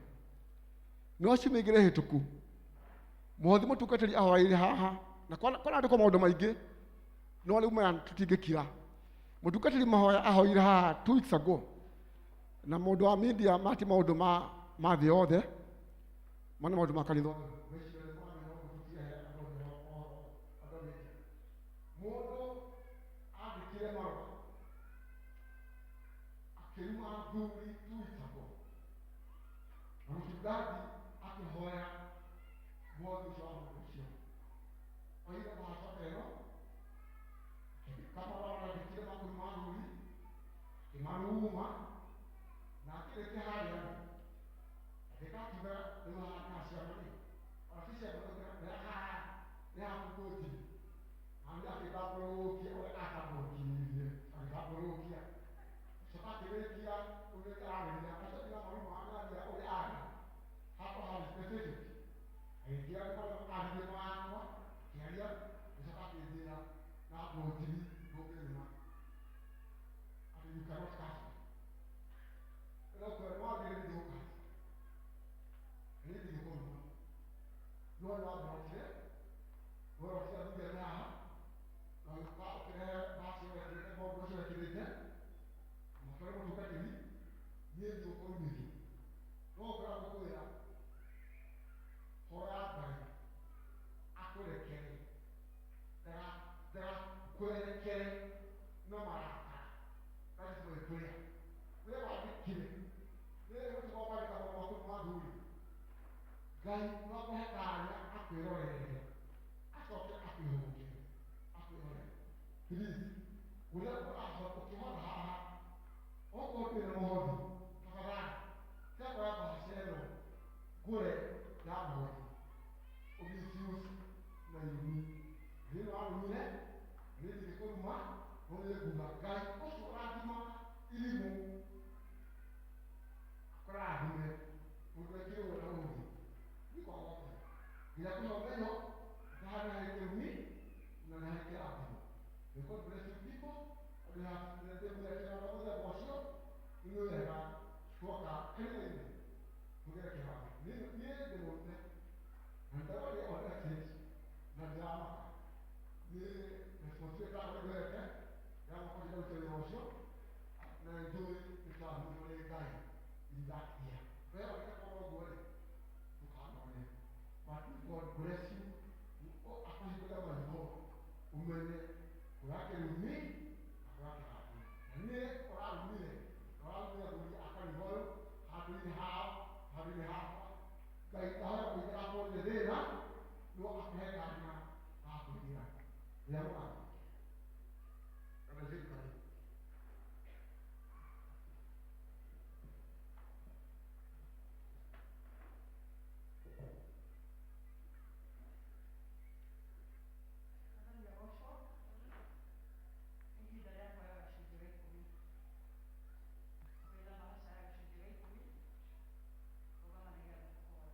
no ciumia igĩrĩ hĩtũku mũhothi mũtungatĩri ahoeire haha na kwarandĩkwo maũndũ maingĩ no rĩu maya tũtingĩkira mũtungatĩri mahoya ahoeire haha 2 weeks ago na mũndũ wa media mati maũndũ ma thĩ yothe mana maũndũ ma kanitha mũndũ andĩkire marũa akĩruma thuri 2 weeks ago na mũchungaji akĩhoya mũhothi ũcio wa mũndũ ũcio oire bahasha ĩno kamarũa marandĩkire ma kũruma thuri akĩmaruma na akĩrĩkia harĩa thĩ andĩka akiuga rĩu haha nĩ haciama rĩ ona ti ciama nĩ haha nĩ hakũkũti na nĩ akĩtambũrũkia ũrĩa atambũrũkirie agĩtambũrũkia coka akĩrĩkia ũrĩa ararĩria acokia maruma araria ũrĩa arĩ hapo harĩ specific agĩkĩra marũa aririe makwa akĩaria gĩcoka akĩnjĩra na ngũnjiri ndũngĩruma atĩ you cannot curse me no kwĩra nĩwambire nĩ ndĩgũkaria niĩ ndigĩkũruma no nĩwamborotire worotire athuri arĩa haha na ũgĩũka ũkĩrehe baci ĩyo wekĩrĩte maũndũ macio wekĩrĩte makĩra mũtungatĩri niĩ ndigũkũrumithia no ũkĩra gũkwĩra hoya Ngai akũrekere ndagakwerekere na marakara. That is my prayer. We wandĩkire we ũtiga kwandĩka marũa maku ma thuri Ngai no akũhe kanya akwĩrorere acoke akwĩhũgũkĩre akwĩrorere please ũrĩa ũkĩhotha haha okorwo ndũrĩ na mũhothi tafadhali tiga kuoya bahasha ĩno ngũre ya mũhothi ũmisuse na irumi niĩ nĩwarumire niĩ ndigĩkũruma no nĩ nguga Ngai ũcio kĩrathime mũndũ ekĩrwo na ũũgĩ nĩ kwaga kĩo nginya kũhe ũmenyo ndahana harĩ kĩrumi na nĩ harĩ kĩrathimo. May God bless you people. We have the kĩrathimo mũthemba ũcio nĩ wega twoka kanitha-inĩ tũgĩre kĩrathimo. Niĩ ndĩ mũrume na ndagwaria on exchange na ndiramaka nĩ responsibility ndagwendete ya gũkorwo ndĩraruta wĩra ũcio na njũĩ nĩ kĩrathimo nĩ Ngai in that year. Wewe ũngĩkorwo ũguo rĩ ndũkanone, but God bless you akũhingũre maitho ũmenye kũrĩa kĩrumi na kũrĩa kĩrathimo. Na niĩ ũrarumire na ũrarumire athuri a kanitha ũyũ handũ-inĩ hao handũ-inĩ hakwa Ngai ndahoya kũingĩra akorwo thĩna no akũhe kanya ga kũingĩra rĩrĩa mũrathime. Karibu. Ihinda rĩa kuoya gĩcunjĩ gĩa ikũmi. Wĩra maracaya gĩcunjĩ gĩa ikũmi, rũgama nĩgetha tũhoe.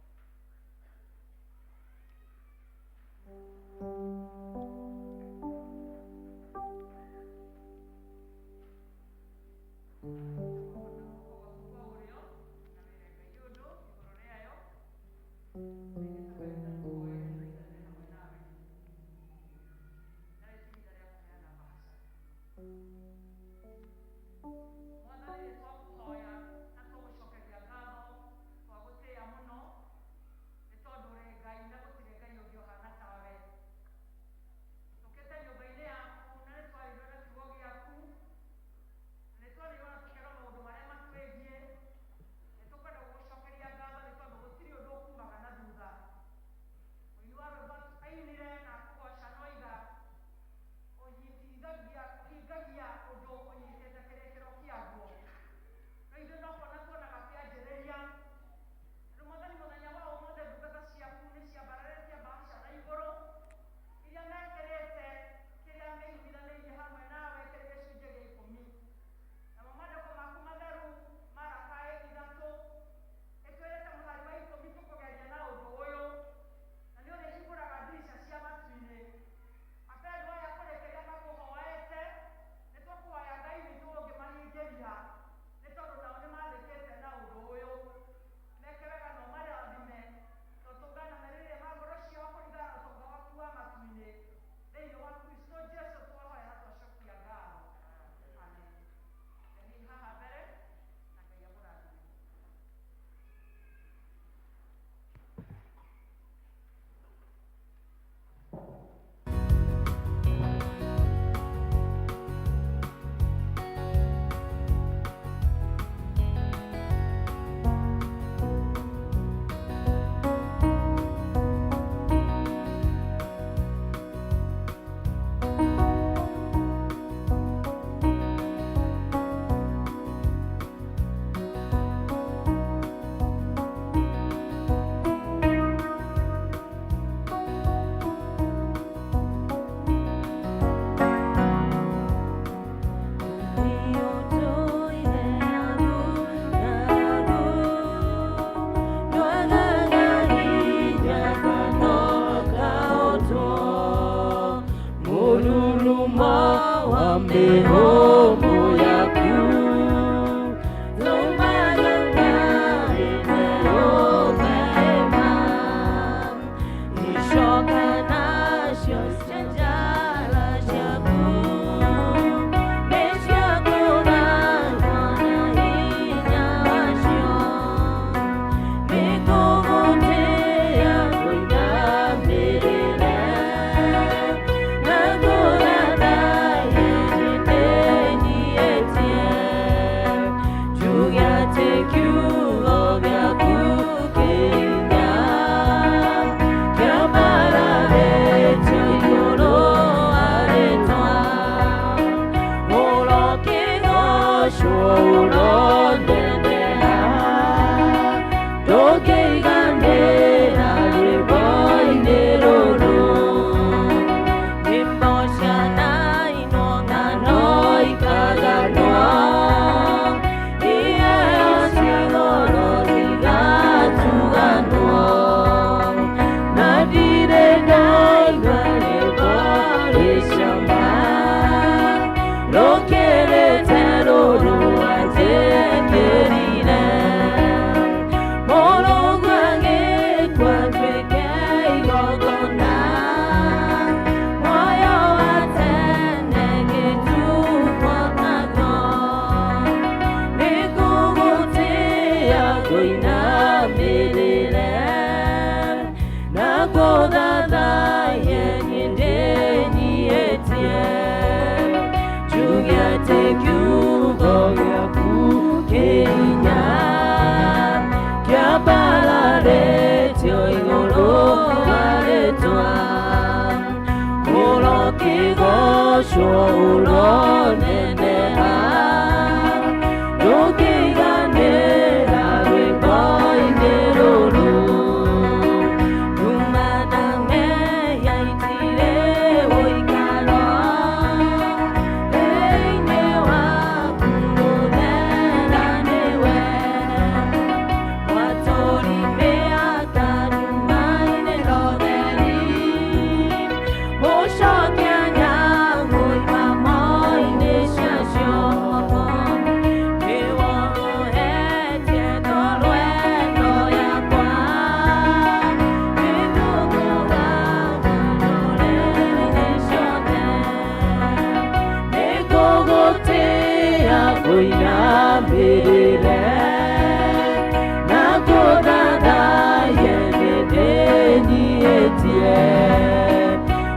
ngũinamĩrĩre na ngũthathaiye niĩ ndĩnyiĩtie njuge atĩ kiugo gĩaku kĩ hinya kĩambararĩtio igũrũ wa rĩtwa ũrokĩgocwo ũroneneha ndũngĩiganĩra rwĩmbo-inĩ rũrũ nyuma na mehia itirĩ ũikaro thĩinĩ waku mũthera nĩwe watũri mĩaka nyuma-inĩ rotheri mũcokia nyamũ imamo-inĩ ciacio nĩwohetie ngoro ĩno yakwa nĩngũkũgatha ndũrĩrĩ-inĩ ciothe nĩngũgũtĩĩa ngũinamĩrĩre na ngũthathaiye nĩ ndĩnyiĩtie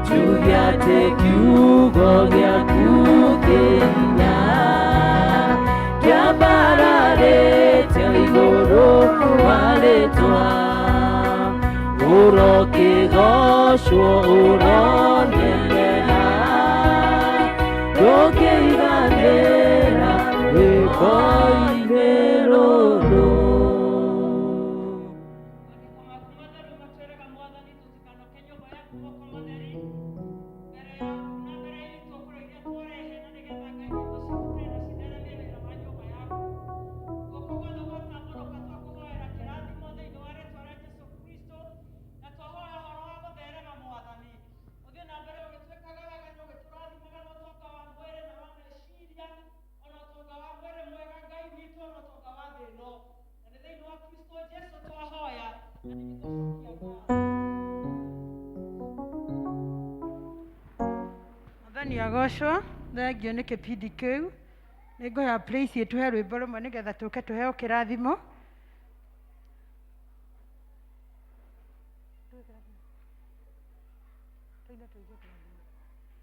njuge atĩ kiugo gĩaku kĩ hinya kĩambararĩtio igũrũ wa rĩtwa ũrokĩgocwo ũroneneha ndũngĩiganĩra rwĩmbo-inĩ rũrũ. Mwathani agocwo thengio nĩ kĩbindi kĩu nĩ ngũheo praise ĩtũhe rwĩmbo rũmwe nĩgetha tũke tũheo kĩrathimo.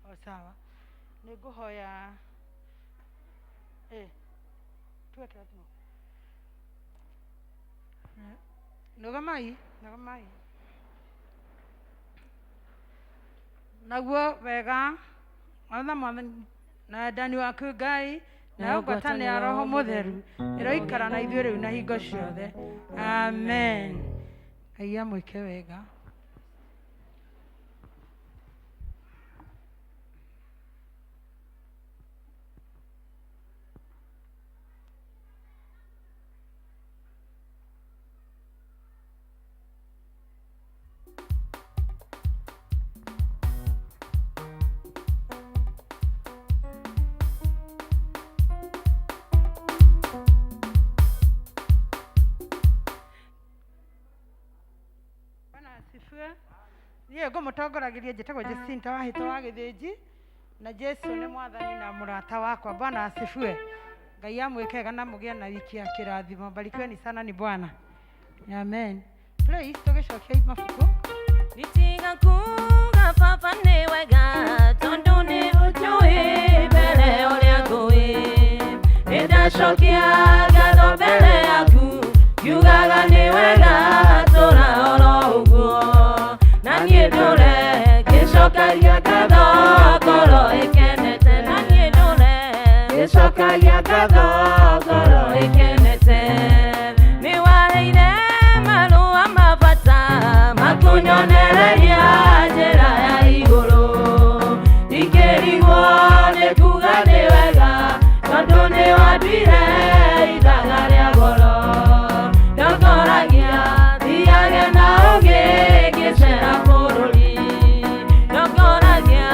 O sawa nĩ ngũhoya tuwe kĩrathimo. Nũgamai nũgamai naguo wega watha mwathani na wendani waku Ngai nayo ngwatanĩro ya Roho Mũtheru ĩroikara na ithuĩ rĩu na hingo ciothe amen. Ngai amwĩke wega. Bwana asifiwe. Niĩ ngũmũtongoragiria njĩtagwo Jacinta Wahĩto wa Gĩthĩnji na Jesu nĩ mwathani na mũrata wakwa. Bwana asifiwe. Ngai amwĩke wega na mũgĩe na wiki ya kĩrathimo. Barikiweni sana ni Bwana. Amen. Praise tũgĩcokia mabuku. Nitiga kuga baba nĩ wega tondũ nĩ ũnjũĩ mbere ũrĩa ngũĩ nĩndacokia ngatho mbere yaku ngiugaga nĩ wega tũra oro ũguo na niĩ ndũre ngĩcokagia ngatho ngoro ĩkenete na niĩ ndũre ngĩcokagia ngatho ngoro ĩkenete.